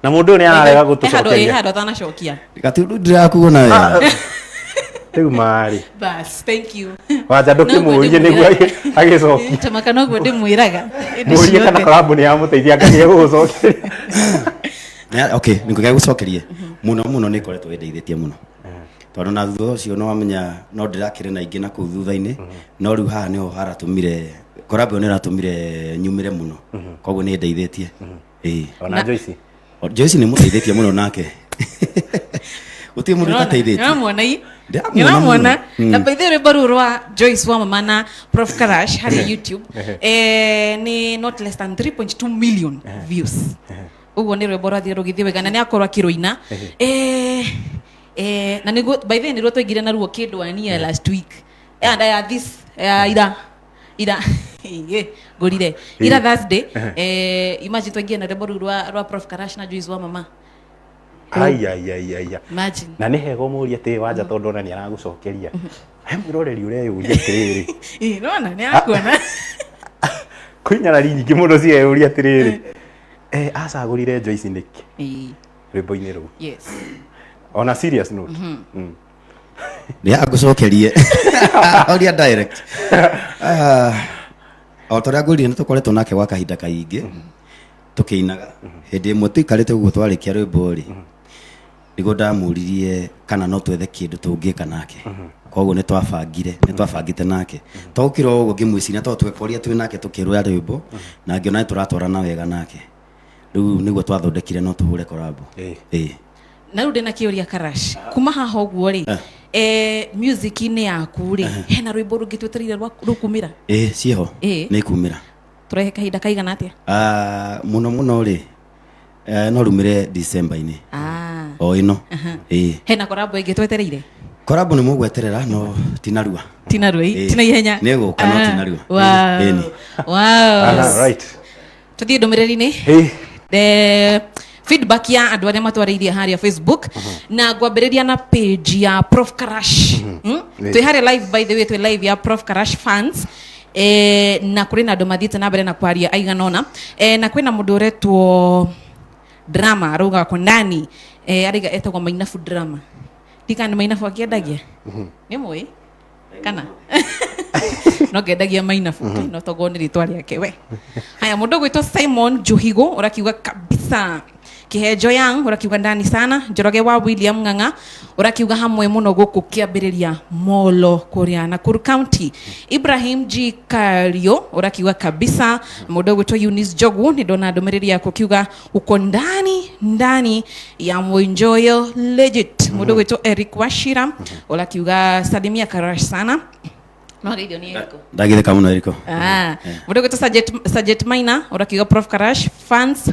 Na mũndũ ũyũ nĩ ararega he handũ gũtũcokeria. handũ atanacokia. Gatundu ndĩrakuona wega. Rĩu marĩ. Bas, thank you. Wanja ndũkĩmũrie nĩguo agĩcokia. Tamaka noguo ndĩmwĩraga. Hĩndĩ Mũrie kana ciothe. collab nĩ yamũteithia ngai gũgũcokeria. Okay, nĩ gũcokerie mũno mũno nĩ ĩkoretwo ĩndeithĩtie mũno tondũ na thutha ũcio nĩ wamenya no ndĩrakĩrĩ na ingĩ na kũu thutha-inĩ no rĩu haha nĩho haratũmire collab ĩyo nĩ ĩratũmire nyumĩre mũno koguo nĩ ĩndeithĩtie. Ĩĩ. Ona Joyce. O, Joyce nĩ mũteithĩtie mũno nake. Gũtirĩ mũndũ ũtateithĩtie. Nĩũramuona i? Ndĩramuona Nĩũramuona? mũno. Mm. Na by the way rwĩmbo rũu rwa Joyce wa mama na Prof Karash harĩ YouTube nĩ not less than 3.2 million views. Ũguo nĩ rwĩmbo rwathire rũgĩthiĩ wega na nĩ akorwo akĩrũina. Na nĩguo by the way nĩruo twaingire naruo kĩndũ ania last week. And this ira ira Ĩ, ngũrire ira Thursday, imagine twaingire na rwĩmbo rũu rwa Prof Karash na Joyce wa mama. Ai ai ai ai ai. Imagine. Na nĩ hega ũmũrie atĩrĩ wanja, tondũ ona nĩ aragũcokeria. He mwĩroreri ũreyũria atĩrĩrĩ. Ĩ, nĩwona nĩ arakuona. Kwĩ nyarari nyingĩ mũno cireyũria atĩrĩrĩ, acagũrire Joyce nĩkĩ rwĩmbo-inĩ rũu? On a serious note. Nĩ angũcokerie ũria direct. Ah, o ta ũrĩa ngwĩrire, nĩ tũkoretwo nake gwa kahinda kaingĩ tũkĩinaga. Hĩndĩ ĩmwe tũikarĩte ũguo twarĩkia rwĩmbo rĩ, nĩguo ndamũririe kana no twethe kĩndũ tũngĩka nake. Koguo nĩ twabangire, nĩ twabangĩte nake tokĩra ũguo, ngĩmwĩciria tondũ twekoria twĩ nake tũkĩrũya rwĩmbo na ngĩona nĩ tũratwarana wega nake. Rĩu nĩguo twathondekire no tũhũre collabo. Ĩĩ. Na rĩu ndĩna kĩũria, Karash, kuma haha ũguo rĩ, music-inĩ yaku rĩ, hena rwĩmbo rũngĩ twetereire rwa rũkumĩra? Ĩĩ, ciĩho. Nĩ ikumĩra. Tũrehe kahinda kaigana atĩa? Ah, mũno mũno rĩ, no rumĩre December-inĩ o ĩno. Ĩĩ. Hena collabo ĩngĩ twetereire? Collabo nĩ mũgweterera, no tinarua. Tinarua? Ĩĩ. Tina ihenya. Nĩ ĩgũka, no tinarua. Ĩĩ, ĩni. Wow. Right. Tuthiĩ ndũmĩrĩri-inĩ. The feedback ya andũ arĩa matwarĩirie harĩa Facebook, na ngwambĩrĩria na page ya Prof Karash. Twĩ harĩa live, by the way, twĩ live ya Prof Karash fans, na kũrĩ na andũ mathiĩte na mbere na kwaria aigana ũna, na kwĩna mũndũ ũretwo drama arauga ko ndani, araiga etagwo Mainabu Drama. Ndikana nĩ Mainabu akĩendagia, nĩ mũĩ kana no ngendagia Mainabu, no toguo nĩ rĩtwa rĩake we. Haya, mũndũ ũgwĩtwo Simon Njuhigo ũrakiuga kabisa. Kĩhenjo Yang ũrakiuga ndani sana. Njoroge wa William Ng'ang'a ũrakiuga hamwe mũno gũkũ kĩambĩrĩria Molo kũrĩa Nakuru County. Ibrahim G Kario ũrakiuga kabisa. Mũndũ ũgwĩtwo Eunice Njogu, nĩ ndona ndũmĩrĩri yaku, ũkiuga uko ndani ndani ya mwenjoyo legit. Mũndũ ũgwĩtwo Eric Washira ũrakiuga salimia Karash sana. No geithio nĩ Eriko. Ndagithĩka mũno, Eriko. Ah, mũndũ ũgwĩtwo Sajet Maina ũrakiuga Prof Karash fans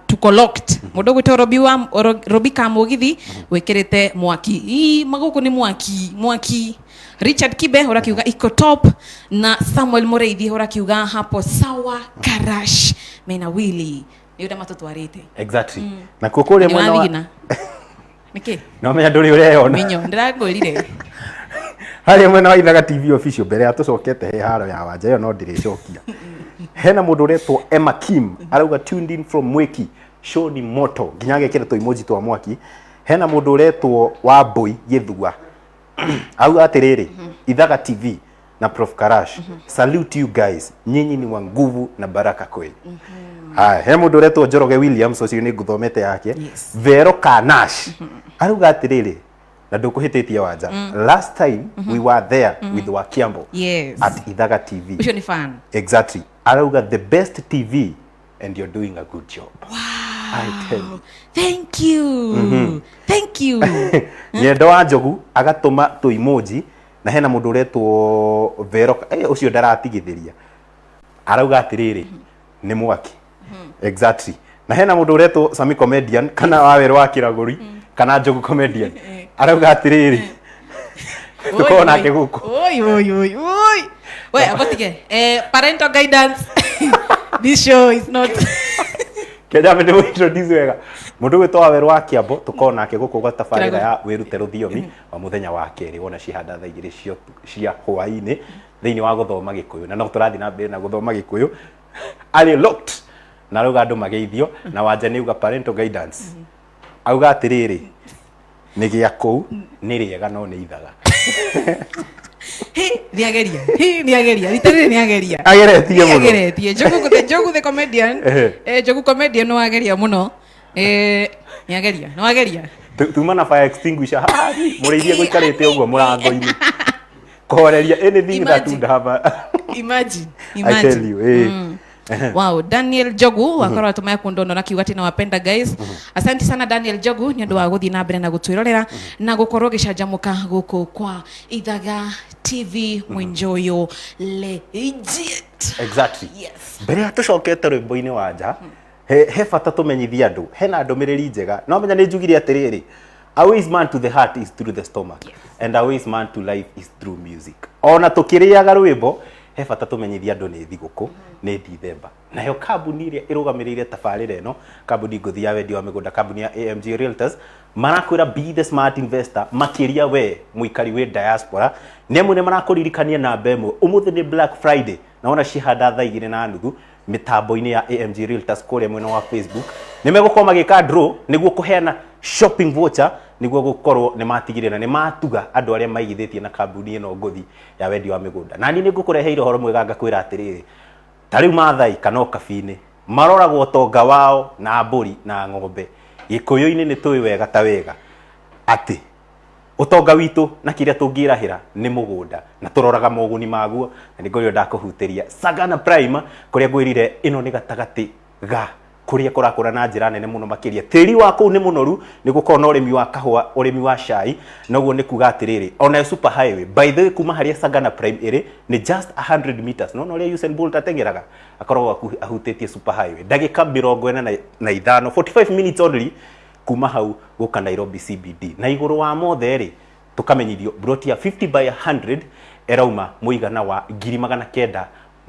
tuko locked. Mũndũ ũgwĩtwo Robi wa Robi Kamugithi wĩkĩrĩte mwaki ii magũkũ nĩ mwaki mwaki. Richard Kibe ũrakiuga iko top, na Samuel Mũreithi ũrakiuga hapo sawa, Karash mena Willy nĩ ũrĩa matũtwarĩte. Exactly. Nakuo kũrĩa Nĩ mwena wa wathigina nĩkĩ? No menya ndũrĩ ũreyona. Minyo ndĩrakwĩrire. Harĩa mwena wa Ithaga TV Official, mbere ya tũcokete he haro ya wanja ĩyo, no ndĩrĩcokia. Hena mũndũ ũretwo Emma Kim arauga tuned in from Mwiki, show ni moto, nginya agekĩra tũ emoji twa mwaki. Hena mũndũ ũretwo Wambui Gĩthua auga atĩrĩrĩ, Ithaga TV na Prof Karash, salute you guys, nyinyi ni wa nguvu na baraka kweli. Haya, he mũndũ ũretwo Njoroge Williams, ũcio nĩ ngũthomete yake. Vero Kanash arauga atĩrĩrĩ, na ndũkũhĩtĩtie wanja, last time we were there with Wakiambo at Ithaga TV. Ũcio nĩ fan. Exactly. Arauga the best TV and you're doing a good job. Wow. I tell you. Thank you, thank you. Nyendo wa Njogu agatũma tũ emoji, na hena mũndũ ũretwo Vero, ũcio ndaratigithĩria, arauga atĩrĩrĩ, nĩ mwaki. Exactly. Na hena mũndũ ũretwo Sami Comedian kana Wawerũ wa Kĩragũri kana Njogu Comedian arauga atĩrĩrĩ, tũkorwo nake gũkũ. Oi oi oi oi, we abotige, parental guidance, this show is not. Kenya nĩ introduce wega mũndũ gwĩtwo Wawerũ wa Kĩambo, tũkorwo nake gũkũ gwa tabarĩra ya wĩrute rũthiomi wa mũthenya wa kerĩ wona cihanda thaa 2 cia hwaĩ-inĩ thĩinĩ wa gũthoma Gĩkũyũ, na no tũrathiĩ na mbere na gũthoma Gĩkũyũ. Arĩ locked na arauga andũ mageithio, na wanja nĩ auga parental guidance, auga atĩrĩrĩ, nĩ gĩa kũu nĩ rĩega no nĩ ithaga. Hi, nĩageria. Hi, nĩageria rita rĩrĩ, nĩageria. Ageretie mũno. Nĩageretie. Njogu the Njogu the Comedian. Njogu Comedian, nĩwageria mũno. Nĩageria, nĩwageria. Tuma na fire extinguisher haha mũrĩithie gũikarĩte ũguo mũrango-inĩ kũhoreria anything that Imagine. would have a Imagine. I tell Imagine. you. Wow, Daniel Jogu wakorwo atumaya kundonora kiuga ati nawapenda guys. Asante sana Daniel Jogu ni undu wa guthii na mbere na gutwirorera na gukorwo gicanjamuka guku kwa Ithaga TV mwinjoyo legit. Exactly. Yes. Mbere ya tũcokete rwĩmbo-inĩ wa nja, he bata tũmenyithie andũ hena ndũmĩrĩri njega. No menya nĩ njugire atĩrĩrĩ, a ways man to the heart is through the stomach, and a ways man to life is through music. Ona tũkĩrĩaga rwĩmbo, he bata tũmenyithie andũ nĩ thigũkũ, nĩ Dithemba, nayo kambuni ĩrĩa ĩrũgamĩrĩire tabarĩra ĩno, kambuni ngũthi ya wendia wa mĩgũnda, kambuni ya AMG Realtors, marakwĩra be the smart investor, makĩria we mũikari wĩ diaspora. Nĩ amwe nĩ marakũririkania namba ĩmwe, ũmũthĩ nĩ Black Friday, na wona cihanda 2:30 mĩtambo-inĩ ya AMG Realtors kũrĩa mwena wa Facebook nĩ megũkorwo magĩka draw nĩguo kũheana shopping voucher, nĩguo gũkorwo nĩ matigĩrĩra nĩ matuga andũ arĩa maigithĩtie na kambuni ĩno ngũthi ya wendia wa mĩgũnda. Na niĩ nĩ ngũkũreheire ũhoro mwega, ngakwĩra atĩrĩrĩ, ta rĩu Maathai kana Ũkabi-inĩ maroragwo ũtonga wao na mbũri na ng'ombe. Gĩkũyũ-inĩ nĩ tũĩ wega ta wega atĩ ũtonga witũ na kĩrĩa tũngĩrahĩra nĩ mũgũnda, na tũroraga moguni maguo, na nĩ ngũrĩo ndakũhutĩria Sagana Prime kũrĩa ngwĩrire ĩno nĩ gatagatĩ ga kũrĩa kũrakũra na njĩra nene mũno makĩria. Tĩri wa kũu nĩ mũnoru, nĩ gũkorwo na ũrĩmi wa kahũa, ũrĩmi wa cai, noguo nĩ kuga atĩrĩrĩ, ona super highway, by the way, kuma harĩa Sagana Prime ĩrĩ nĩ just 100 meters. No ũrĩa Usain Bolt ateng'eraga akoragwo ahutĩtie super highway, ndagĩka 45, 45 minutes only kuma hau gũka Nairobi CBD. Na igũrũ wa mothe rĩ, tũkamenyithio broti ya 50 by 100 ĩrauma mũigana wa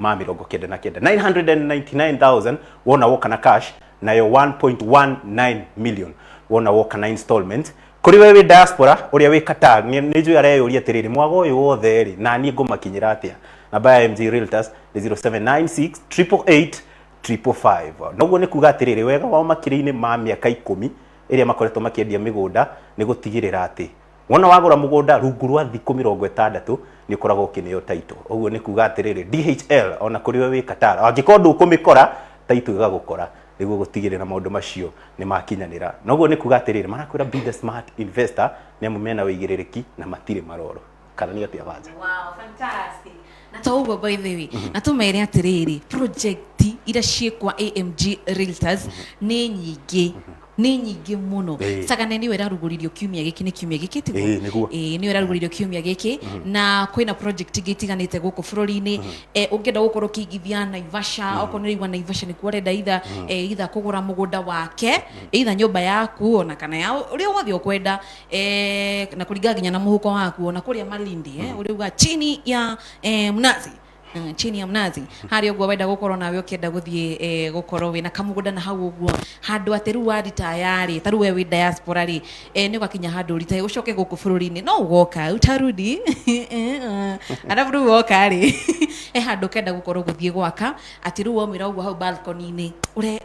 999,000, 999,000 wona woka na cash, nayo 1.19 million wona woka na installment. Kũrĩ we wĩ diaspora ũrĩa wĩ Qatar, nĩ njũĩ areyũria atĩrĩrĩ, mwaga ũyũ wothe rĩ, na niĩ ngũmakinyĩra atĩa? Namba ya MG Realtors nĩ 0796 888 555. Noguo nĩ kuga atĩrĩrĩ, wega wao makĩria-inĩ ma mĩaka 10 ĩrĩa makoretwo makĩendia mĩgũnda nĩ gũtigĩrĩra atĩ wona wagũra mũgũnda, rungu rwa thikũ 60 nĩ ũkoragwo ũkĩneo title. Ũguo nĩ kuga atĩrĩrĩ, DHL ona kũrĩ we wĩ Qatar, angĩkorwo ndũkũmĩkora, title ĩgagũkora, nĩguo gũtigĩrĩra maũndũ macio nĩ makinyanĩra. Noguo nĩ kuga atĩrĩrĩ, marakwĩra be the smart investor, nĩ amu mena wĩigĩrĩrĩki na matirĩ maroro. Kana nĩ atĩa, Wanja? Wow, fantastic. Na to ũguo, by the way, na tũmere atĩrĩrĩ, project iria ciĩ kwa AMG Realtors nĩ nyingĩ, nĩ nyingĩ mũno. Sagane nĩyo ĩrarugũririo kiumia gĩkĩ, nĩ kiumia gĩkĩ tiguo? Ĩĩ, nĩguo. Ĩĩ, nĩyo ĩrarugũririo kiumia gĩkĩ, na kwĩna project ingĩ itiganĩte gũkũ bũrũri-inĩ. Ũngĩenda gũkorwo ũkĩigithia Naivasha, okorwo nĩ ũraigua Naivasha nĩkuo ũrenda, either either kũgũra mũgũnda wake, either nyũmba yaku, ona kana ya ũrĩa wothe ũkwenda, na kũringana nginya na mũhuko waku, ona kũrĩa Malindi, ũrĩa uga chini ya mnazi, chini ya mnazi harĩa ũguo wenda gũkorwo nawe ũkĩenda gũthiĩ gũkorwo wĩna kamũgũnda na hau ũguo, handũ atĩ rĩu waritaya rĩ, ta rĩu we wĩ diaspora rĩ, nĩ ũgakinya handũ ũritaye ũcoke gũkũ bũrũri-inĩ, no ũgoka utarudi, arabu rĩu woka rĩ, he handũ ũkenda gũkorwo gũthiĩ gwaka atĩ rĩu waumĩra ũguo hau balcony-inĩ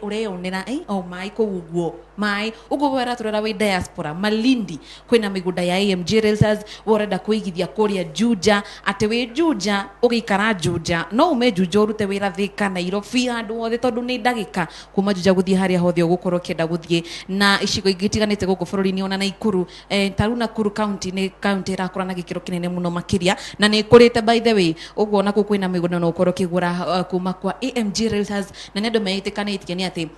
ũreyonera o maĩ kũu ũguo, maĩ ũguo. We ũratũrora wĩ diaspora, Malindi kwĩna mĩgũnda ya AMG Realtors. We ũrenda kwĩigithia kũrĩa Juja, atĩ wĩ Juja, ũgĩikara Juja, no ume Juja ũrute wĩra Thika, Nairobi, handũ hothe, tondũ nĩ ndagĩka kuma Juja gũthiĩ harĩa hothe ũgũkorwo ũkĩenda gũthiĩ, na icigo ingĩ itiganĩte gũkũ bũrũri-inĩ, ona Naikuru. Ta rĩu Nakuru county nĩ county ĩrakũra na gĩkĩro kĩnene mũno makĩria, na nĩ ĩkũrĩte, by the way. Ũguo nakuo kwĩna mĩgũnda no ũkorwo ũkĩgũra kuma kwa AMG Realtors, na nĩ andũ meĩtĩkanĩtie nĩ atĩ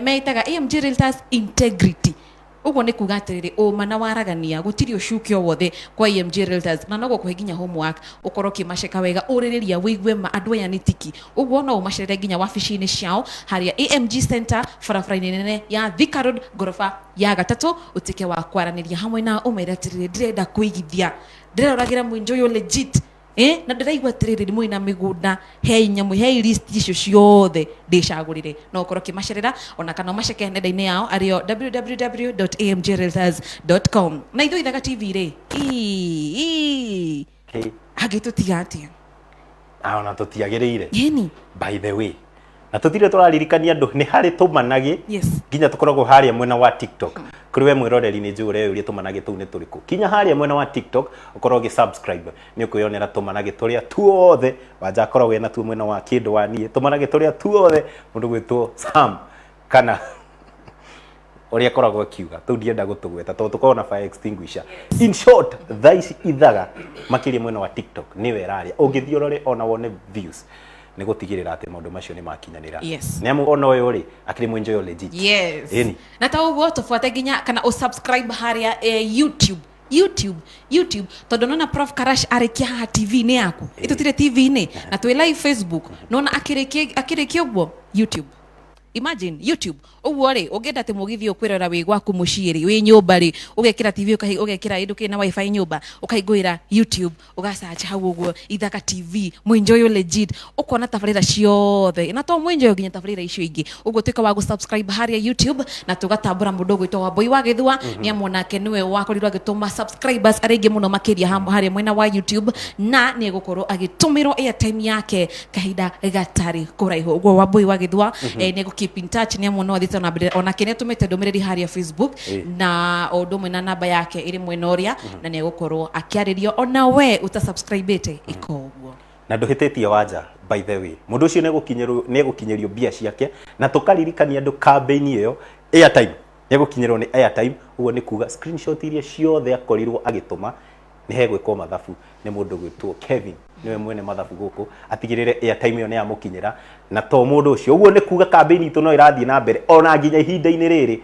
meĩtaga AMG Realtors Integrity. Ũguo nĩ kuga atĩrĩrĩ, ũma na waragania, gũtirĩ ũcuke o wothe kwa AMG Realtors, na no gũkũhe nginya homework ũkorwo ũkĩmaceka wega, ũrĩrĩria wĩigue ma andũ aya nĩ tiki. Ũguo no ũmacerere nginya wabici-inĩ ciao harĩa AMG Center, barabara-inĩ nene ya Thika Road, ngoroba ya gatatũ, ũtuĩke wa kwaranĩria hamwe na ũmere atĩrĩrĩ, ndĩrenda kũigithia, ndĩroragĩra mũinjo ũyũ legit, na ndĩraigua atĩrĩrĩ nĩ mwĩna mĩgũnda, hei nyamũ, hei list icio ciothe ndĩcagũrĩre. No ũkorwo ũkĩmacerera ona kana ũmaceke nenda-inĩ yao arĩo www.amgrealtors.com. Na ithuĩ Ithaga TV rĩ, ii angĩtũtiga atĩa? Ona tũtiagĩrĩire. Yeni. By the way, na tũtirĩ tũraririkania andũ nĩ harĩ tũmanagĩ nginya tũkoragwo harĩa mwena wa TikTok. Kũrĩ we mwĩroreri, nĩ njũĩ ũreyũria tũmanagĩ tũu nĩ tũrĩkũ. Kinya harĩa mwena wa TikTok ũkorwo ũgĩ subscribe, nĩ ũkwĩyonera tũmanagĩ tũrĩa tuothe Wanja akoragwo ena tuo mwena wa kĩndũ wa niĩ, tũmanagĩ tũrĩa tuothe mũndũ gwĩtwo Sam kana ũrĩa akoragwo akiuga tũu ndienda gũtũgweta tondũ tũkoragwo na fire extinguisher. In short, thaa ici Ithaga makĩria mwena wa TikTok nĩwe ĩraria. Ũngĩthiĩ ũrore ona wone views. Nĩ gũtigĩrĩra atĩ maũndũ macio nĩ makinyanĩra. Yes. Nĩ amu ona ũyũ rĩ akĩrĩ mwenjoyo legit. Yes. Ĩni. Na ta ũguo tũbuate nginya kana ũsubscribe harĩa YouTube, YouTube, YouTube, tondũ nona Prof Karash arĩkia haha TV-inĩ yaku, ĩtũtire TV-inĩ na twĩ live Facebook, nona akĩrĩkia akĩrĩkia ũguo YouTube. Imagine YouTube ũguo rĩ, ũngĩenda atĩ mũgithi ũkwĩrora wĩ gwaku mũciĩ rĩ, wĩ nyũmba rĩ, ũgekĩra TV, ũgekĩra ĩndũ kĩna wifi nyũmba, ũkaingũĩra YouTube, ũgasearch hau ũguo Ithaka TV Mwinjoyo legit, ũkona tabarĩra ciothe, na to Mwinjoyo nginya tabarĩra icio ingĩ. Ũguo tuĩka wa gũsubscribe harĩa YouTube na tũgatambũra mũndũ ũgwĩtwo Wambui wa Gĩthua, nĩ amu onake nĩwe wakorirwo agĩtũma subscribers arĩa aingĩ mũno makĩria harĩa mwena wa YouTube, na nĩ egũkorwo agĩtũmĩrwo airtime yake kahinda gatarĩ kũraihu. Ũguo Wambui wa Gĩthua nĩ egũ keep in touch, nĩ amu no athiĩte na mbere, onake nĩ atũmĩte ndũmĩrĩri harĩa Facebook na o ũndũ ũmwe na namba yake ĩrĩ mwena ũrĩa, na nĩ egũkorwo akĩarĩrio. Ona we ũtasubscribĩte, ĩka ũguo. Na ndũhĩtĩtie Wanja, by the way, mũndũ ũcio nĩ egũkinyĩrio mbia ciake, na tũkaririkania andũ campaign ĩyo airtime nĩ egũkinyĩrwo nĩ airtime. Ũguo nĩ kuga screenshot iria ciothe akorirwo agĩtũma nĩ hegwĩkwo mathabu nĩ mũndũ gwĩtwo Kevin, nĩwe mwene mathabu gũkũ, atigĩrĩre airtime ĩyo nĩ yamũkinyĩra. Na to mũndũ ũcio, ũguo nĩ kuga campaign itũ no ĩrathiĩ na mbere ona nginya ihinda-inĩ rĩrĩ.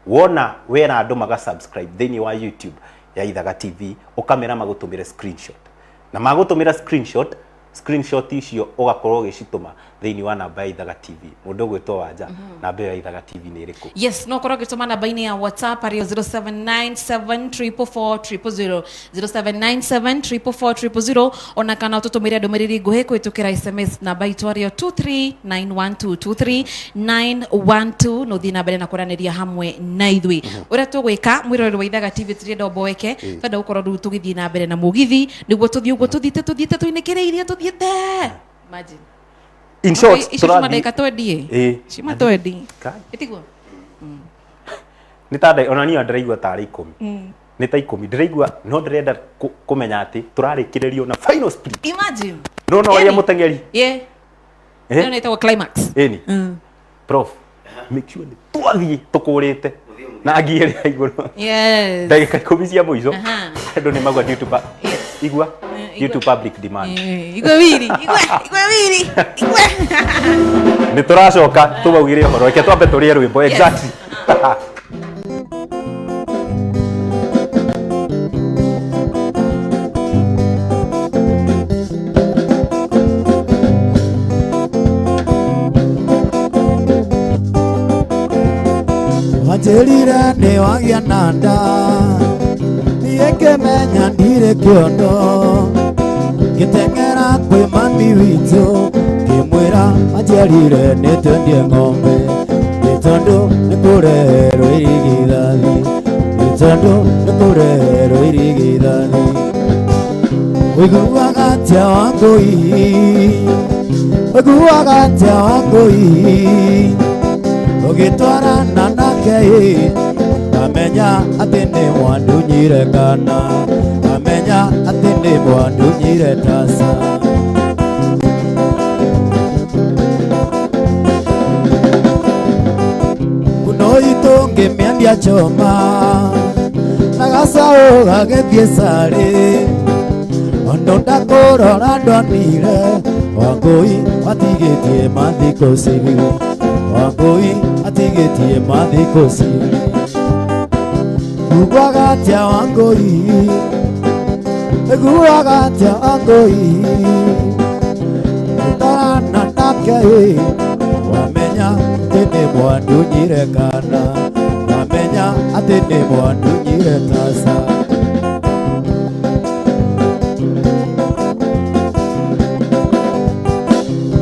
Wona wera andũ maga subscribe thĩinĩ wa YouTube ya Ithaga TV, ũkamera magũtũmĩre screenshot, na magũtũmĩra screenshot, screenshot icio ũgakorwo ũgĩcitũma thĩinĩ wa namba ya Ithaga TV. Mũndũ ũgwĩtwo Wanja, namba ĩyo ya Ithaga TV nĩ ĩrĩkũ? Yes, no ũkorwo ũgĩtũma namba-inĩ ya WhatsApp arĩ 0797444000, 0797444000, ona kana ũtũtũmĩre ndũmĩrĩri nguhĩ kũhĩtũkĩra SMS, namba itũ arĩo 23912, 23912. No ũthiĩ na mbere na kwaranĩria hamwe na ithuĩ. Ũrĩa tũgwĩka, mwĩroreri wa Ithaga TV, tũtirenda ũmboeke, twenda gũkorwo rĩu tũgĩthiĩ na mbere na mũgithi nĩguo tũthiĩ ũguo tũthiĩte tũthiĩte tũinĩkĩrĩirie tũthiĩte. Imagine. In short, icio cuma tũrathiĩ ndagĩka twendi. Ĩĩ. Cuma twendi. Kai. Ĩtiguo. Nĩ ta ona niĩ ndĩraigua tarĩ 10, nĩ ta 10 ndĩraigua, no ndĩrenda kũmenya atĩ tũrarĩkĩrĩrio na final sprint. Imagine. No no ũrĩa Yaani- mũteng'eri. Yeah. Ĩyo ĩtagwo climax. Ĩni prof, make sure nĩ twathiĩ tũkũrĩte na ngia ĩrĩa igũrũ. Ndagĩka 10 cia mũico. Andũ nĩ magua due to igua due to public demand. Igwe wiri, igwe, igwe wiri, igwe. Nĩ tũracoka tũmaugĩre ũhoro, reke twambe tũrĩe rwĩmbo. Exactly. Wanjĩrire nĩ wagĩa na nda, niĩ ngĩmenya ndirĩ kĩondo, ngĩteng'era kwĩ mami witũ ngĩmwĩra anjĩrire nĩ twendie ng'ombe, nĩ tondũ nĩ kũreherwo irigithathi, nĩ tondũ nĩ kũreherwo irigithathi. Ũiguaga atĩa Wangũi? Ũiguaga atĩa Wangũi? Ũgĩtwarana nake ĩ, ngamenya atĩ nĩ mwandunyire kana ngamenya atĩ nĩ mwandunyire taca. Kuno itũ ngĩmĩendia choma na gacaũ gagĩthiĩ carĩ, ũndũ ndakũrora ndonire Wangũi atigĩtie mathiko cigĩrĩ, Wangũi atigĩtie mathiko cigĩrĩ. Uguaga atĩa Wangũi? Iguaga atĩa Wangũi? Ũtarana nake ĩ, wamenya atĩ nĩ mwandunyire kana wamenya atĩ nĩ mwandunyire taca.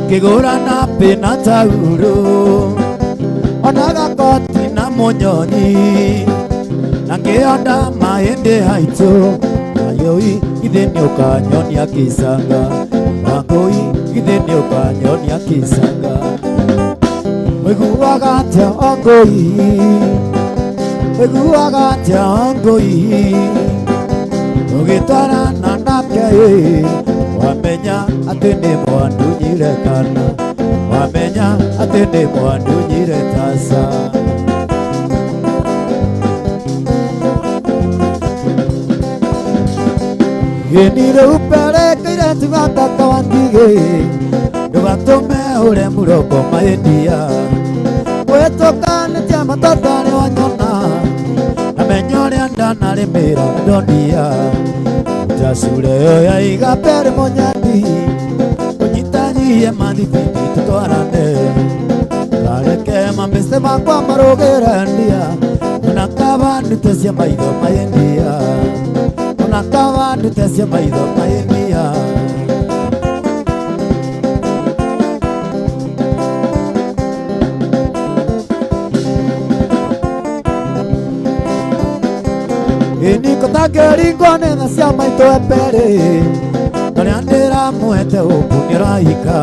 Ngĩgũra na pĩ na taurũ ona gakoti na mũnyonyi, na ngĩonda mahĩndĩ haitũ, Wangũi githĩ nĩ ũkanyonia kĩcanga? Wangũi githĩ nĩ ũkanyonia kĩcanga? Ũiguaga atĩa Wangũi? Ũiguaga atĩa Wangũi? Ũgĩtwarana nake ĩ, wamenya atĩ nĩ mwandunyire kana wamenya atĩ nĩ mwandunyire taca. Gĩni rĩu mberekeire tigata kawangigĩ. Ndũgatũme ũre mũrongo maendia Wetũkanĩtie matatha nĩ wanyona Na menya ũrĩa ndanarĩmĩra ndonia Njacure yo yaiga pere mũnyandi Ũnyitanyie mathibindi tũtwarane Kareke mambĩce makwa marũgĩre ndia Ona kaba ndutecia maitho maendia Ona kaba ndutecia maitho maendia Nĩkũtangĩringwo nĩ tha cia maitũ epere Norĩa ndĩramwete ũkũ nĩũraika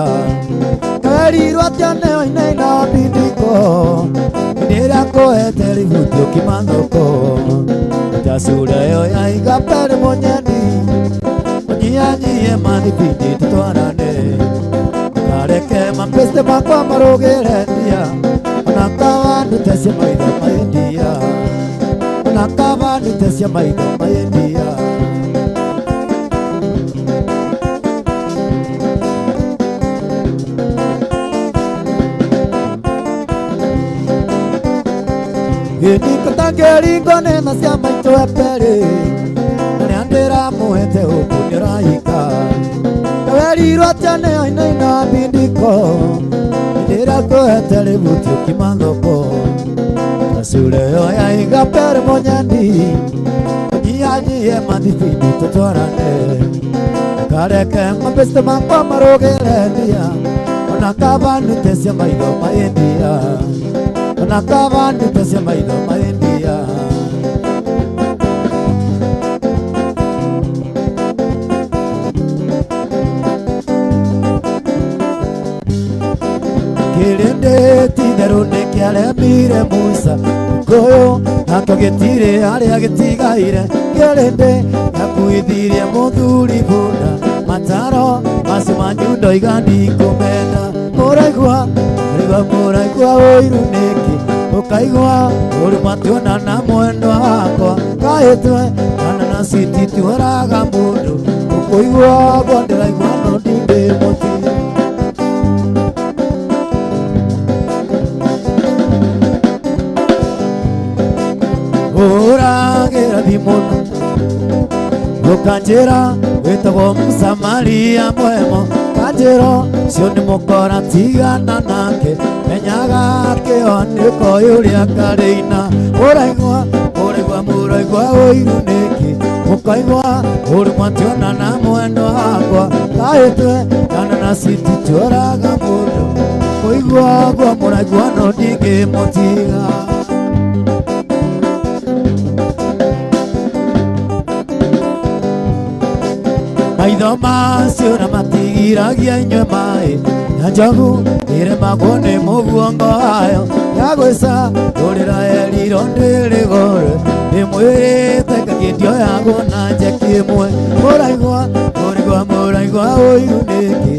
Kawerirwo atĩa nĩyo inaina mbindiko Nĩrĩa kũhete ributi ũkima thoko Njacure yo yaiga pere mũnyeni Ũnyihanyihie mathibindi tũtwarane Kareke mambĩce makwa marũgĩre ndia Ona kawa ndutecie maitho maendia Ona kaba ndutecia maitho maendia Nĩkũtangĩringwo nĩ tha cia maitũ epere Norĩa ndĩramũhete ũkũ nĩũraika Kawerirwo atĩa nĩyo inaina mbindiko Ndĩrakũhete rĩbuti ũkima thoko Njacure yo yaiga pere mũnyeni Ũnyihanyihie mathibindi tũtwarane Kareke mambĩce makwa marũgĩre ndia Ona kaba ndutecia maitho maendia Ona kaba ndutecia maitho maendia Kĩrĩndĩ ti-itherũ nĩkĩaremire Musa Gĩkũyũ nakĩo gĩtirĩ harĩa gĩtigaire Kĩrĩndĩ gĩakuithirie mũthuri bunda Mataro macio manyu ndoiga ndikũmenda Mũraigua mũraigua mũraigua ũiru nĩkĩ Ũkaigua ũrĩ matuona na mwendwa wakwa Kahĩtwe kana na citi tuoraga mũndũ Ũkũigua ũguo ndĩraigua no ndingĩmũtiga Ũragĩra thimũ Ũkanjĩra wĩtagwo Mũsamaria mwema Kanjĩra ũcio nĩ mũkora tigana nake Menyaga kĩo nĩkoĩ ũrĩa karĩina Mũraigua mũraigua mũraigua ũiru nĩkĩ Mũkaigua ũrĩ mwationa na mwendwa wakwa Kahĩtwe kana na citi tioraga mũndũ Kũigua ũguo mũraigua no ndingĩmũtiga Maitho macio na matigiragia inyue maĩ Na njogu ĩremagwo nĩ mũguongo wayo Yagwĩca rũrĩra erirwo ndĩrĩgũre Ndĩmwĩrĩte ngakĩndioyagwo na njeki ĩmwe Mũraigua mũraigua mũraigua ũiru nĩkĩ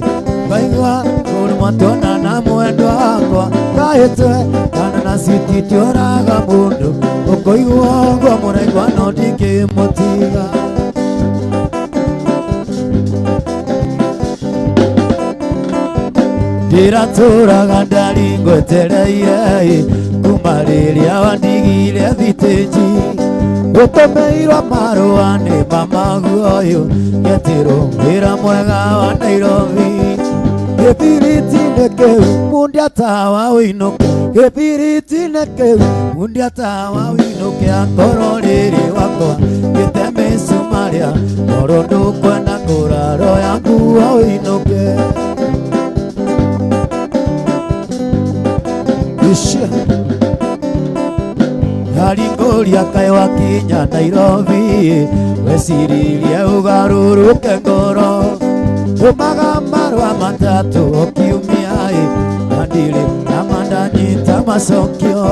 Ngaigua ũrĩ mwatuona na mwendwa wakwa Kahĩtwe kana na citi tioraga mũndũ Ũkũigua ũguo mũraigua no ndingĩmũtiga Ndĩratũraga ndari ngwetereire kuma rĩrĩa wandigire thitĩnji Gũtũmĩirwo marũa nĩ mama guoyũ Ngetĩrwo wĩra mwega wa Nairobi Gĩbiriti-inĩ kĩu mundia tawa ũinũke Gĩbiriti-inĩ kĩu mundia tawa ũinũke Akorwo rĩrĩ wakwa gĩte mĩcumarĩa Ngoro ndũkwenda kũraro ya nguo ũinũke Ishia Haringũria kaĩ wakinya Nairobi Weciririe ũgarũrũke ngoro Tũmaga marũa matatũ o kiumia ĩ Na ndirĩ nama ndanyita macokio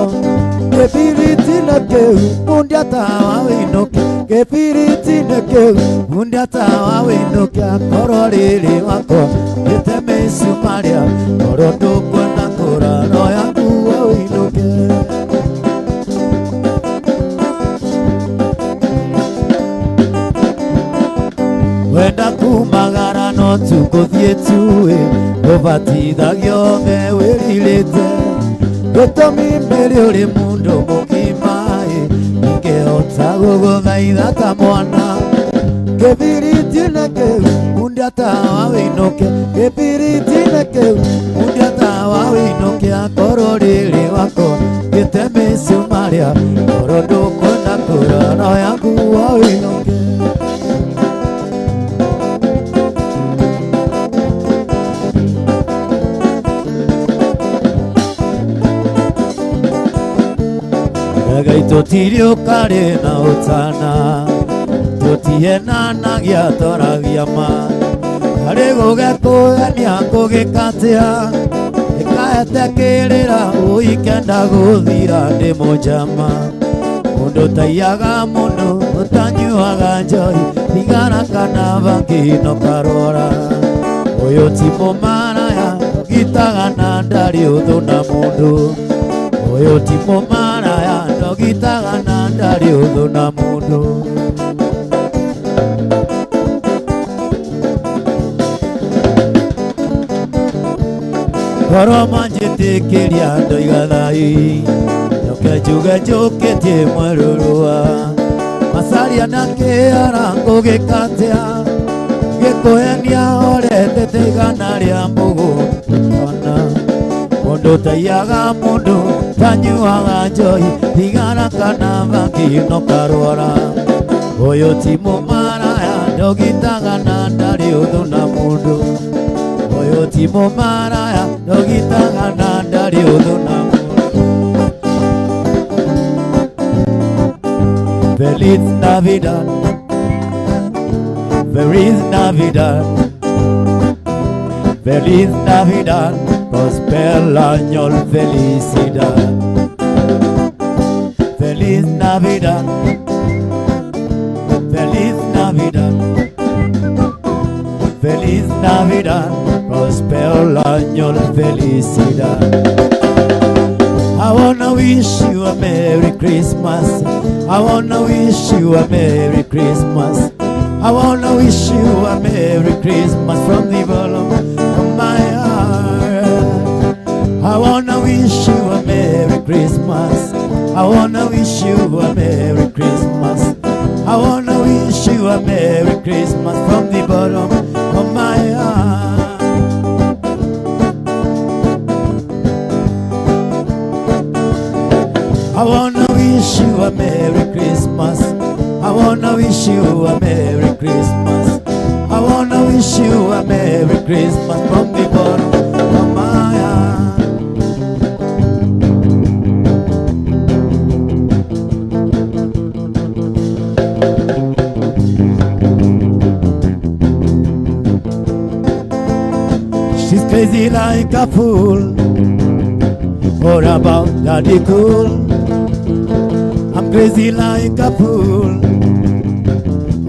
Gĩbiriti-inĩ kĩu mundia tawa ũinũke Gĩbiriti-inĩ kĩu mundia tawa ũinũke Akorwo rĩrĩ wakwa gĩte mĩcumarĩa Ngoro ndũkwenda kũraro ya nguo ũinũke Wenda kumagara no tũgũthiĩ tuĩ ũbatithagio me wĩrirĩte gĩtũmi mbere ũrĩ mũndũ mũgima ĩ ingĩhota gũgũthaitha ta mwana kĩbiriti-inĩ kĩu mundia tawa wĩinũke kĩbiriti-inĩ kĩu mundia tawa wĩinũke akorwo rĩrĩ wakwa gĩte mĩcumarĩa korwo ndũkwenda kũrora yakuo wĩinũke. Ngai tũtirĩ ũkarĩ na ũtana tũtienanagia tũragia ma harĩ gũgekũgania kũgĩkatia ĩkaete kĩrĩra ũikenda gũthira ndĩ mũnjama mũndũ taiyaga mũno ũtanyuaga njohi thigara kana bangi no karora ũyũ ti mũmaraya ndogitaga na ndarĩ ũthũ na mũndũ ũyũ ti mũmaraya ndogitaga na ndarĩ ũthũ na mũndũ. Korwo manjĩtĩkĩria ndoiga thai njoke njuge njũkĩtie mwerũrũa macaria na kĩara ngũgĩkatia gĩkũhenia oretete igana rĩa mbũgũ ona mũndũ taiyaga mũndũ tanyuaga njohi thigara kana bangi no karwara ũyũ ti mũmaraya ndogitaga na ndarĩ ũthũ na mũndũ ũyũ ti mũmaraya ndogitaga na ndarĩ ũthũ na mũndũ. Feliz Navidad, Feliz Navidad, Feliz Navidad, prospero año felicidad. Feliz Navidad, Feliz Navidad, Feliz Navidad, prospero año felicidad. I wanna wish you a Merry Christmas. I wanna wish you a Merry Christmas. I wanna wish you a Merry Christmas from the bottom of my heart. I wanna wish you a Merry Christmas. I wanna wish you a Merry Christmas. I wanna wish you a Merry Christmas from the bottom of my heart. I wanna wish you a Merry Christmas. I wanna wish you a Merry Christmas. I wanna wish you a Merry Christmas from the bottom of my heart. She's crazy like a fool. What about Daddy Cool? I'm crazy like a fool.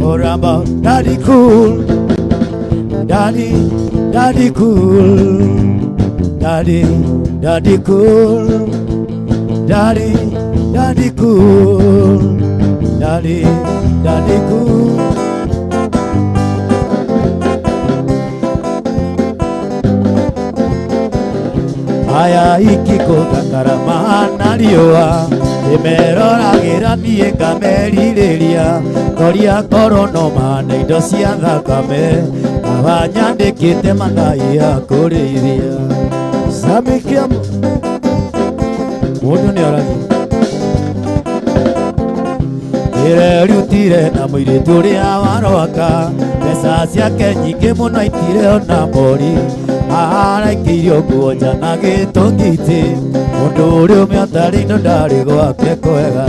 What about Daddy Cool? Daddy, Daddy Cool. Daddy, Daddy Cool. Daddy, Daddy Cool. Daddy, Daddy Cool. Aya ikikũthakara mahana riũa ĩmeroragira niĩ ngamerirĩria ngoria ngoro no mahana indo cia thakame abanyandĩkĩte mathai ya kũrĩithia Samikia mũndũ nĩoragia ĩrerutire na mũirĩtu ũrĩa warwaka mbeca ciake nyingĩ mũno aitire ona mori araikĩirio nguo nja na gĩtũngiti mũndũ ũrĩa ũmĩatarĩ indo ndarĩ gwake kwega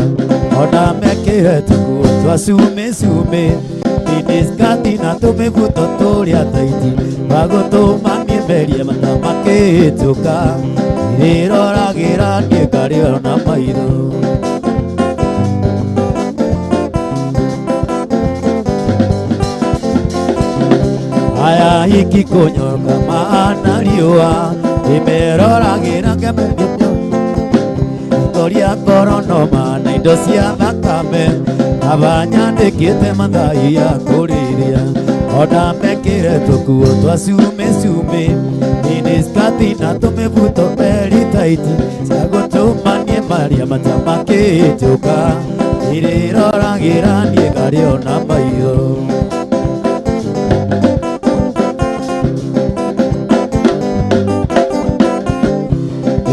ona mekĩre tũkuo twa cumĩ cumĩ miniskati na tũmĩbuto tũrĩa taiti wagũtũma mĩmerie mata makĩhĩtũka ĩroragĩra niĩ ngarĩo na maitho. Aya ikikũnyoka maana riũa ĩmeroragira ngemerio ngoria ngoro no maana indo cia thakame abanyandĩkĩte mathai ya kũrĩithia Ona mekĩre tũkuo twa cume cume miniskati na tũmĩbuto very tight cia gũtũma niĩ maria matamakĩtũka irĩroragĩra niĩ ngarĩo na maitho.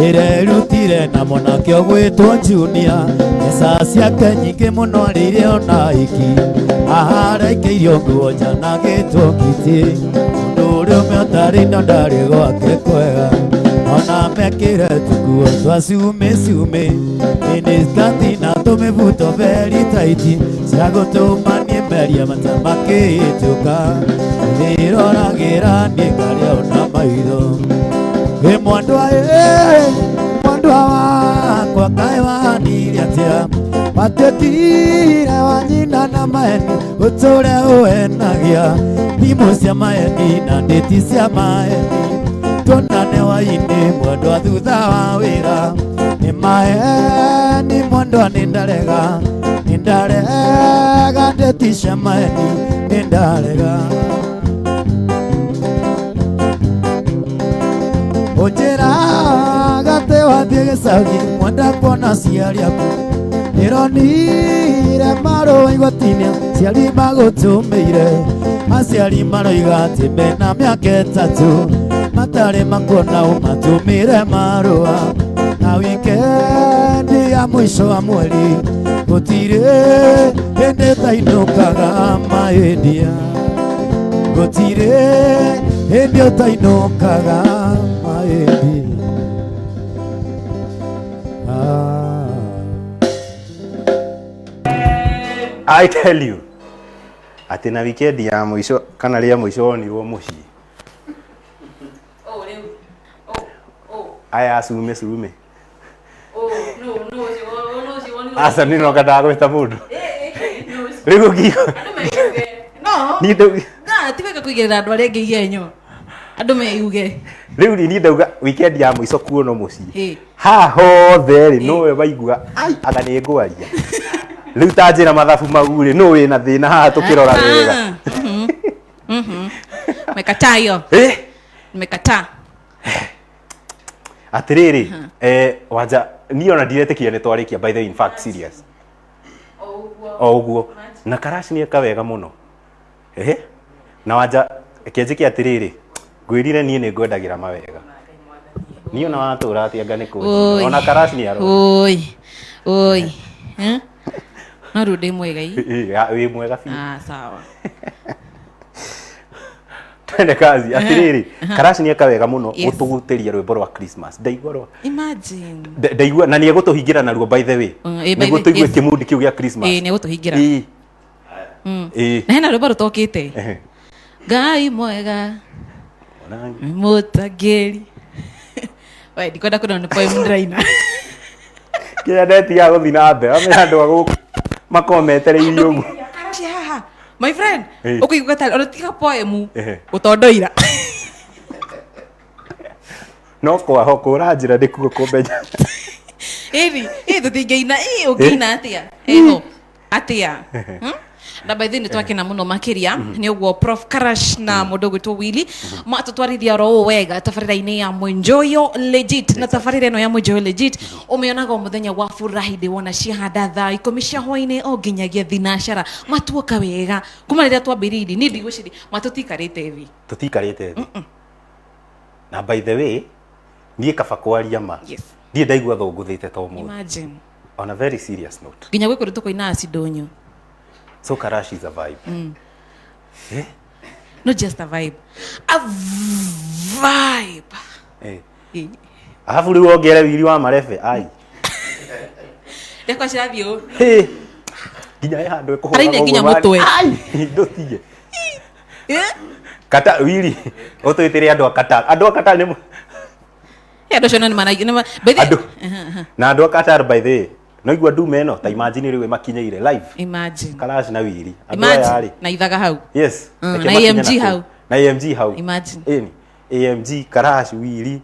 Ĩrerutire na mwanake ũgwĩtwo Junior, mbeca ciake nyingĩ mũno arĩire ona iki, aharaikĩirio nguo njana agĩtwo Ngiti, mũndũ ũrĩa ũtarĩ na ndarĩ gwake kwega, ona mekĩre tũkuo twa cume cume, miniskati na tũmĩbuto very tight cia gũtũma niĩ meria matamakĩtũka, ĩroragĩra niĩ ngarĩa ona maitho. Ĩ mwendwa ĩ mwendwa wakwa kaĩ wahanire atĩa, watuĩkire wa nyina na maeni ũtũre ũhenagia thimũ cia maeni na ndĩti cia maeni, tuonane hwainĩ mwendwa thutha wa wĩra, nĩ maeni mwendwa nĩ ndarega, nĩ ndarega ndĩti cia maeni nĩ ndarega. Ũnjĩraga atĩ wathiĩ gĩcagi mwenda kuona aciari aku, ndĩronire marũa igoti-inĩ aciari magũtũmĩire, aciari maroiga atĩ mena mĩaka 3 matarĩ makuona ũmatũmĩre marũa, na wikendi ya mũico wa mweri gũtirĩ hĩndĩ tainũkaga maendia, gũtirĩ hĩndĩ ũtainũkaga maendia. I tell you atĩ na wikendi ya mũico kana rĩa mũico wonirwo mũciĩ. Oh, rĩu. Oh, oh. Aya cume cume. Oh, no, no, ũcio, no, ũcio wonirwo. Aca nĩ noka ndagwĩta mũndũ. No, ũcio. Rĩu ũkiuga. Andũ meyuge. No. Niĩ ndauga. Na, ti wega kũigĩrĩra andũ arĩa angĩ igenyo. Andũ meyuge. Rĩu niĩ ndauga weekend ya mũico kuonwo mũciĩ. Ĩ. Haha hothe rĩ nowe waigua ai anga nĩ ngwaria. Rĩu ta njĩra mathabu mau rĩ nũ wĩna thĩna haha tũkĩrora wega. Mekataa hiyo. Eh? Nimekataa. Atĩrĩrĩ, Wanja, niĩ ona ndiretĩkia nĩ twarĩkia by the way, in fact serious. O ũguo. Na Karash nĩ eka wega mũno. Ehe. Na Wanja, reke njĩke atĩrĩrĩ, ngwĩrire niĩ nĩ ngwendagĩra mawega. Niĩ ona watũra atĩa anga nĩ kũnjigua. Ona Karash nĩ arona. Oi. Oi. Eh? No rĩu ndĩ mwega ii. Wĩ mwega biũ. Ah, sawa. Twende kazi. Atĩrĩrĩ, Karash nĩ eka wega mũno Yes. gũtũgutĩria rwĩmbo rwa Christmas. Ndaigua rwa Imagine. Ndaigua na nĩ egũtũhingĩra naruo by the way. By Nĩguo the- tũigue yes. kĩmundi kĩu gĩa Christmas. Ĩ, nĩ egũtũhingĩra. Ĩ. Ĩ. Na hena rwĩmbo rũtokĩte. Ehe. Ngai mwega mũtangĩri. We, ndikwenda kwĩrwo nĩ poem ndĩraina. Kĩrĩa ndetigaga gũthiĩ na mbere amenya andũ a gũkũ makoragwo metereirie ũguo. Karash haha. My friend, Ĩ. ũkũigua tarĩ ona tiga poem Ehe. ũtondoira. No kwaho kũra njĩra ndĩkuo kũmenya. Ĩni, ĩ tũtingĩina, ĩ ũngĩina atĩa? Ĩho, atĩa? Na by the way nĩ twakena mũno makĩria nĩ ũguo Prof Karash na mũndũ ũgwĩtwo Willy matũtwarithia oro ũũ wega tabarĩra-inĩ ya Mwenjoyo Legit. Na tabarĩra ĩno ya Mwenjoyo Legit ũmĩonaga o mũthenya wa Friday wona ciahanda thaa 10 cia hwainĩ o nginyagia thinacara. Matuoka wega kuma rĩrĩa twambĩrĩirie, niĩ ndigwĩciria matũtikarĩte thĩ. Tũtikarĩte thĩ. Na by the way, niĩ kaba kwaria ma. Yes. Niĩ ndaigua thũngũthĩte ta ũmũthĩ. Imagine. On a very serious note. Nginya gwĩ kũndũ tũkũina acidonyo. So Karash is a vibe. Eh? Not just a vibe. A vibe. Eh. Alafu rĩu wongere wiri wa marebe ai. Ndekwa cirathiĩ ũũ. Hĩ. Nginya he handũ ĩkũhũraga Araina nginya ũguo mũtwe. Ai, ndũtige. Eh? Kata wiri ũtwĩtĩre andũ a Qatar. Andũ a Qatar nĩ Eh, andũ acio nĩ mara nĩ by the andũ na andũ a Qatar by the way no igua ndume ĩno ta imagine rĩu ĩmakinyĩire live. Imagine. Karash na wiri. Andũ aya Imagine rĩ. na ithaga hau. Yes. Reke Na makinye AMG kũu. hau. Na AMG hau. Imagine. Ĩni. AMG Karash Wiri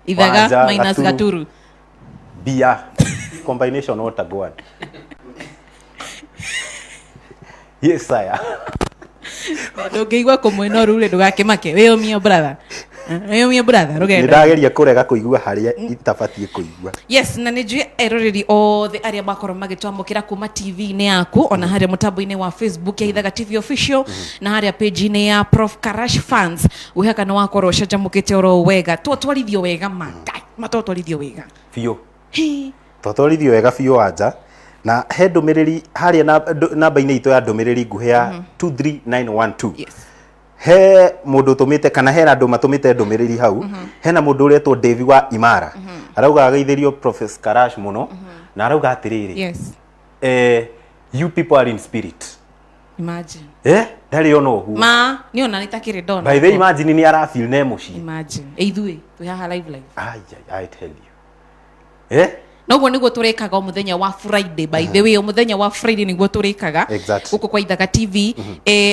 Ithaga Wanja, minus Gaturu. Gaturu. Bia combination what a go on. Yes, sir. Ndũngĩigua kũmwĩnoru rĩ, ndũgakĩmake, wĩyũmie brother. Wĩyũmie brother, Nĩ rũgendo. ndageria kũrega kũigua harĩa itabatiĩ kũigua. Yes, na nĩ njũĩ eroreri othe arĩa makorwo magĩtwamũkĩra kuma TV-inĩ yaku, ona harĩa mũtambo-inĩ wa Facebook ya Ithaga TV Official, na harĩa page-inĩ ya Prof Karash Fans, gwĩhaka nĩ wakorwo ũcanjamũkĩte oro wega. Twatwarithio wega ma Ngai, ma twatwarithio wega. Biũ. Hĩ. Twatwarithio wega biũ wanja, na he ndũmĩrĩri harĩa namba-inĩ itũ ya ndũmĩrĩri nguhĩ ya 23912. He mũndũ ũtũmĩte, kana hena andũ matũmĩte ndũmĩrĩri hau. Hena mũndũ ũretwo Davy wa Imara, arauga ageithĩrio Professor Karash mũno, na arauga atĩrĩrĩ, you people are in spirit. Imagine. Ndarĩ ona ũguo. Ma nĩ ona nĩ takĩrĩ ndona. By the way, imagine nĩ arafeel ne mũciĩ. Imagine ithuĩ twĩ haha live live. Ai, ai, I tell you. Na ũguo nĩguo tũrĩkaga o mũthenya wa Friday. By the way, o mũthenya wa Friday nĩguo tũrĩkaga gũkũ kwa Ithaga TV.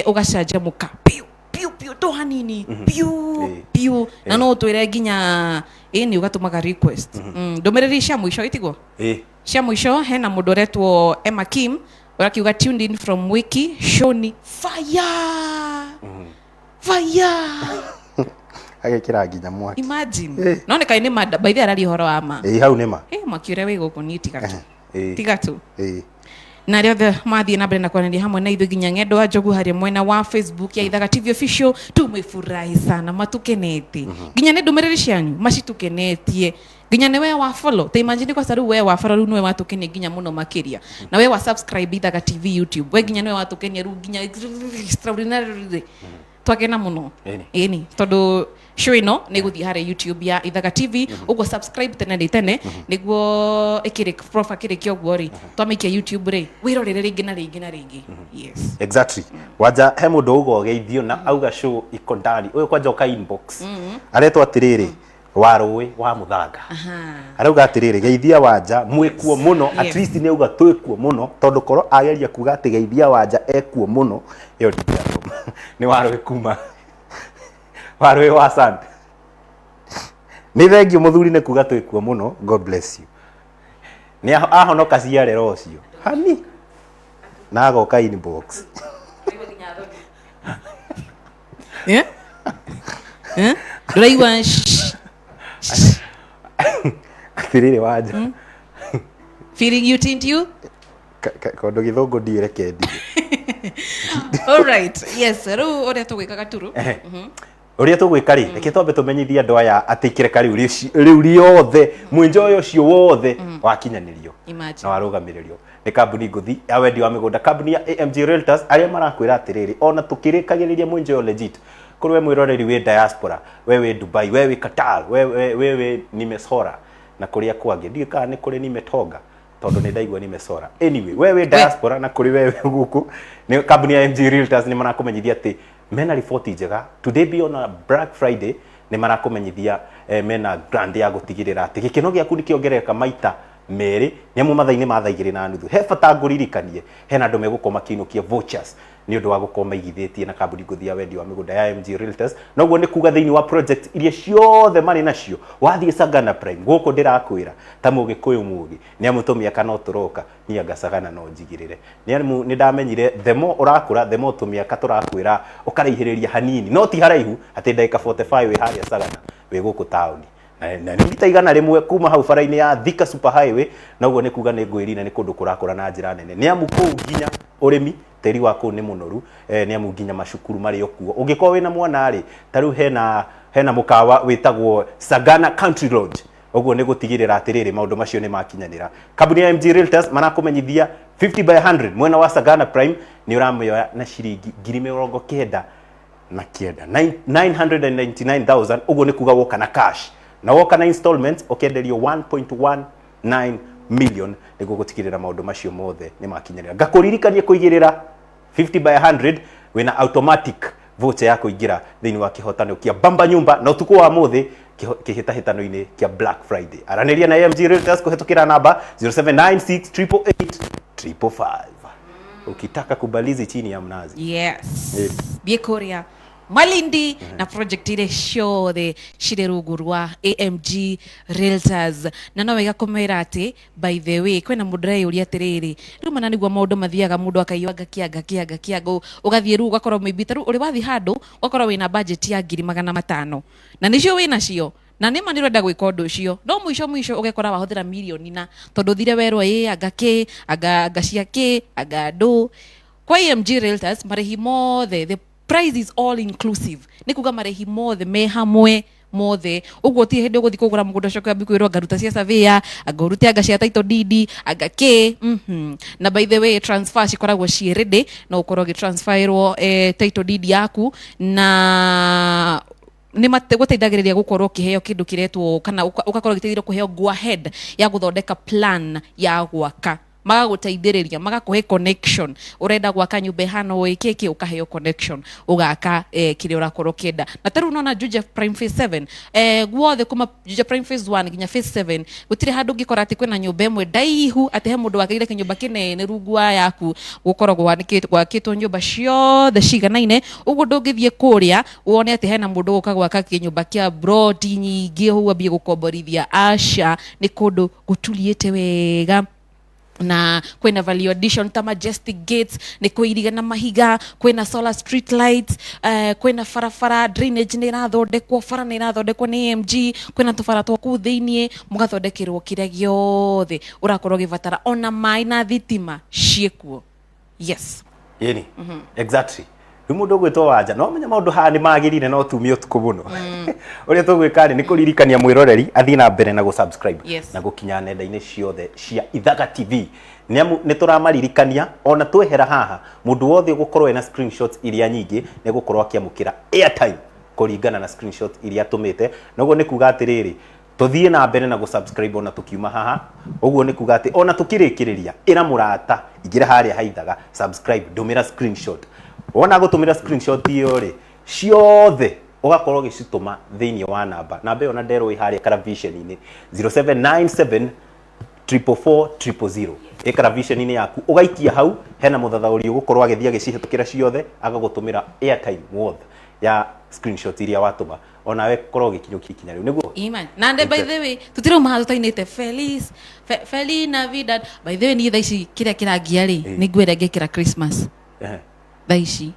Ũgacanjamũka piũ piũ piũ, to hanini piũ piũ, na no ũtwĩre nginya ĩni ũgatũmaga request. Ndũmĩrĩri cia mũico itiguo? Cia mũico, hena mũndũ ũretwo Emma Kim ũrakiuga, "Tuned in from Wiki Shoni, fire fire." Agekĩra nginya mwaki. Imagine. No nĩ kaĩ nĩ mada, by the way, araria ũhoro wa ma. Hau nĩ ma. Mwaki ũrĩa wĩ gũkũ niĩ tiga tu. Tiga tu. Na arĩa othe mathiĩ na mbere na kwaranĩria hamwe na ithuĩ nginya ng'endo wa njogu harĩa mwena wa Facebook ya Ithaga TV Official, tumefurahi sana, matukenete nginya nĩ ndũmĩrĩri cianyu macitukenetie, nginya nĩ we wa follow. Ta imagine, kwa rĩu we wa follow, rĩu nĩwe watukenia nginya mũno makĩria, na we wa subscribe Ithaga TV YouTube, we nginya nĩwe watukenia rĩu nginya extraordinarily. Twakena mũno. Ĩni tondũ show ĩno nĩ ĩgũthiĩ harĩa YouTube ya Ithaga TV. Ũguo subscribe tene nĩ tene, nĩguo ĩkĩrĩ prof akĩrĩkia ũguo rĩ, twamĩikia YouTube rĩ, wĩrorere rĩngĩ na rĩngĩ na rĩngĩ. Yes. Exactly. Wanja, he mũndũ auga ũgeithio na auga show iko ndani. Ũyũ kwanja ũka inbox, aretwo atĩrĩrĩ Warũĩ wa Mũthanga. Arauga atĩrĩrĩ, "Geithia Wanja, mwĩkuo mũno." At least nĩ auga twĩkuo mũno, tondũ korwo ageria kuga atĩ geithia Wanja ekuo mũno, ĩyo ndingĩathoma. Nĩ Warũĩ kuma Warũĩ wa Sand. Nĩ thengio mũthuri nĩ kuga twĩkuo mũno. God bless you. Nĩ ahonoka ciarera ũcio hani na agoka inbox. Eh? Eh? Ndũraigua shh, Atĩrĩrĩ Wanja, feeling you tint you. Kondo gĩthũngũ ndiĩ, reke ndige. All right, yes, rĩu ũrĩa tũgwĩka gaturu. Ũrĩa tũgwĩka rĩ, reke twambe tũmenyithie andũ aya atĩ ikĩreka rĩu rĩu rĩothe mwĩnjoyo ũcio wothe wakinyanĩrio Imagine. na warũgamĩrĩrio nĩ kambuni ngũthi ya wendi wa mĩgũnda, kambuni ya AMG Realtors, arĩa marakwĩra atĩrĩrĩ, ona tũkĩrĩkagĩrĩria mwĩnjoyo legit kũrĩ we mwĩroreri wĩ diaspora, we wĩ Dubai, we wĩ Qatar, we wĩ Nimesora na kũrĩa kwangĩ, ndiũĩ kana nĩ kũrĩ Nimetonga, tondũ nĩ ndaigua Nimesora. Anyway, we wĩ diaspora na kũrĩ we wĩ gũkũ, nĩ kambuni ya AMG Realtors nĩ marakũmenyithia atĩ mena riboti njega. Today be on a Black Friday, nĩ marakũmenyithia mena grand ya gũtigĩrĩra atĩ gĩkeno gĩaku nĩ kĩongerereka maita merĩ, nĩ amu mathaa-inĩ ma 2:30, he bata ngũririkanie, hena andũ megũkorwo makĩinũkia vouchers nĩ ũndũ wa gũkorwo maigithĩtie na kambuni ngũthi ya wendi wa mĩgũnda ya MG Realtors. Noguo nĩ kuga thĩinĩ wa project iria ciothe marĩ nacio, wathiĩ Sagana Prime gũkũ, ndĩrakwĩra ta mũgĩkũyũ mũgĩ, nĩ amu tũmĩaka no tũroka, niĩ anga Sagana no njigĩrĩre, nĩ amu nĩ ndamenyire the more ũrakũra, the more tũmĩaka tũrakwĩra ũkaraihĩrĩria hanini, no ti haraihu atĩ ndagĩka 45 wĩ harĩa Sagana, wĩ gũkũ taũni, na nĩ mita 100 kuma hau bara-inĩ ya Thika Super Highway. Noguo nĩ kuga nĩ ngwĩrire nĩ kũndũ kũrakũra na njĩra nene, nĩ amu kũu nginya ũrĩmi, tĩri wa kũu nĩ mũnoru, nĩ amu nginya macukuru marĩ o kuo. Ũngĩkorwo wĩna mwana rĩ, ta rĩu hena mũkawa wĩtagwo Sagana Country Lodge. Ũguo nĩ gũtigĩrĩra atĩrĩrĩ, maũndũ macio nĩ makinyanĩra. Kambuni ya MG Realtors marakũmenyithia 50 by 100 mwena wa Sagana Prime nĩ ũramĩoya na ciringi 99,000, 999,000. Ũguo nĩ kuga woka na cash na woka na installments, ũkenderio 1.19 million, nĩguo gũtigĩrĩra maũndũ macio mothe nĩ makinyanĩra. Ngakũririkania kũigĩrĩra 50 by 100, wĩna automatic voucher ya kũingĩra thĩinĩ wa kĩhotano kĩa Bamba Nyumba na ũtukũ wa mũthĩ kĩhĩtahĩtano-inĩ kĩa Black Friday. Aranĩria na AMG Realtors kũhetũkĩra namba 0796 888 555 ukitaka kubalizi chini ya mnazi. Yes. Thiĩ kũrĩa. Malindi na project iria ciothe cirĩ rungu rwa AMG Realtors. Na no wega kũmera atĩ by the way kwĩna mũndũ ũreyũria atĩrĩrĩ, rĩu mana nĩguo maũndũ mathiaga, mũndũ akaiywo anga kĩ anga kĩ anga kĩ anga, ũgathiĩ rĩu ũgakorwo maybe ta rĩu ũrĩ wathiĩ handũ ũgakorwo wĩna budget ya 500,000 na nĩcio wĩnacio na nĩma nĩ ũrenda gwĩka ũndũ ũcio, no mũico mũico ũgekora wahũthĩra mirioni, na tondũ ũthire werwo ĩ anga kĩ anga anga cia kĩ anga ndũ. Kwa AMG Realtors marĩhi mothe, the price is all inclusive, nĩ kuga marĩhi mothe me hamwe mothe. Ũguo ti hĩndĩ ũgũthiĩ kũgũra mũgũnda ũcoke wambie kwĩrwo anga ruta cia surveyor, anga ũrute anga cia title deed, anga kĩ. Na by the way, transfer cikoragwo ciĩ ready, no ũkorwo ũgĩtransferĩrwo title deed yaku, na nĩ gũteithagĩrĩria gũkorwo ũkĩheo kĩndũ kĩretwo kana ũgakorwo ũgĩteithĩrĩrio kũheo go ahead ya gũthondeka plan ya gwaka. Magagũteithĩrĩria, magakũhe connection. Ũrenda gwaka nyũmba ĩhana ũũ ĩkĩkĩ, ũkaheo connection ũgaka kĩrĩa ũrakorwo ũkĩenda. Na ta rĩu nona Juja Prime Phase 7, guothe kuma Juja Prime Phase 1 nginya Phase 7 gũtirĩ handũ ũngĩkora atĩ kwĩna nyũmba ĩmwe ndaihu, atĩ he mũndũ wakĩire kĩnyũmba kĩnene rungu wa yaku. Gũkoragwo gwakĩtwo nyũmba ciothe ciganaine. Ũguo ndũngĩthiĩ kũrĩa wone atĩ hena mũndũ ũgũka gwaka kĩnyũmba kĩa broti nyingĩ ũguo ambie gũkomborithia. Aca, nĩ kũndũ gũturiĩte wega na kwĩna value addition ta majestic gates, nĩ kwĩiriga na mahiga, kwĩna solar street lights, kwĩna barabara, drainage nĩ ĩrathondekwo, bara nĩ ĩrathondekwo nĩ AMG, kwĩna tũbara twa kũu thĩiniĩ, mũgathondekerwo kĩrĩa gĩothe ũrakorwo ũgĩbatara, ona maĩ na thitima ciĩkuo. Yes. Ĩni, exactly. Rĩu mũndũ ũgwĩtwo Wanja no menya maũndũ haha nĩ magĩrire, no tumie ũtukũ mũno. Ũrĩa tũgwĩka rĩ, nĩ kũririkania mwĩroreri athiĩ na mbere na gũ-subscribe na gũkinya nenda-inĩ ciothe cia Ithaga TV, nĩ amu nĩ tũramaririkania ona twehera haha, mũndũ wothe ũgũkorwo ena screenshots iria nyingĩ nĩ egũkorwo akĩamũkĩra airtime kũringana na screenshot iria atũmĩte. Noguo nĩ kuga atĩrĩrĩ, tũthiĩ na mbere na gũ-subscribe ona tũkiuma haha. Ũguo nĩ kuga atĩ ona tũkĩrĩkĩrĩria, ĩra mũrata ingĩra harĩa haithaga subscribe, ndũmĩra screenshot. Wona gũtũmĩra screenshot ĩyo rĩ, ciothe ũgakorwo ũgĩcitũma thĩinĩ wa namba ĩyo na nderwo ĩ harĩa karaviceni-inĩ 0797 444 000. Ĩ karaviceni-inĩ yaku, ũgaikia hau, hena mũthathaũri ũgũkorwo agĩthiĩ agĩcihĩtũkĩra ciothe, agagũtũmĩra airtime worth ya screenshot iria watũma. Onawe korwo ũgĩkinyũkia ikinya rĩu nĩguo. Iman. Na nde by the way, tutirauma haha tũtainĩte Feliz, Feliz Navidad. By the way, niĩ thaa ici kĩrĩa kĩrangia rĩ, nĩ nguo ĩrĩa ngekĩra Christmas. Thaa ici.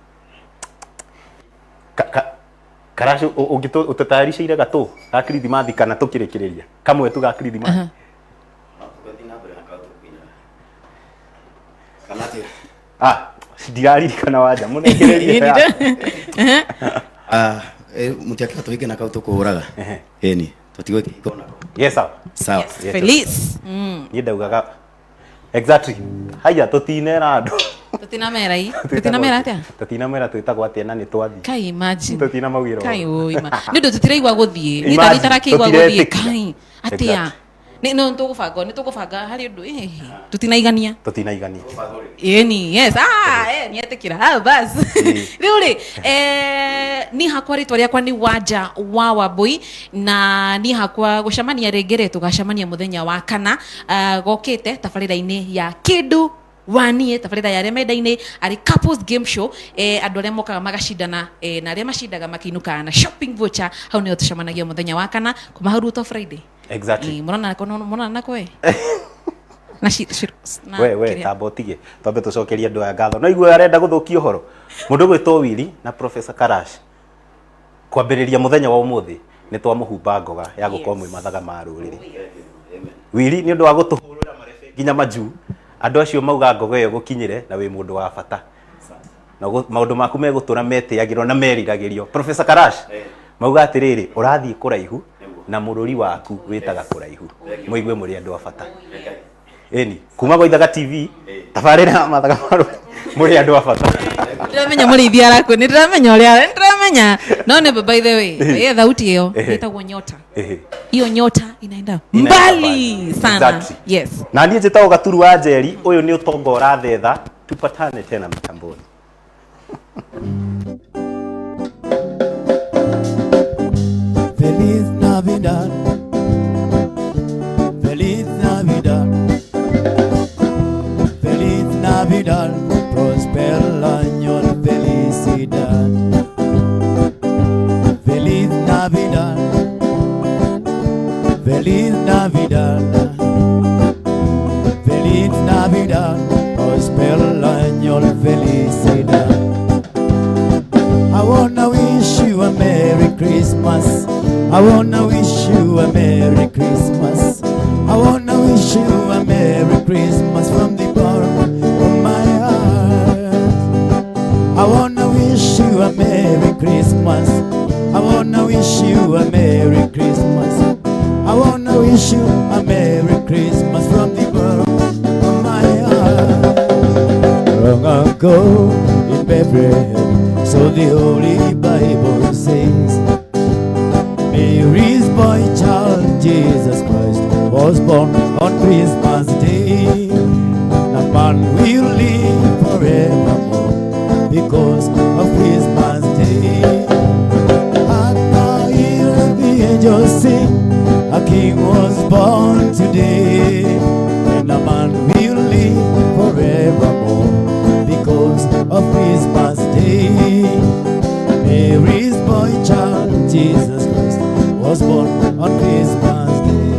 Karacu ũtũtayaricĩire gatũ ga kirithimathi kana tũkĩrĩkĩrĩria kamwe tu ga kirithimathi? Kana atĩa? Ah, ndiraririkana. Wanja, mũnengererie yaku. Ah, mũtiakĩra tũhinge na kau tũkũhũraga. Ĩni tũtigwe kĩhiko nako. Yes sir. Sawa. Yes. Feliz. Niĩ ndaugaga exactly haya, tũtinera andũ. Tũtinamera i. Tũtinamera atĩa? Tũtinamera twĩtagwo atĩa na nĩ twathiĩ. Kai, imagine. Tũtinamaugĩra Kai ũhoro. ũima. Nĩ ũndũ tũtiraigua gũthiĩ. Niĩ Imagine, tani itarakĩigua gũthiĩ. tũtiretĩkia. Kai, atĩa? Nĩ no tũgũbanga, nĩ tũgũbanga harĩ ũndũ tũtinaigania. Tũtinaigania. Ĩni, yes. Ah, nĩetĩkĩra. Ah, bas. Rĩu rĩ, niĩ hakwa rĩtwa rĩakwa nĩ Wanja wa Wambui, na niĩ hakwa gũcemania rĩngĩ rĩ, tũgacemania mũthenya wa kana gokĩte tabarĩra-inĩ ya kĩndũ waniĩ, tabarĩra ya arĩa mendaine arĩ couples game show, andũ arĩa mokaga magacindana, na arĩa macindaga makĩinũkaga na shopping voucher. Hau nĩho tũcemanagia mũthenya wa kana kuma hau rĩu to Friday. Exactly. Mũrona mũrona nako na na we kĩrĩa. Tamba ũtige, twambe tũcokerie andũ aya ngatho. No igue arenda gũthũkia ũhoro mũndũ ũgwĩtwo Willy na Professor Karash. Kwambĩrĩria mũthenya wa ũmũthĩ nĩ twamũhumba ngoga ya gũkorwo mwĩ mathaga ma rũrĩrĩ. Willy, nĩ ũndũ wa gũtũhũrĩra marebe nginya majuu, andũ acio mauga ngoga ĩyo gũkinyĩre na wĩ mũndũ wa bata na maũndũ maku megũtũra metĩagĩrwo na meriragĩrio. Professor Karash, mauga atĩrĩrĩ, ũrathiĩ kũraihu na mũrũri waku wĩtaga kũraihu. Mũigue mũrĩ andũ a bata. Ĩni kuma gwa Ithaga TV, tabarĩra ya mathaga ma rũrĩrĩ, mũrĩ andũ a bata. Ndĩramenya mũrĩithi arakũ, nĩ ndĩramenya ũrĩa nĩ ndĩramenya, no nĩ by the way, thauti ĩyo ĩtagwo nyota. Hiyo nyota inaenda Inaenda mbali mbali. sana. Exactly. Yes. Na niĩ njĩtagwo Gaturu wa Njeri. Ũyũ nĩ ũtonga ũrathetha. Tupatane tena mitamboni. Feliz Navidad. Feliz Navidad. Feliz Navidad. Próspero año de felicidad. Christmas. I wanna wish you a Merry Christmas. I wanna wish you a Merry Christmas from the bottom of my heart. I wanna wish you a Merry Christmas. I wanna wish you a Merry Christmas. I wanna wish you a Merry Christmas from the bottom of my heart. Long ago in Bethlehem, so the Holy Bible says, Mary's boy child, Jesus Christ, was born on Christmas Day. The man will live forevermore because of Christmas Day. And now hear the angels sing, a king was born today. And a man will live forevermore because of Christmas Day. Mary's boy child, Jesus Christ, was born on Christmas Day.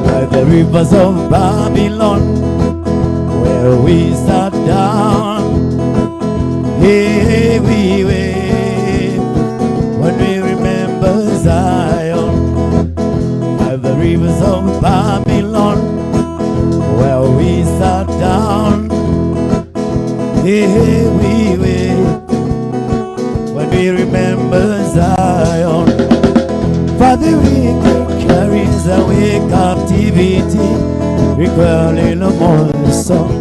By the rivers of Babylon, where we sat down, here we weep when we remember Zion. By the rivers of Babylon, where we sat down, here we weep when we remember Zion. For the wicked carries away captivity, requiring no more song.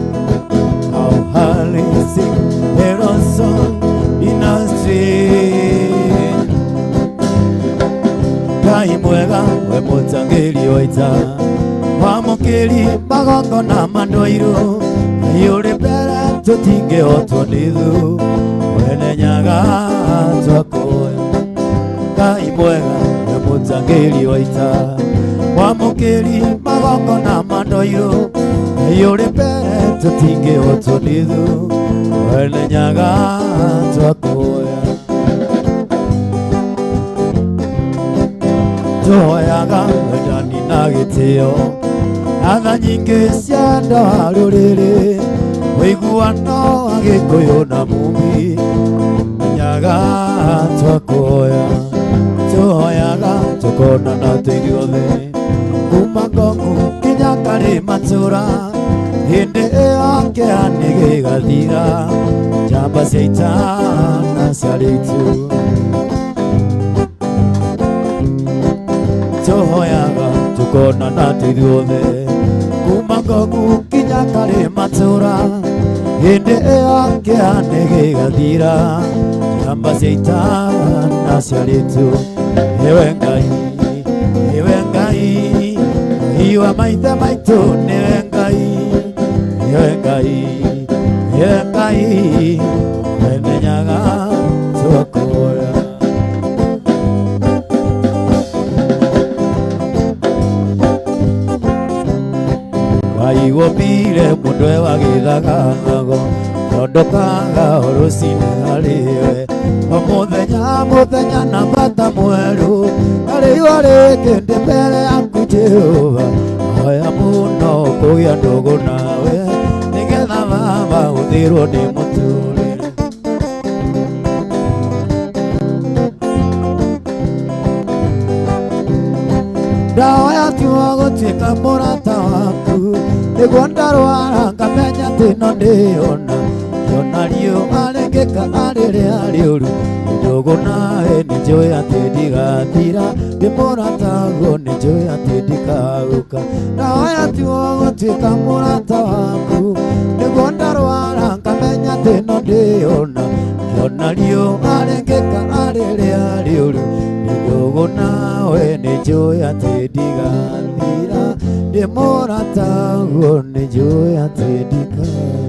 How highly sing their own song in a street. Ngai mwega we mũtangĩri wa ita, wamũkĩri magongona mandoirũ, Ngai ũrĩ mbere tũtingĩhotwo nĩ thũ, mwene nyaga twakũhoya. Ngai mwega we mũtangĩri wa ita, wamũkĩri magongona mandoirũ, Ngai ũrĩ mbere tũtingĩhotwo nĩ thũ, mwene nyaga twakũhoya. Tũhoyaga wendani na gĩtĩo na tha nyingĩ cia andũ a rũrĩrĩ, ũiguano wa Gĩkũyũ na Mumbi, nyaga twakũhoya. Tũhoyaga tũkonana tũithuothe kuma Ngong'u nginya Karĩmatũra, hĩndĩ ĩyo kĩeha nĩgĩgathira, njamba cia ita na cia rĩitu. Tũhoyaga tũkonana tũithuothe kuma Ngong'u nginya Karĩmatũra, hĩndĩ ĩyo kĩeha nĩgĩgathira, njamba cia ita na cia rĩitu. Ewe Ngai, ewe Ngai, Ngai wa maithe maitũ nĩwe Ngai, ewe Ngai, ewe Ngai, mwene nyaga twakũhoya. Ngai wombire mũndũ e wa gĩthagathago, thondekaga o rũcinĩ harĩ we, o mũthenya mũthenya na bata mwerũ, na riũa rĩkĩndĩ mbere yaku Jehova, hoya mũno kũgĩa ndũgũ nawe, nĩgetha baba ũthirwo nĩ mũtũrĩre. Ndahoya tiwa gũtuĩka mũrata waku, nĩguo ndarwara ngamenya atĩ no ndĩona, ngĩona riũa rĩngĩka rĩrĩa rĩũru, ndũgũ nawe nĩnjũĩ atĩ ndigathira, ndĩ mũrataguo nĩnjũĩ atĩ ndikahuka. Ndahoya tiwa gũtuĩka mũrata waku, nĩguo ndarwara ngamenya atĩ no ndĩona, ngĩona riũa rĩngĩka rĩrĩa rĩũru, ndũgũ nawe nĩnjũĩ atĩ ndigathira, ndĩ mũrataguo nĩnjũĩ atĩ ndikahuka.